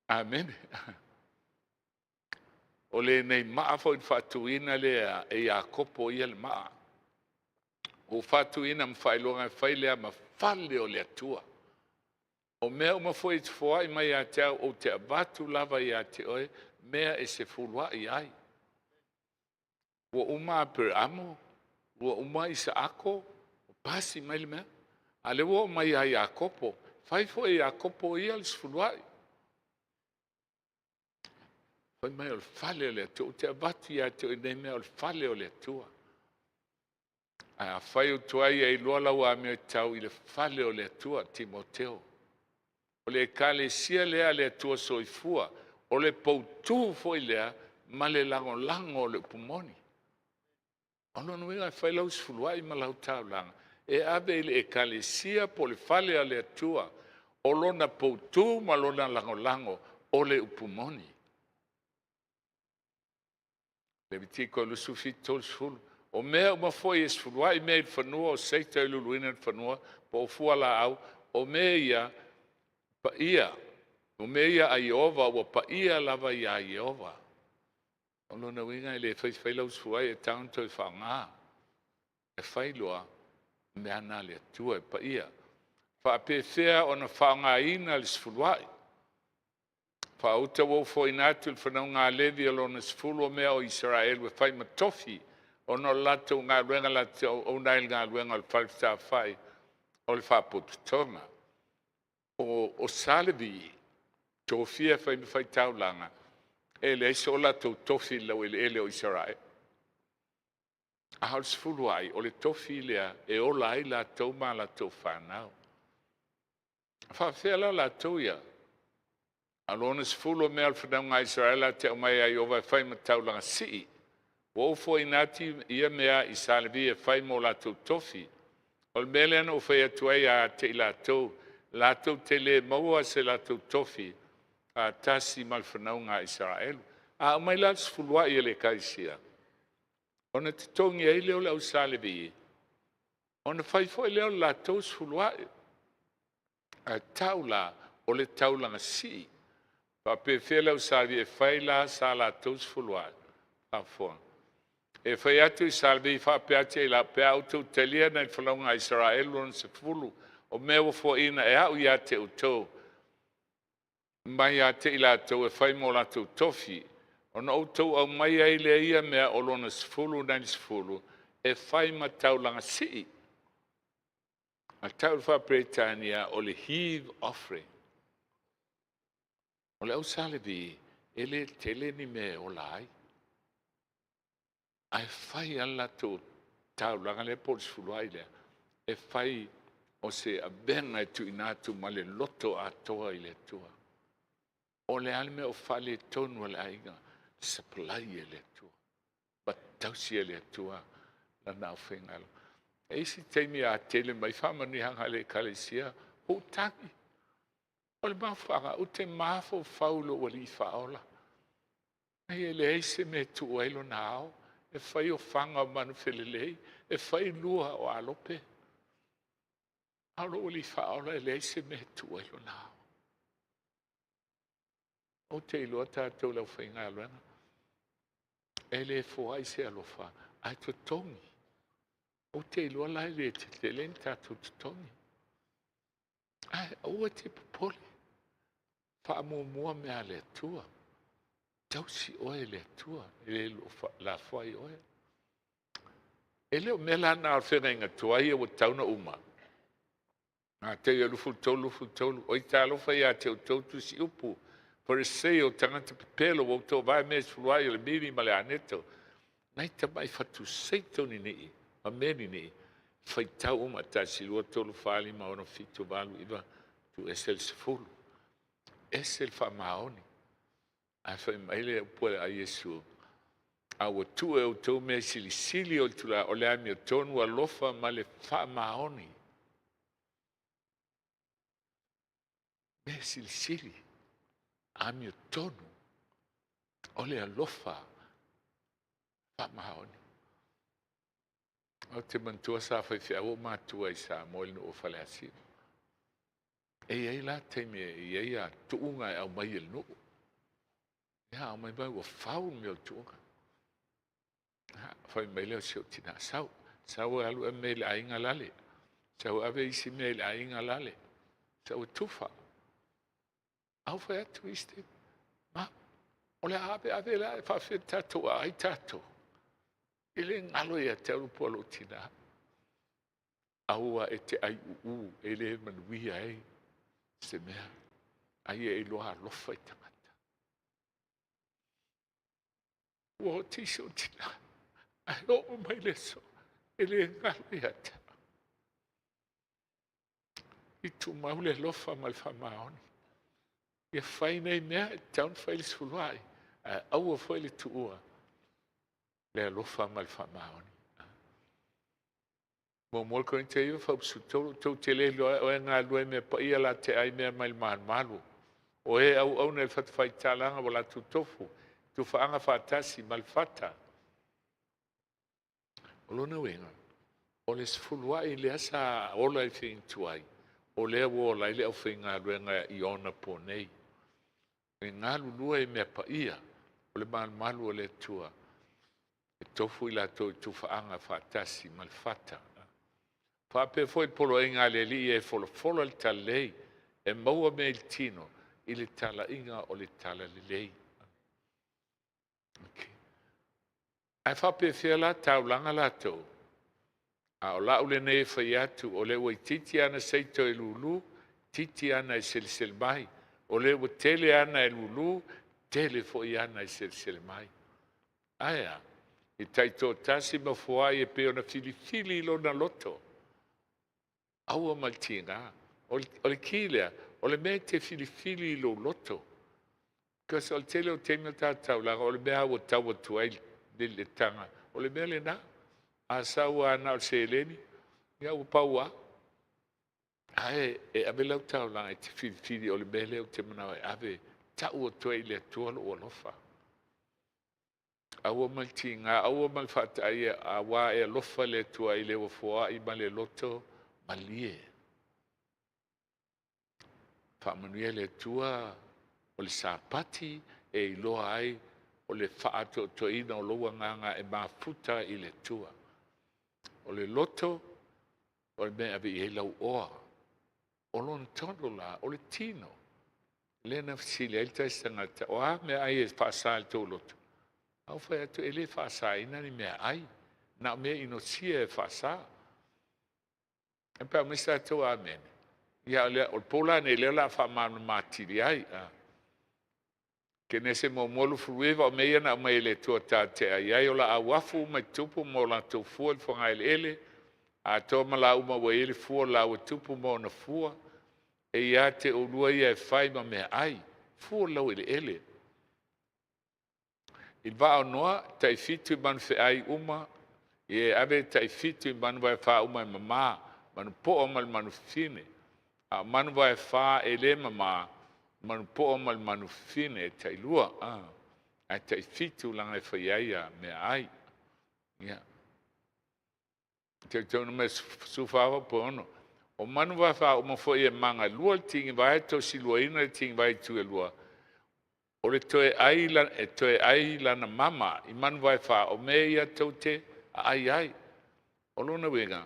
Amene. O lenei maa foi na faatuina lea e Iakopo ia le maa. Ua faatuina ma faailoga e fai lea ma fale o le Atua. O mea uma foi e te foai mai ia te au, ou te avatu lava ia te oe, mea e sefuluai ai. Ua uma Aperamo, ua uma Isaako, pasi mai le mea. A o lea ua oo mai ia Iakopo. Fai foi e Iakopo ia le sefuluai. Fai mai o le fale o le Atua. Ou te avatu ia te oe nei mea o le fale o le Atua. Ae afai ua tuai ai loa lau amio e tau i le fale o le Atua, Timoteo. O le ekalesia lea a le Atua soifua, o le poutu foi lea ma le lagolago o le upu moni. O lona uiga e fai lau sefuluai ma lau taulaga e ave i le ekalesia po o le fale o le Atua, o lona poutu ma lona lagolago o le upu moni. Levitiko 27:30. O mea uma foi e sefuluai mea i le fanua, o seita e luluina le fanua, po o fualaau, o mea ia paia, o mea ia a Ieova ua paia lava ia Ieova. O lona uiga e le fai fai lau sefuluai e tatau ona toe faaaoga. E fai loa, o mea lava na a le Atua e paia. E faapefea ona faaaogaina le sefuluai? Faauta ua ou foaiina atu i le fanauga a Levi o lona 10 o mea o Isaraelu e fai ma tofi, ona o le latou galuega latou te auauna ai i le galuega o le fale fetalafai o le Faalapotopotoga. O Sa Levi, tofia e fai ma faitaulaga, e leai so latou tofi i le laueleele o Isaraelu. A o le sefuluai, o le tofi lea e ola ai latou ma a latou fanau. E faapefea la latou ia? A o lona 10 o mea a le fanauga a Isaraelu latou te aumaia ia Ieova e fai ma taulaga sii, ua ou foaiina atu ia mea i Sa Levi e fai ma o latou tofi. O le mea lea na ou fai atu ai ia te i latou, latou te le maua se latou tofi faatasi ma le fanauga a Isaraelu. A aumai la le sefuluai a le ekalesia, ona totogi ai lea o le au Sa Levi, ona fai foi lea o le latou sefuluai. Ae tau la o le taulaga sii. E faapefea le au Sa Levi e fai la sa latou sefuluai? Faafofoga. E fai atu i Sa Levi faapea atu ia i pe a outou talia nai le fanauga a Isaraelu lona 10 o mea ua foaiina e au ia te outou mai ia te i latou e fai ma o latou tofi, ona outou aumaia ai lea ia mea o lona 10 nai le 10 e fai ma taulaga sii. A tau i le faa-Peretania o le heave offering. O le au Sa Levi, e le tele ni mea e ola ai, ae fai lava le latou taulaga lea po o le sefuluai lea, e fai o se avega e tuuina atu ma le loto atoa i le Atua. O le a le mea o faaletonu o le aiga, supply e le Atua, ma tausi e le Atua lana aufaigaluega. E i ai isi taimi a tele mai faamanuiaga a le Ekalesia, ua ou tagi. O le mafuaaga, ou te mafaufau i lou Alii Faaola. E leai se mea e tuu ai lona ao, e fai o faga o manufelelei, e fai lua o alope. A o lou Alii Faaola e leai se mea e tuu ai lona ao. Ou te iloa tatou le aufaigaluega, e le foai se alofa, ae totogi. Ou te iloa la e le tetele ni tatou totogi. Ae aua te popole, faamuamua mea a le Atua. Tausi oe e le Atua, e le lafoai oe. E le o mea la na o le feagaiga tuai ua tatau ona uma. Matei 23, 23. Oi talofa ia te outou tusiupu, Farisei o tagata pepelo, ua outou vae mea e sefuluai o le mimi ma le aneto. Nai tamai fatu seito ninii ma mea ninii, faitau uma, 1, 2, 3, 4, 5, 6, 7, 8, 9, tuu ese le 10. Ese le faamaoni. Ae fai mai le upu a Iesu, a ua tuu e outou mea silisili o le tulaga, o le amiotonu, alofa ma le faamaoni. Mea silisili, amiotonu. O le alofa faamaoni. Ou te manatua sa faifeau ou matua i Samoa i le nuu o Faleasiu. E i ai la taimi e i ai a tuuga e aumai e le nuu. Ia, aumai mai ua fau le mea o le tuuga. Fai mai lea o si ou tina, sau, sau e alu e ave i le aiga lale. Sau e ave isi mea i le aiga lale. Sau e tufa. Au fai atu isi, ma, o le a ave ave la e faafia tatou a ai tatou. E le galo ia te au le upu a lou tina. Aua e te aiuuu e le manuia ai se mea. Ai e iloa alofa i tagata. Ua oti si ou tina. Ae oo mai le aso, e le galo ia te au. I tumau le alofa ma le faamaoni. Ia fai nei mea, e tatau ona fai le sefuluai, ae aua foi le tuua le alofa ma le faamaoni. Muamua Korinite 9 fuaiupu 13, tou te le iloa o e galulue i mea paia la te ai mea mai le malumalu. O e auauna i le fatafaitaulaga ua latou tofu, tufaaga faatasi ma le fata. O lona uiga, o le sefuluai lea sa ola i le figota tuai, o lea ua ola ai le aufaigaluega i ona po nei. E galulue i mea paia, o le malumalu o le Atua, e tofu i latou i tufaaga faatasi ma le fata. Faapea foi le poloaiga a le Alii e folafola le talalelei, e maua mea i le tino i le talaiga o le talalelei. Okay. Ae faapefea la taulaga latou? A o lau lenei e fai atu, o lea ua itiiti ana seito e lulu, itiiti ana e selesele mai. O lea ua tele ana e lulu, tele foi ana e selesele mai. Ae a? E taitoatasi ma foai e pei ona filifili i lona loto. Aua ma le tiga. O le ki lea, o le mea e te filifili i lou loto. Because o le tele o taimi o tatou taulaga, o le mea ua tau atu ai le taga. O le mea lena. A sau lava na o le seleni, ia ua pau lava. Ae e ave lau taulaga e te filifili o le mea lea ou te manao e ave, tau atu ai i le Atua lou alofa. Aua ma le tiga, aua ma le faataaia, auā e alofa le Atua i le ua foai ma le loto malie. Faamanuia le Atua o le Sapati e iloa ai o le faatoatoaina o lou agaga e mafuta i le Atua. O le loto, o le mea e ave i ai lau oa. O lona tonu la, o le tino. Lea na fesili ai le tasi tagata, o a mea ai e faasa i le tou loto? A ou fai atu, e le faasaina ni mea ai, na o mea inosia e faasa. E pe a mai sa tou amene. Ia, o le po la nei, lea o le a faamalamalama atili ai. Kenese 1:29, o mea ia na aumai e le Atua tatou te ai ai, o laau afu uma e tutupu ma o latou fua i le fogaeleele, atoa ma laau uma ua i ai le fua o le laau e tupu ma ona fua, e ia te oulua ia e fai ma meaai, fua o le laueleele. I le vaa o Noa, tai-7 i manu feai uma, ia e ave tai-7 i manu vaefa uma e mama, manu poa ma le manu fafine. A o manu vaefa e le mama, manu poa ma le manu fafine e tailua. Ae tai-7 laga e fai ai a meaai. Ia. Teutonumea 14.6. O manu vaefa uma foi e magalua le tigivae, tosiluaina le tigivae i itu e lua, o le toe ai, e toe ai lana mama i manu vaefa, o mea ia tou te aai ai. O lona uiga,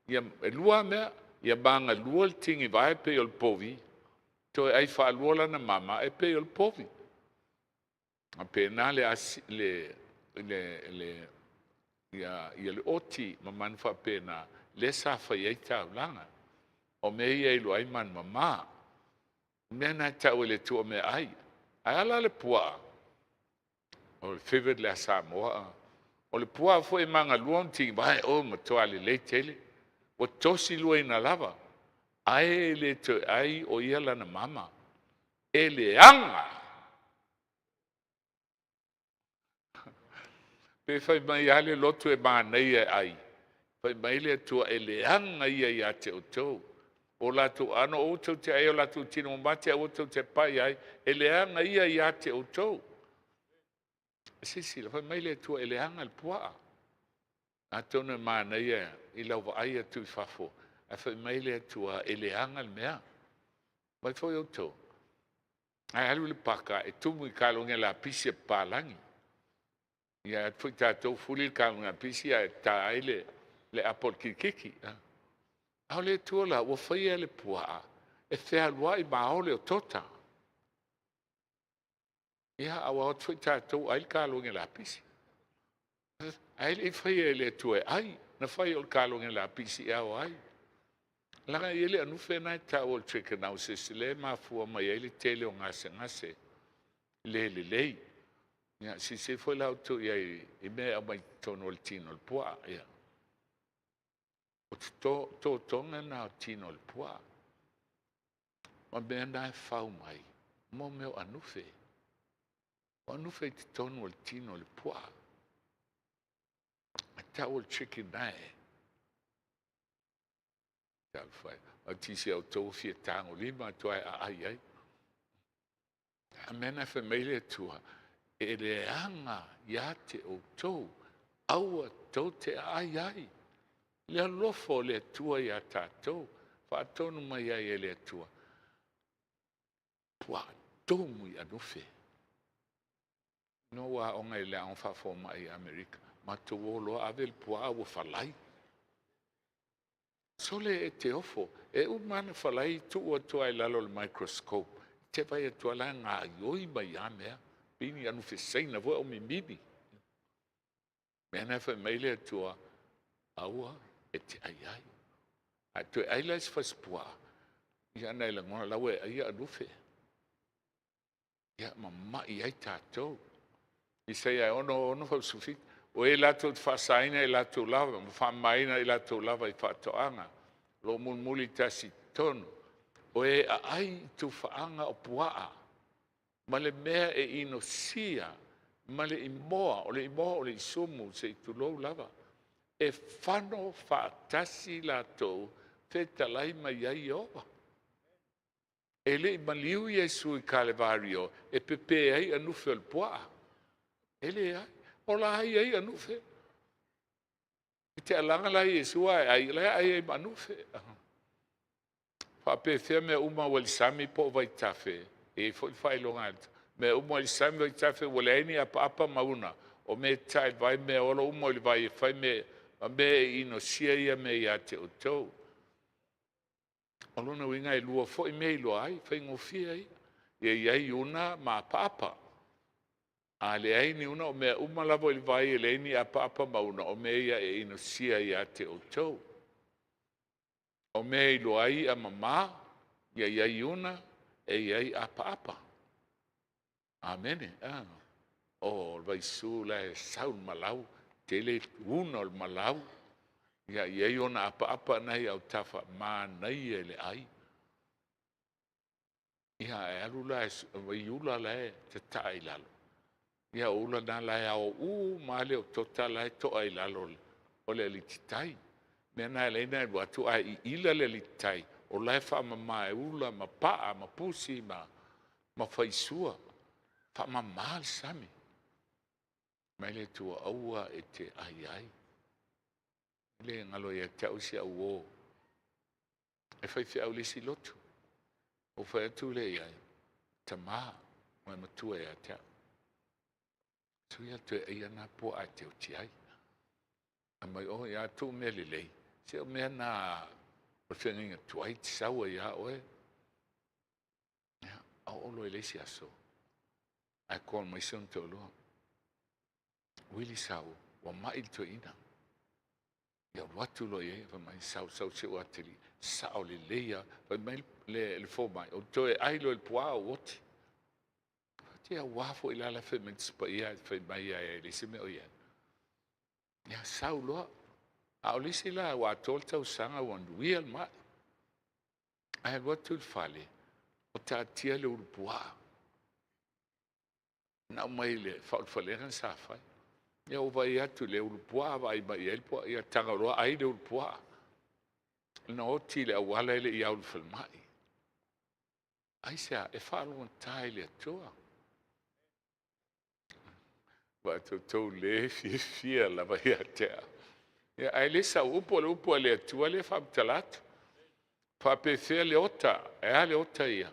ia, e lua mea, ia magalua le tigivae pei o le povi, toe ai faalua lana mama e pei o le povi. A pena le, asi, le, le, le, ia, ia le oti ma manu faapena, lea sa fai ai taulaga. O mea ia e iloa ai manu mama. O mea na e tau e le Atua o mea ai. Ae a la le puaa? O le favorite lea a Samoa. O le puaa foi e magalua ona tigivae, o matua lelei tele. Ua tosi luaina lava, ae e le toe ai o ia lana mama. E leaga! Pe fai mai lava le loto e manaia e ai, fai mai le Atua e leaga ia ia te outou. O latou aano aua tou te ai, o latou tino mamate aua tou te pai ai, e leaga ia ia te outou. Silasila, fai mai le Atua e leaga le puaa. Atonu e manaia i lau vaai atu i fafo, ae fai mai le Atua e leaga le mea. Mai foi outou, ae alu le paka e tumu i kalogi lapisi a papalagi. Ia atu foi tatou fuli le kalogi lapisi ae ta ai le apo o le kirikiki. A o le Atua la, ua faia le puaa e fealuai ma ao le otota. Ia, a ua o atu foi tatou ai le kalogi lapisi. Ae le i faia e le Atua e ai, na fai o le kalogi lapisi e ao ai. Leaga e i ai le anufe lena e tau o le trichinosis lea e mafua mai ai le tele o gasegase le lelei. Ia, silasila foi la outou i ai i mea e aumai totonu o le tino o le puaa. Ia, o totoga na o tino o le puaa. Ma mea na e fau mai, mo mea o anufe. O anufe i totonu o le tino o le puaa. E tau o le trichinae. Talofa e, o tisi au tou fia tagolima atu ai aai ai. A mea na fai mai le Atua, e leaga ia te outou, aua tou te aai ai. Le alofa o le Atua ia tatou, faatonu mai ai e le Atua, puaa tumu i anufe. Na ou aoga i le aoga faafomai i Amerika, matou o loa ave le puaa ua falai. Sole e te ofo, e uma ona falai tuu atu lava i lalo o le microscope, e te vaai atu lava la e gaoioi mai lava mea, pei ni anufe Saina foi au mimimi. Mea na fai mai le Atua, aua e te ai ai. A e toe ai la i se fasipuaa, ia ona e lagona la ua e aia anufe. Ia ma mai ai tatou. Isaia 6:6-47, o e latou te faasaina i latou lava ma faamamaina i latou lava i faatoaga, o lo o mulimulitasi i totonu, o e aai i tufaaga o puaa, ma le mea e inosia, ma le imoa, o le imoa o le isumu se i tulou lava, e fano faatasi latou, fetalai mai ai Ieova. E le i maliu Iesu i Kalevario e pepe ai anufe o le puaa. E leai. O la e i ai anufe. E te alaga la Iesu ae ai, o la e aai ai ma anufe. Faapefea mea uma ua i le sami po o vaitafe, e i ai foi le faailoga mea uma i le sami vaitafe ua leai ni apaapa ma una, o mea e tatai i le vai, mea ola uma i le vai e fai mea, ma mea e inosia ia mea ia te outou. O lona uiga e lua foi mea e iloa ai, faigofie ia. Ia i ai una ma apaapa. A leai ni una, o mea uma lava i le vai e leai ni apaapa ma una, o mea ia e inosia ia te outou. O mea e iloa ai i'a mama, ia i ai una, e i ai apaapa. Amene. O le vaisu la e sau le malau, tele una o le malau, ia i ai ona apaapa na i autafa, manaia i le ai. Ia ae alu la vaiula la e tataa i lalo, ia o ula na la e ao uma lava le otota la e toa i lalo o le alititai. Mea na e ala ai ona e alu atu ae iila le alititai, o la e faamama e ula ma paa ma pusi ma faisua, faamama le sami. Mai le Atua, aua e te ai ai. Le galo ia te au si au uo, e faifeau i le isi lotu. Ou fai atu lea i ai, tama, ua e matua ia te au. Sui toe aia na puaa e te oti ai. A mai, o ia tuu mea lelei, se o mea na o le feagaiga tuai te sau ai ia oe. Ia, a oo loa i le isi aso, ae call mai si ona toalua. Wili sau, ua mai le toeaina. Ia alu atu loa i ai, fai mai, sau, sau se ua atili, sao lelei lava. Fai mai le fomai, o toe ai loa i le puaa ou oti. Te aua foi la la fai mai Tusi Paia fai mai ai e leai se mea o i ai. Ia sau loa. A o le isi la ua atoa le tausaga ua manuia le mai. Ae alu atu i le fale, o taatia le ulupuaa. Na aumai le faaulufalega sa fai. Ia ua vaai atu i le ulupuaa vaai mai i ai le puaa, ia tago loa ai le ulupuaa. Na oti i le auala e le i au i le falemai. Aisea? E faalogogata i le Atua. Ua outou le fiafia lava ia te au. Ia, ae le sau upu o le upu a le Atua lea e faamatala atu. Faapefea le ota, e a le ota ia?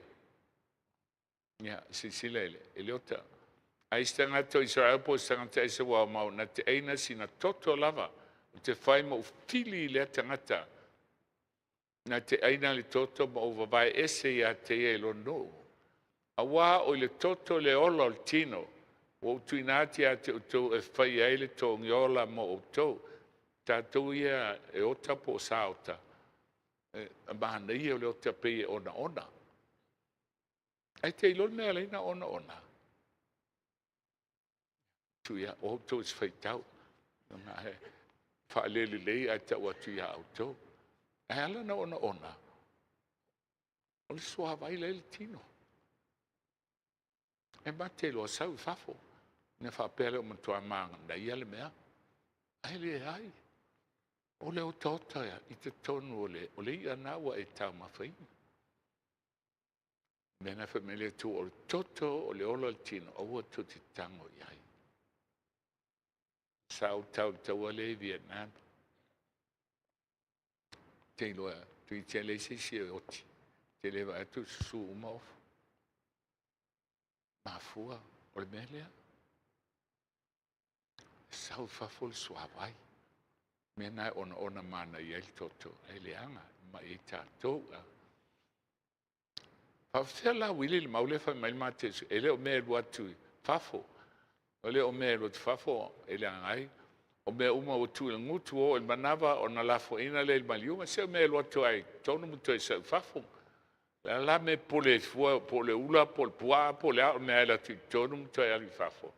Ia, silasila i le ota. Ai se tagata o Israel po o se tagata ese ua aumau, na te aina sina toto lava, ou te fai ma ou fili i lea tagata, na te aina le toto ma ou vavae ese ia te ia i lona nuu. Auā o i le toto le ola o le tino, ua ou tuuina atu ia te outou e fai ai le togiola mo outou. Tatou ia e ota po o sa ota, e manaia o le ota pei e onaona. Ae te iloa le mea e ala ai ona onaona? Tu ia, o outou se faitau. Faalelelei ae tau atu ia outou. Ae ala ona onaona, o le suavai la e i le tino. E mate loa sau i fafo. Ona faapea lea ua matua manaia le mea. Ae leai, o le otaota i totonu o le i'a lena ua e taumafaina. O le mea lena fai mai le Atua, o le toto o le ola o le tino, aua tou te tago i ai. Sa ou tau i le taua lea i Vietnam. Te iloa, toeitiiti lava leai se isi e oti, ou te le vaai atu o susu uma ofu. Mafua, o le mea lea. E sau i fafo le suavai. O le mea lena e onaona manaia ai le toto, ae leaga, e mai ai tatou. Faapefea la uili le mau lea fai mai le Matesu, e le o mea e alu atu i fafo. E le o mea e alu atu i fafo e leaga ai. O mea uma ua tuu i le gutu ua oo i le manava ona lafoaiina lea i le maliuga. Se o mea e alu atu lava i totonu ma toe sau i fafo. O le a la le mea e popole ai fua po o le ula po o le puaa po o le a, o le mea lava e alu atu i totonu ma toe alu i fafo.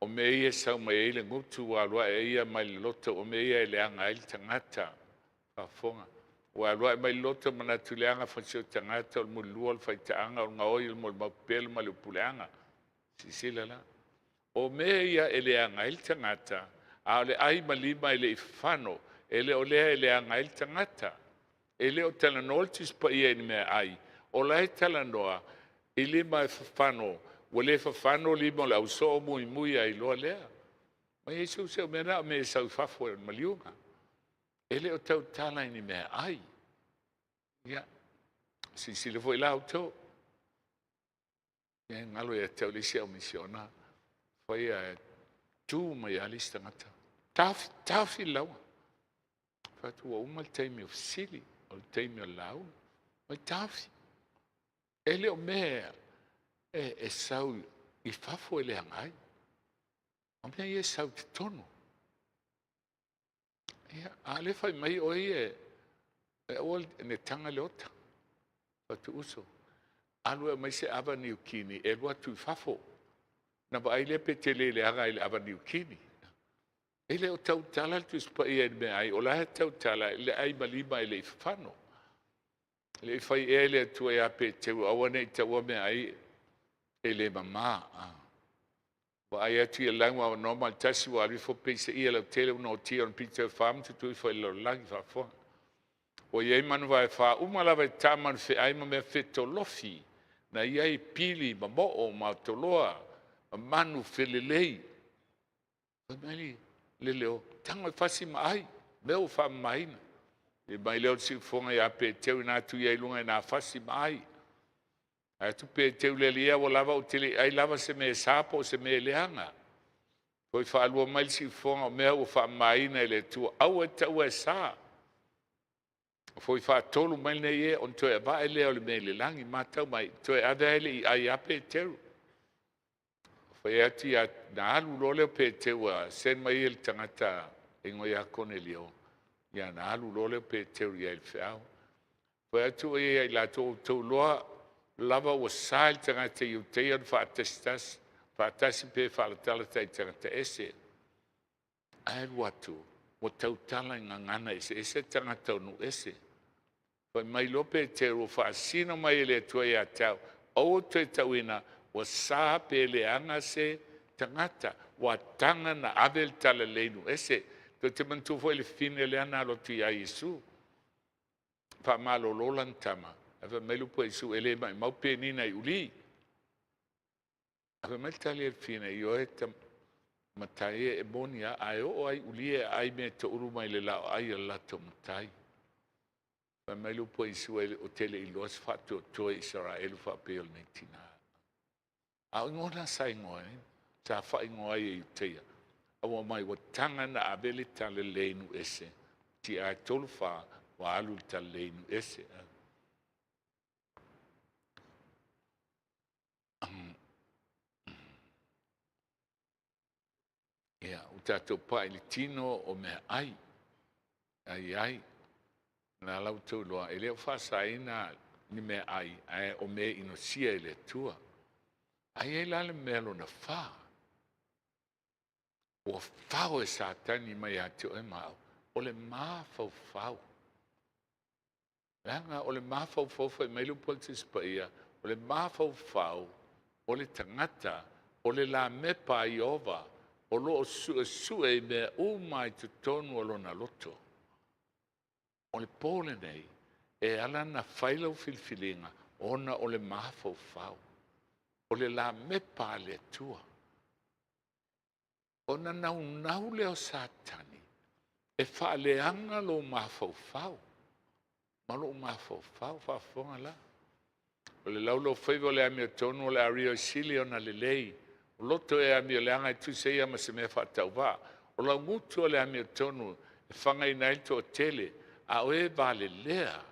O mea ia e sau mai ai le gutu ua alu ae ai ia mai le loto, o mea ia e leaga ai le tagata. Faafofoga. Ua alu ae mai le loto manatu leaga, fasioti tagata, o le mulilua, o le faitaaga, o le gaoi, o le molimau pepelo ma le upu leaga. Silasila la. O mea ia e leaga ai le tagata, a o le ai ma lima e le i fafano, e le o lea e leaga ai le tagata. E le o talanoa le Tusi Paia i ni meaai, o la e talanoa i lima e fafano, ua le fafano lima o le ausoo muimui ai loa lea. Ma Iesu, se o mea na o mea e sau i fafo e le maliuga. E le o tautala i ni meaai. Ia, silasila foi la outou. Ia, galo ia te au le isi au misiona, faia e tu mai lava le isi tagata. Taofi, taofi le lauga. Fai atu ua uma le taimi o fesili, o le taimi o le lauga. Mai taofi. E le o mea e sau i fafo e leaga ai. O mea ia e sau i totonu. Ia, a o lea e fai mai oe ia e aua ne taga le ota. Fai atu, uso, alu e aumai se ava niukini e alu atu i fafo. Na vaai lea pe tele leaga i le ava niukini. E le o tautala le Tusi Paia i le meaai, o la e tautala i le ai ma lima e le i fafano. E le i fai ea e le Atua ia Peteru, aua ne i taua meaai e le mama. Vaai atu ia lagi ua avanoa ma le tasi ua alu ifo peiseai lautele ua noatia ona pito e fa ma tutui ifo i le lalolagi faafofoga. Ua i ai manuvaefa uma lava e ta manufeai ma mea fetolofi na i ai pili ma moo ma aotoloa ma manu felelei. Fai mai le leo, tago e fasi ma ai, mea ua faamamaina. Fai mai lea o le siufofoga ia Peteru ina atu ia i luga i nā fasi ma ai. Fai atu Peteru i le Alii, ua lava ou te le i ai lava se mea e sa po o se mea e leaga. Toe faalua mai le siufofoga o mea ua faamamaina e le Atua, aua e te taua e sa. Foi faatolu mai lenei e, ona toe avae lea o le mea i le lagi. Matau mai, toe ave lava e le i ai lava Peteru. Fai atu ia, na alu loa lea o Peteru a send mai ia le tagata e igoa ia Konelio, ia na alu loa lea o Peteru i ai i le feau. Fai atu o ia ia i latou, outou loa lava ua sa i le tagata Iuteia ona faatasitasi, faatasi pe faalatalata i tagata ese. Ae alu atu, ua tautala i gagana eseese tagata o nuu ese. Fai mai loa Peteru, ua faasino mai e le Atua ia te au, aua ou te toe tauina ua sa pe leaga se tagata, ua taga na ave le talalelei i nuu ese. Tou te manatua foi le fafine lea na alu atu ia Iesu, faamalolo lana tama, ae fai mai le upu a Iesu, e le maumau penina i uli. Ae fai mai le tali a le fina, ioe matai e, e moni lava, ae oo lava i ulia e aai mea e toulu mai le laoai a le latou matai. Fai mai le upu a Iesu, ou te le i iloa se faatoatoa i Isaraelu faapea o lenei tina. A o igoa na sa igoa ai, sa faaigoa ai e Iutaia. A ua omai ua taga ona ave le talalelei i nuu ese, ti'a e 3, 4 ua alu le talalelei i nuu ese. Ia, ua tatou pai i le tino o meaai, ai ai. Na la ua outou iloa, e le o faasaina ni meaai, ae o mea e inosia e le Atua. Ae i ai la le mea lona fa, ua fao e Satani mai ia te oe ma au, o le mafaufau. Leaga o le mafaufau, fai mai le upu a le Tusi Paia, o le mafaufau o le tagata o le lamepa a Ieova o lo o suesue i mea uma i totonu o lona loto. O le po lenei, e ala ona fai lau filifiliga ona o le mafaufau, o le lamepa a le Atua. Ona naunau lea o Satani e faaleaga lou mafaufau ma lou mafaufau. Faafofoga la. O le laulau-faiva o le amiotonu o le ario e sili ona lelei, o loto e amioleaga e tusa ia ma se mea faatauvaa. O laugutu o le amiotonu e fagaina ai le toatele, a o e valelea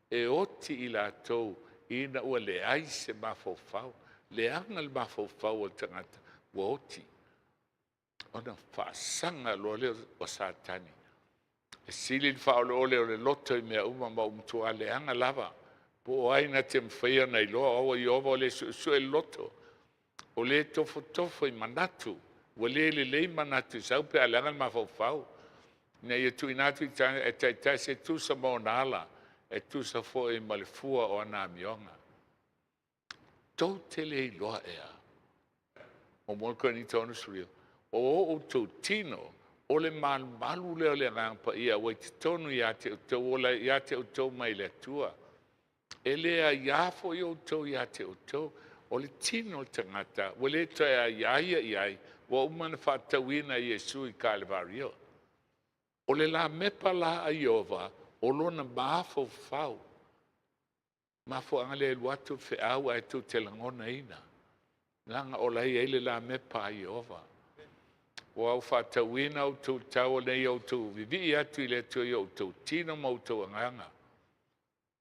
e oti i latou ina ua leai se mafaufau. Leaga le mafaufau o le tagata ua oti. Ona faasaga loa lea o Satani. E sili le faaoleole o le loto i mea uma, ma ua matua leaga lava. Po o ai na te mafaia ona iloa, aua Ieova o le suesue le loto, o le tofotofo i manatu, ua le lelei manatu i sau pe a leaga le mafaufau. Ina ia tuuina atu i tagata e taitasi e tusa ma ona ala, e tusa foi ma le fua o ana amioga. Tou te le iloa ea, 1 Korinito 6, o outou tino, o le malumalu lea o le Agaga Paia ua i totonu ia te outou, ua ia te outou mai le Atua. E le aia foi outou ia te outou. O le tino o le tagata ua le toe aia ia i ai, ua uma ona faatatauina e Iesu i Kalevario. O le lamepa la a Ieova, o lona mafaufau. Mafuaaga lea e alu atu le feau ae tou te lagonaina, leaga o la e i ai le lamepa a Ieova. Ua faatauina outou tau nei outou vivii atu i le Atua i outou tino ma outou agaga.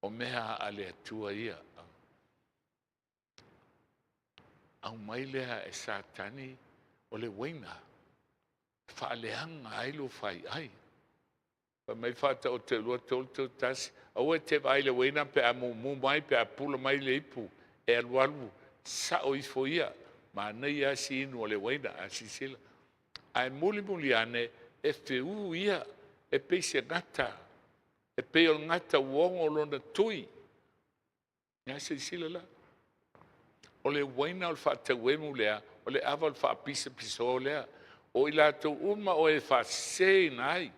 O mea a le Atua ia. Aumai lea e Satani o le uaina, faaleaga ai lou faiai. Fai mai Faataoto e 2, 3, 3, 1, aua e te vaai i le uaina pe a mumu mai, pe a pula mai le ipu, e alualu sao ifo ia. Manaia lava si inu o le uaina, a silasila. Ae mulimuli ane, e feū ia, e pei se gata, e pei o le gata ua ogo lona tui. Ia silasila la. O le uaina o le faatauemu lea, o le ava o le faapisapisao lea. O i latou uma o e faaseseina ai,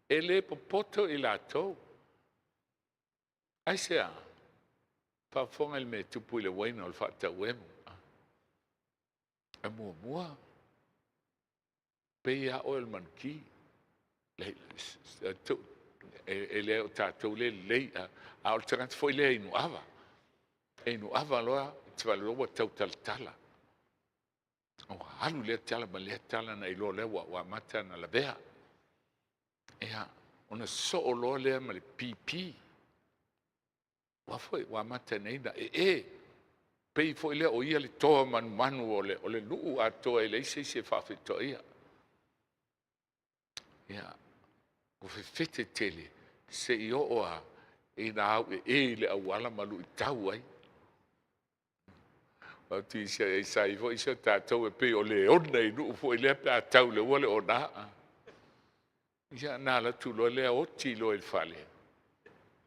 e le popoto i latou. Aisea? Faafofoga i le mea e tupu i le uaina o le faatauemu. E muamua, pei lava oe o le manuki. E le o tatou le lelei, a o le tagata foi lea inu ava. E inu ava loa, te vaai loa ua tau talatala. Ua alu lea tala ma lea tala na iloa lea ua amata ona lavea. Ia, ona soo loa lea ma le pipi. Ua foi, ua amata nei na ee. Pei foi lea o ia le toa manumanu o le nuu atoa e leai se isi e faafetoaia. Ia, ua fefete tele se i oo a ina au ee i le auala ma luitau ai. Sa i ai foi si o tatou e pei o leona i nuu foi lea pe a tau i le ua le ona. Ia, na alu atu loa lea oti loa i le fale,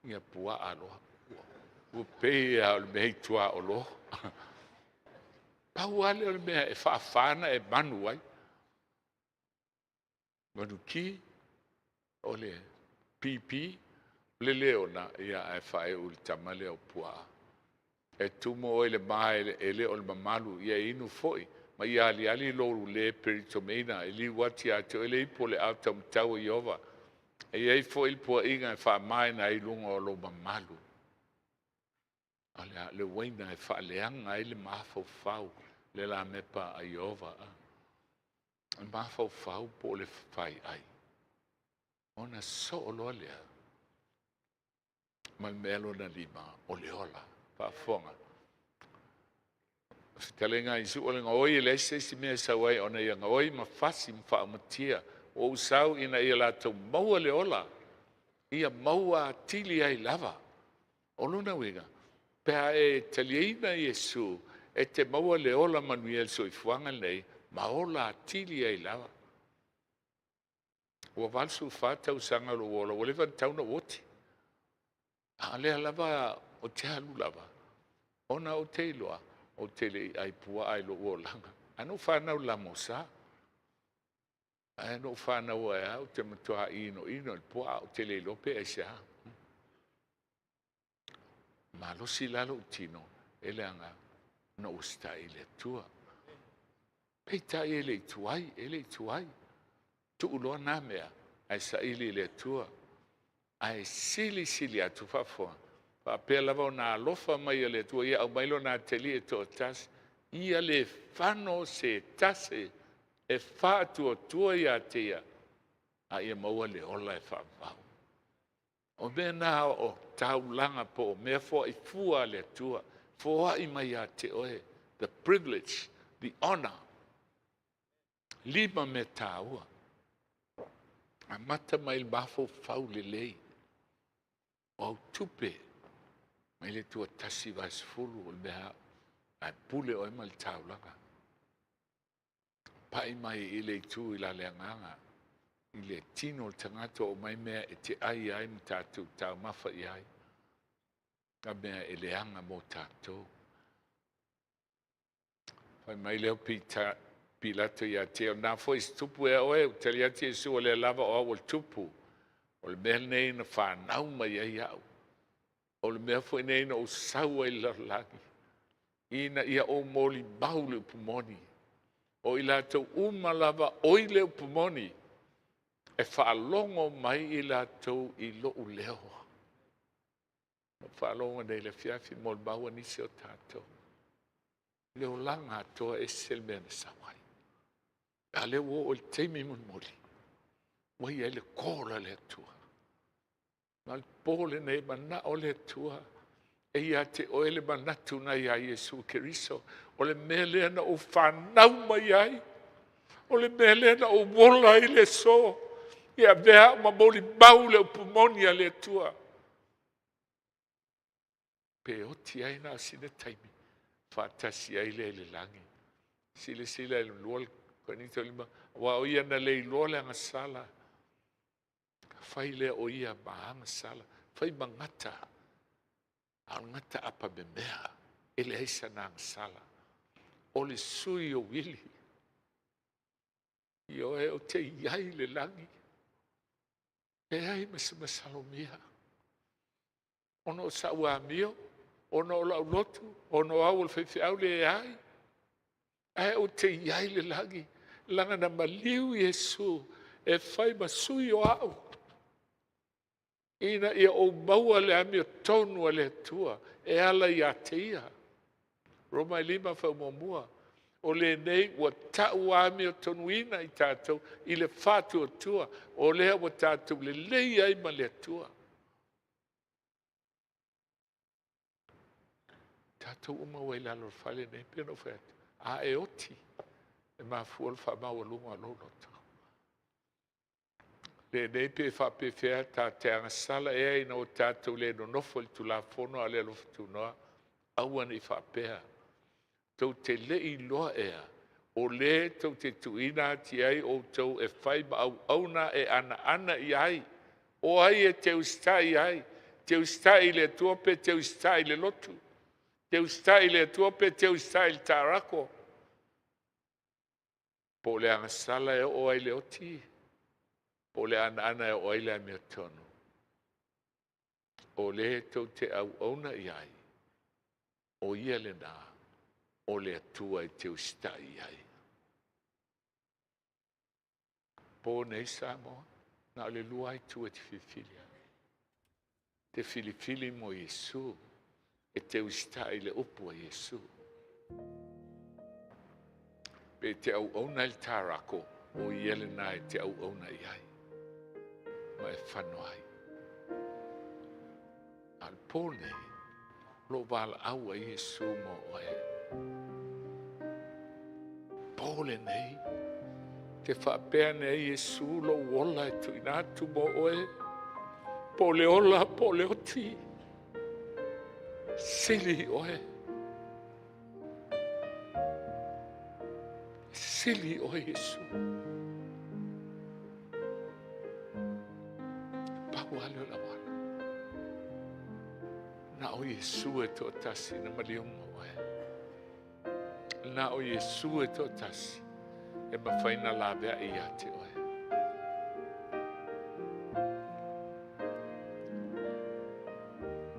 ia puaa loa. Ua pei lava o le mea i tuaolo. Pau lava lea o le mea e faafa ona e manu ai. Manuki, o le pipi, o le leona, ia ae faaiu i le tama lea o puaa. E tumu oe i le ma e le o le mamalu, ia e inu foi. Ma ia aliali lou lē pelitomeina e liu atu ia te oe le ipu o le ao taumatau o Ieova. E i ai foi le puaʻiga e faamaena ai luga o lou mamalu. O le a le uaina e faaleaga ai le mafaufau le lamepa a Ieova. O le mafaufau po o le faiai. Ona soo loa lea ma le mea lona lima o le ola. Faafofoga. Fetalaiga a Iesu o le gaoi e leai se isi mea e sau ai ona ia gaoi ma fasi ma faaumatia. Ua ou sau ina ia latou maua le ola, ia maua atili ai lava. O lona uiga, pe a e taliaina Iesu, e te maua le ola manuia i le soifuaga lenei, ma ola atili ai lava. Ua 84 tausaga lou ola, ua leva ona tatau ona ou oti. A o lea lava ou te alu lava, ona ou te iloa, ou te le i ai puaa i lou olaga. Ae na ou fanau i le lamosa. Ae na ou fanau ae lava ou te matua inoino i le puaa, ou te le iloa pe aisea. Malosi la lou tino, e leaga na ou usitai i le Atua. Peitai e le i tuai, e le i tuai. Tuu loa na mea, ae saili i le Atua. Ae silisili atu faafofoga, faapea lava ona alofa mai e le Atua ia aumai lona atalii e toatasi, ia le fano se tasi e faatuatua ia te ia, a ia maua le ola e faavavau. O mea na o taulaga po o mea foai fua a le Atua, foai mai ia te oe, the privilege, the honor. Lima mea taua. Amata mai le mafaufau lelei. O au tupe, mai le Atua 1:10 o le mea au, ae pule oe ma le taulaga. Pai mai i le itu i la le agaga, i le tino o le tagata o mai mea e te ai ai ma tatou taumafa i ai. Ka mea e leaga mo tatou. Fai mai lea o Pilato ia te o nā foi se tupu ea oe, u tali atu Iesu o lea lava o au o le tupu. O le mea lenei na whanau mai ai au. O le mea foi nei na ou sau ai i le lalolagi. Ina ia ou molimau le upu moni. O i latou uma lava oi le upu moni, e faalogo mai i latou i lou leo. Na faalogo nei le afiafi molimau nisi o tatou. Le olaga atoa e ese le mea na sau ai. A lea ua oo i le taimi mulimuli, ua i ai le call a le Atua. Ma le po lenei manao le Atua e ia te oe le manatu na ia Iesu Keriso. O le mea lea na ou whanau mai ai. O le mea lea na ou ola ai le aso. Ia avea au ma molimau le upu moni a le Atua. Pe oti ai na o sina taimi, faatasi ai lea i le lagi. Silasila i le 2 Korinito 5, aua o ia na le iloa le agasala, fai lea o ia ma agasala, fai ma gata, a o le gata apa memea, e leai sana agasala. O le sui o uili, ioe o te iai le lagi, e ai ma se masalomia. Ona o sa'u amio, ona o la'u lotu, ona o au o le faifeau leai. Ae ou te iai le lagi, laga na maliu Iesu e fai ma sui o au. Ina ia ou maua le amiotonu a le Atua e ala ia te ia. Roma e 5 faumuamua. O lenei ua tau amiotonuina i tatou i le faatuatua, o lea ua tatou lelei ai ma le Atua. Tatou uma ua i lalo o le fale nei, pei ona ou fai atu, a e oti, e mafua le faamaualuga o lou loto. Lenei pe faapefea ta te agasala ea ina o tatou le nonofo i le Tulafono a o le alofa tunoa, aua ne i faapea. Tou te le i iloa ea, o le tou te tuuina atu ai outou e fai ma auauna e anaana i ai. O ai e te usitai ai? Te usitai i le Atua pe te usitai i le lotu? Te usitai i le Atua pe te usitai i le taarako? Po o le agasala e oo ai le oti, po o le anaana e oo ai le amiotonu. O le tou te auauna i ai, o ia lena O le Atua e te usitai i ai. Po nei Samoa, na o le lua itu e te filifili ai. Te filifili mo Iesu, e te usitai i le upu a Iesu. Pe e te auauna i le Tarako, o ia lena e te auauna i ai, ma e fano ai. A o le po nei, o lo o valaau ai Iesu mo oe. Po lenei, te faapea nei Iesu lou ola e tuuina atu mo oe, po o le ola po o le oti, sili i oe. Sili i oe Iesu. Pau lava lea o le auala. Na o Iesu e toatasi na maliu mo oe. Na o Iesu e toatasi e mafai na laveai ia te oe.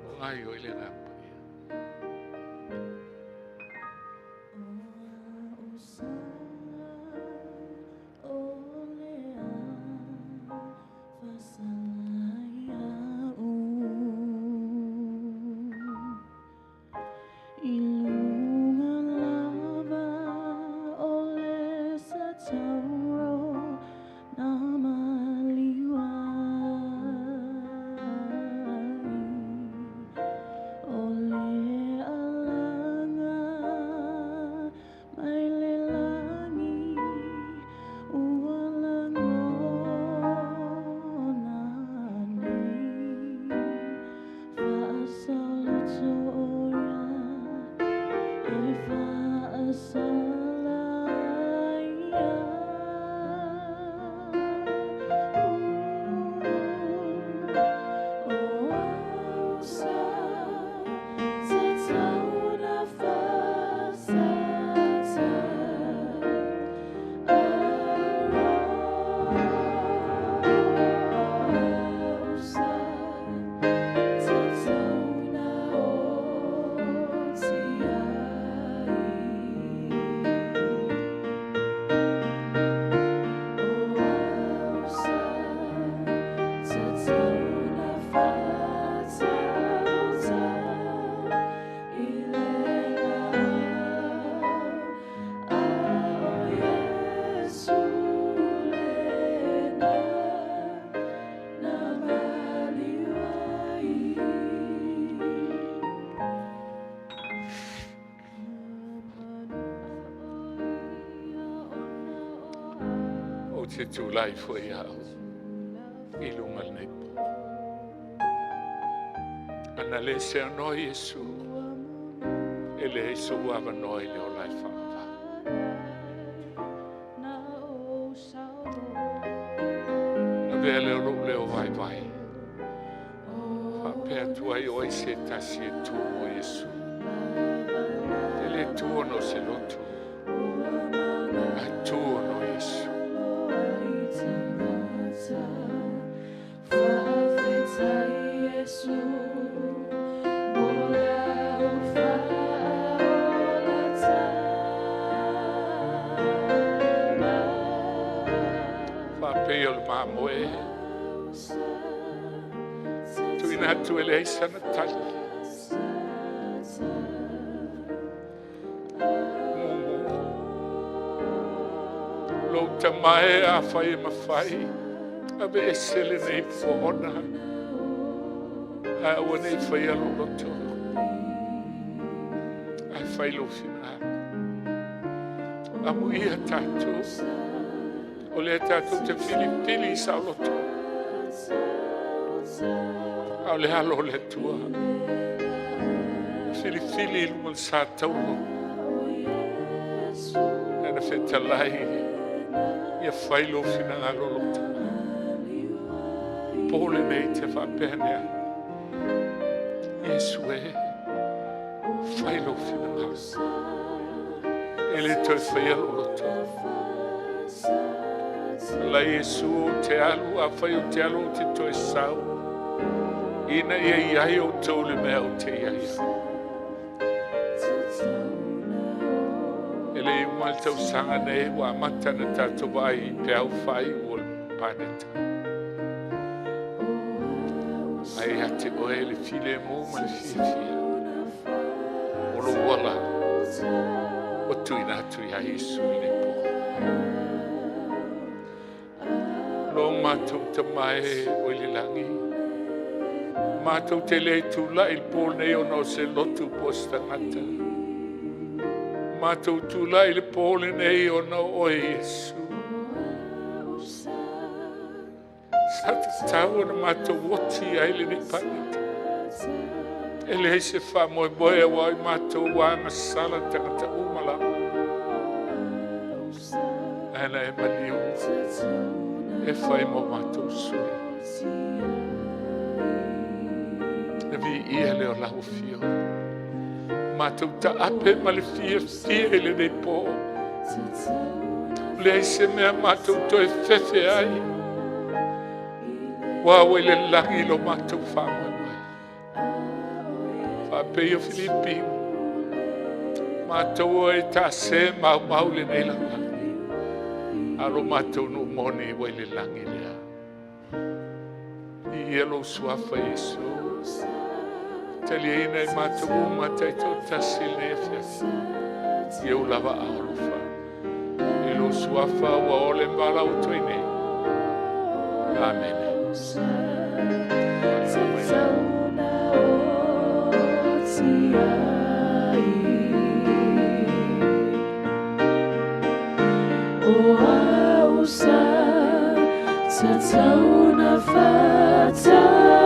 O gaoioi le Agaga Paia. Ou te tulai foi au i luga lenei po. Ana le seanoa Iesu, e leai sou avanoa i le ola e faavavau. Na avea lea o lou leo vaivai, faapea atu ai o ai se tasi e tu mo Iesu. E le tu ona o se loto, ae tu ona o Iesu. Faapei o le mamoe, tuuina atu e leai sana tali. Mumu, lou tama e, afai e mafai, aveese lenei puaona, ae aua ne i faia lou loto, ae fai lou finagalo. Amuia tatou, o lea tatou te filifili i saoloto, a o le alo o le Atua, filifili i luga o le sa tauro, Lana fetalai, ia fai lou finagalo lou tama. Po lenei te faapea nea, Iesu e, fai lou finagalo. E le toe faia lou loto. Ala Iesu ou te alu, afai ou te alu ou te toe sau, ina ia i ai outou le mea ou te i ai au. mai le tausaga nei ua amata ona tatou vaai i peau faaiu o le paneta. Ae ia te oe le filemu ma le fiafia o lou ola ua tuuina atu ia Iesu i lenei po. Lo matou Tama e o i le lagi, matou te le tulai i le pō nei ona o se lotu po o se tagata. Matou tulai i le pō lenei ona o oe Iesu. Sa tatau ona matou oti ai lenei paneta. E leai se faamoemoe aua o i matou ua agasala tagata uma lava. Ae na e maliu e fai mo matou sui. Na viia lea o lau afio. Matou taape ma le fiafia i lenei pō. Leai se mea matou toe fefe ai. Ua ua i le lagi lo matou faamoemoe. Faapei o Filipi, matou e tase maumau i lenei lalolagi. A lo matou nuu moni ua i le lagi lea. Viia lou suafa Iesu. Taliaina i matou uma taitoatasi i lenei afiafi. I ou lava aao alofa. I lou suafa ua ole ma valaau atu ai nei. Amene. O au sa tatau na fatasi.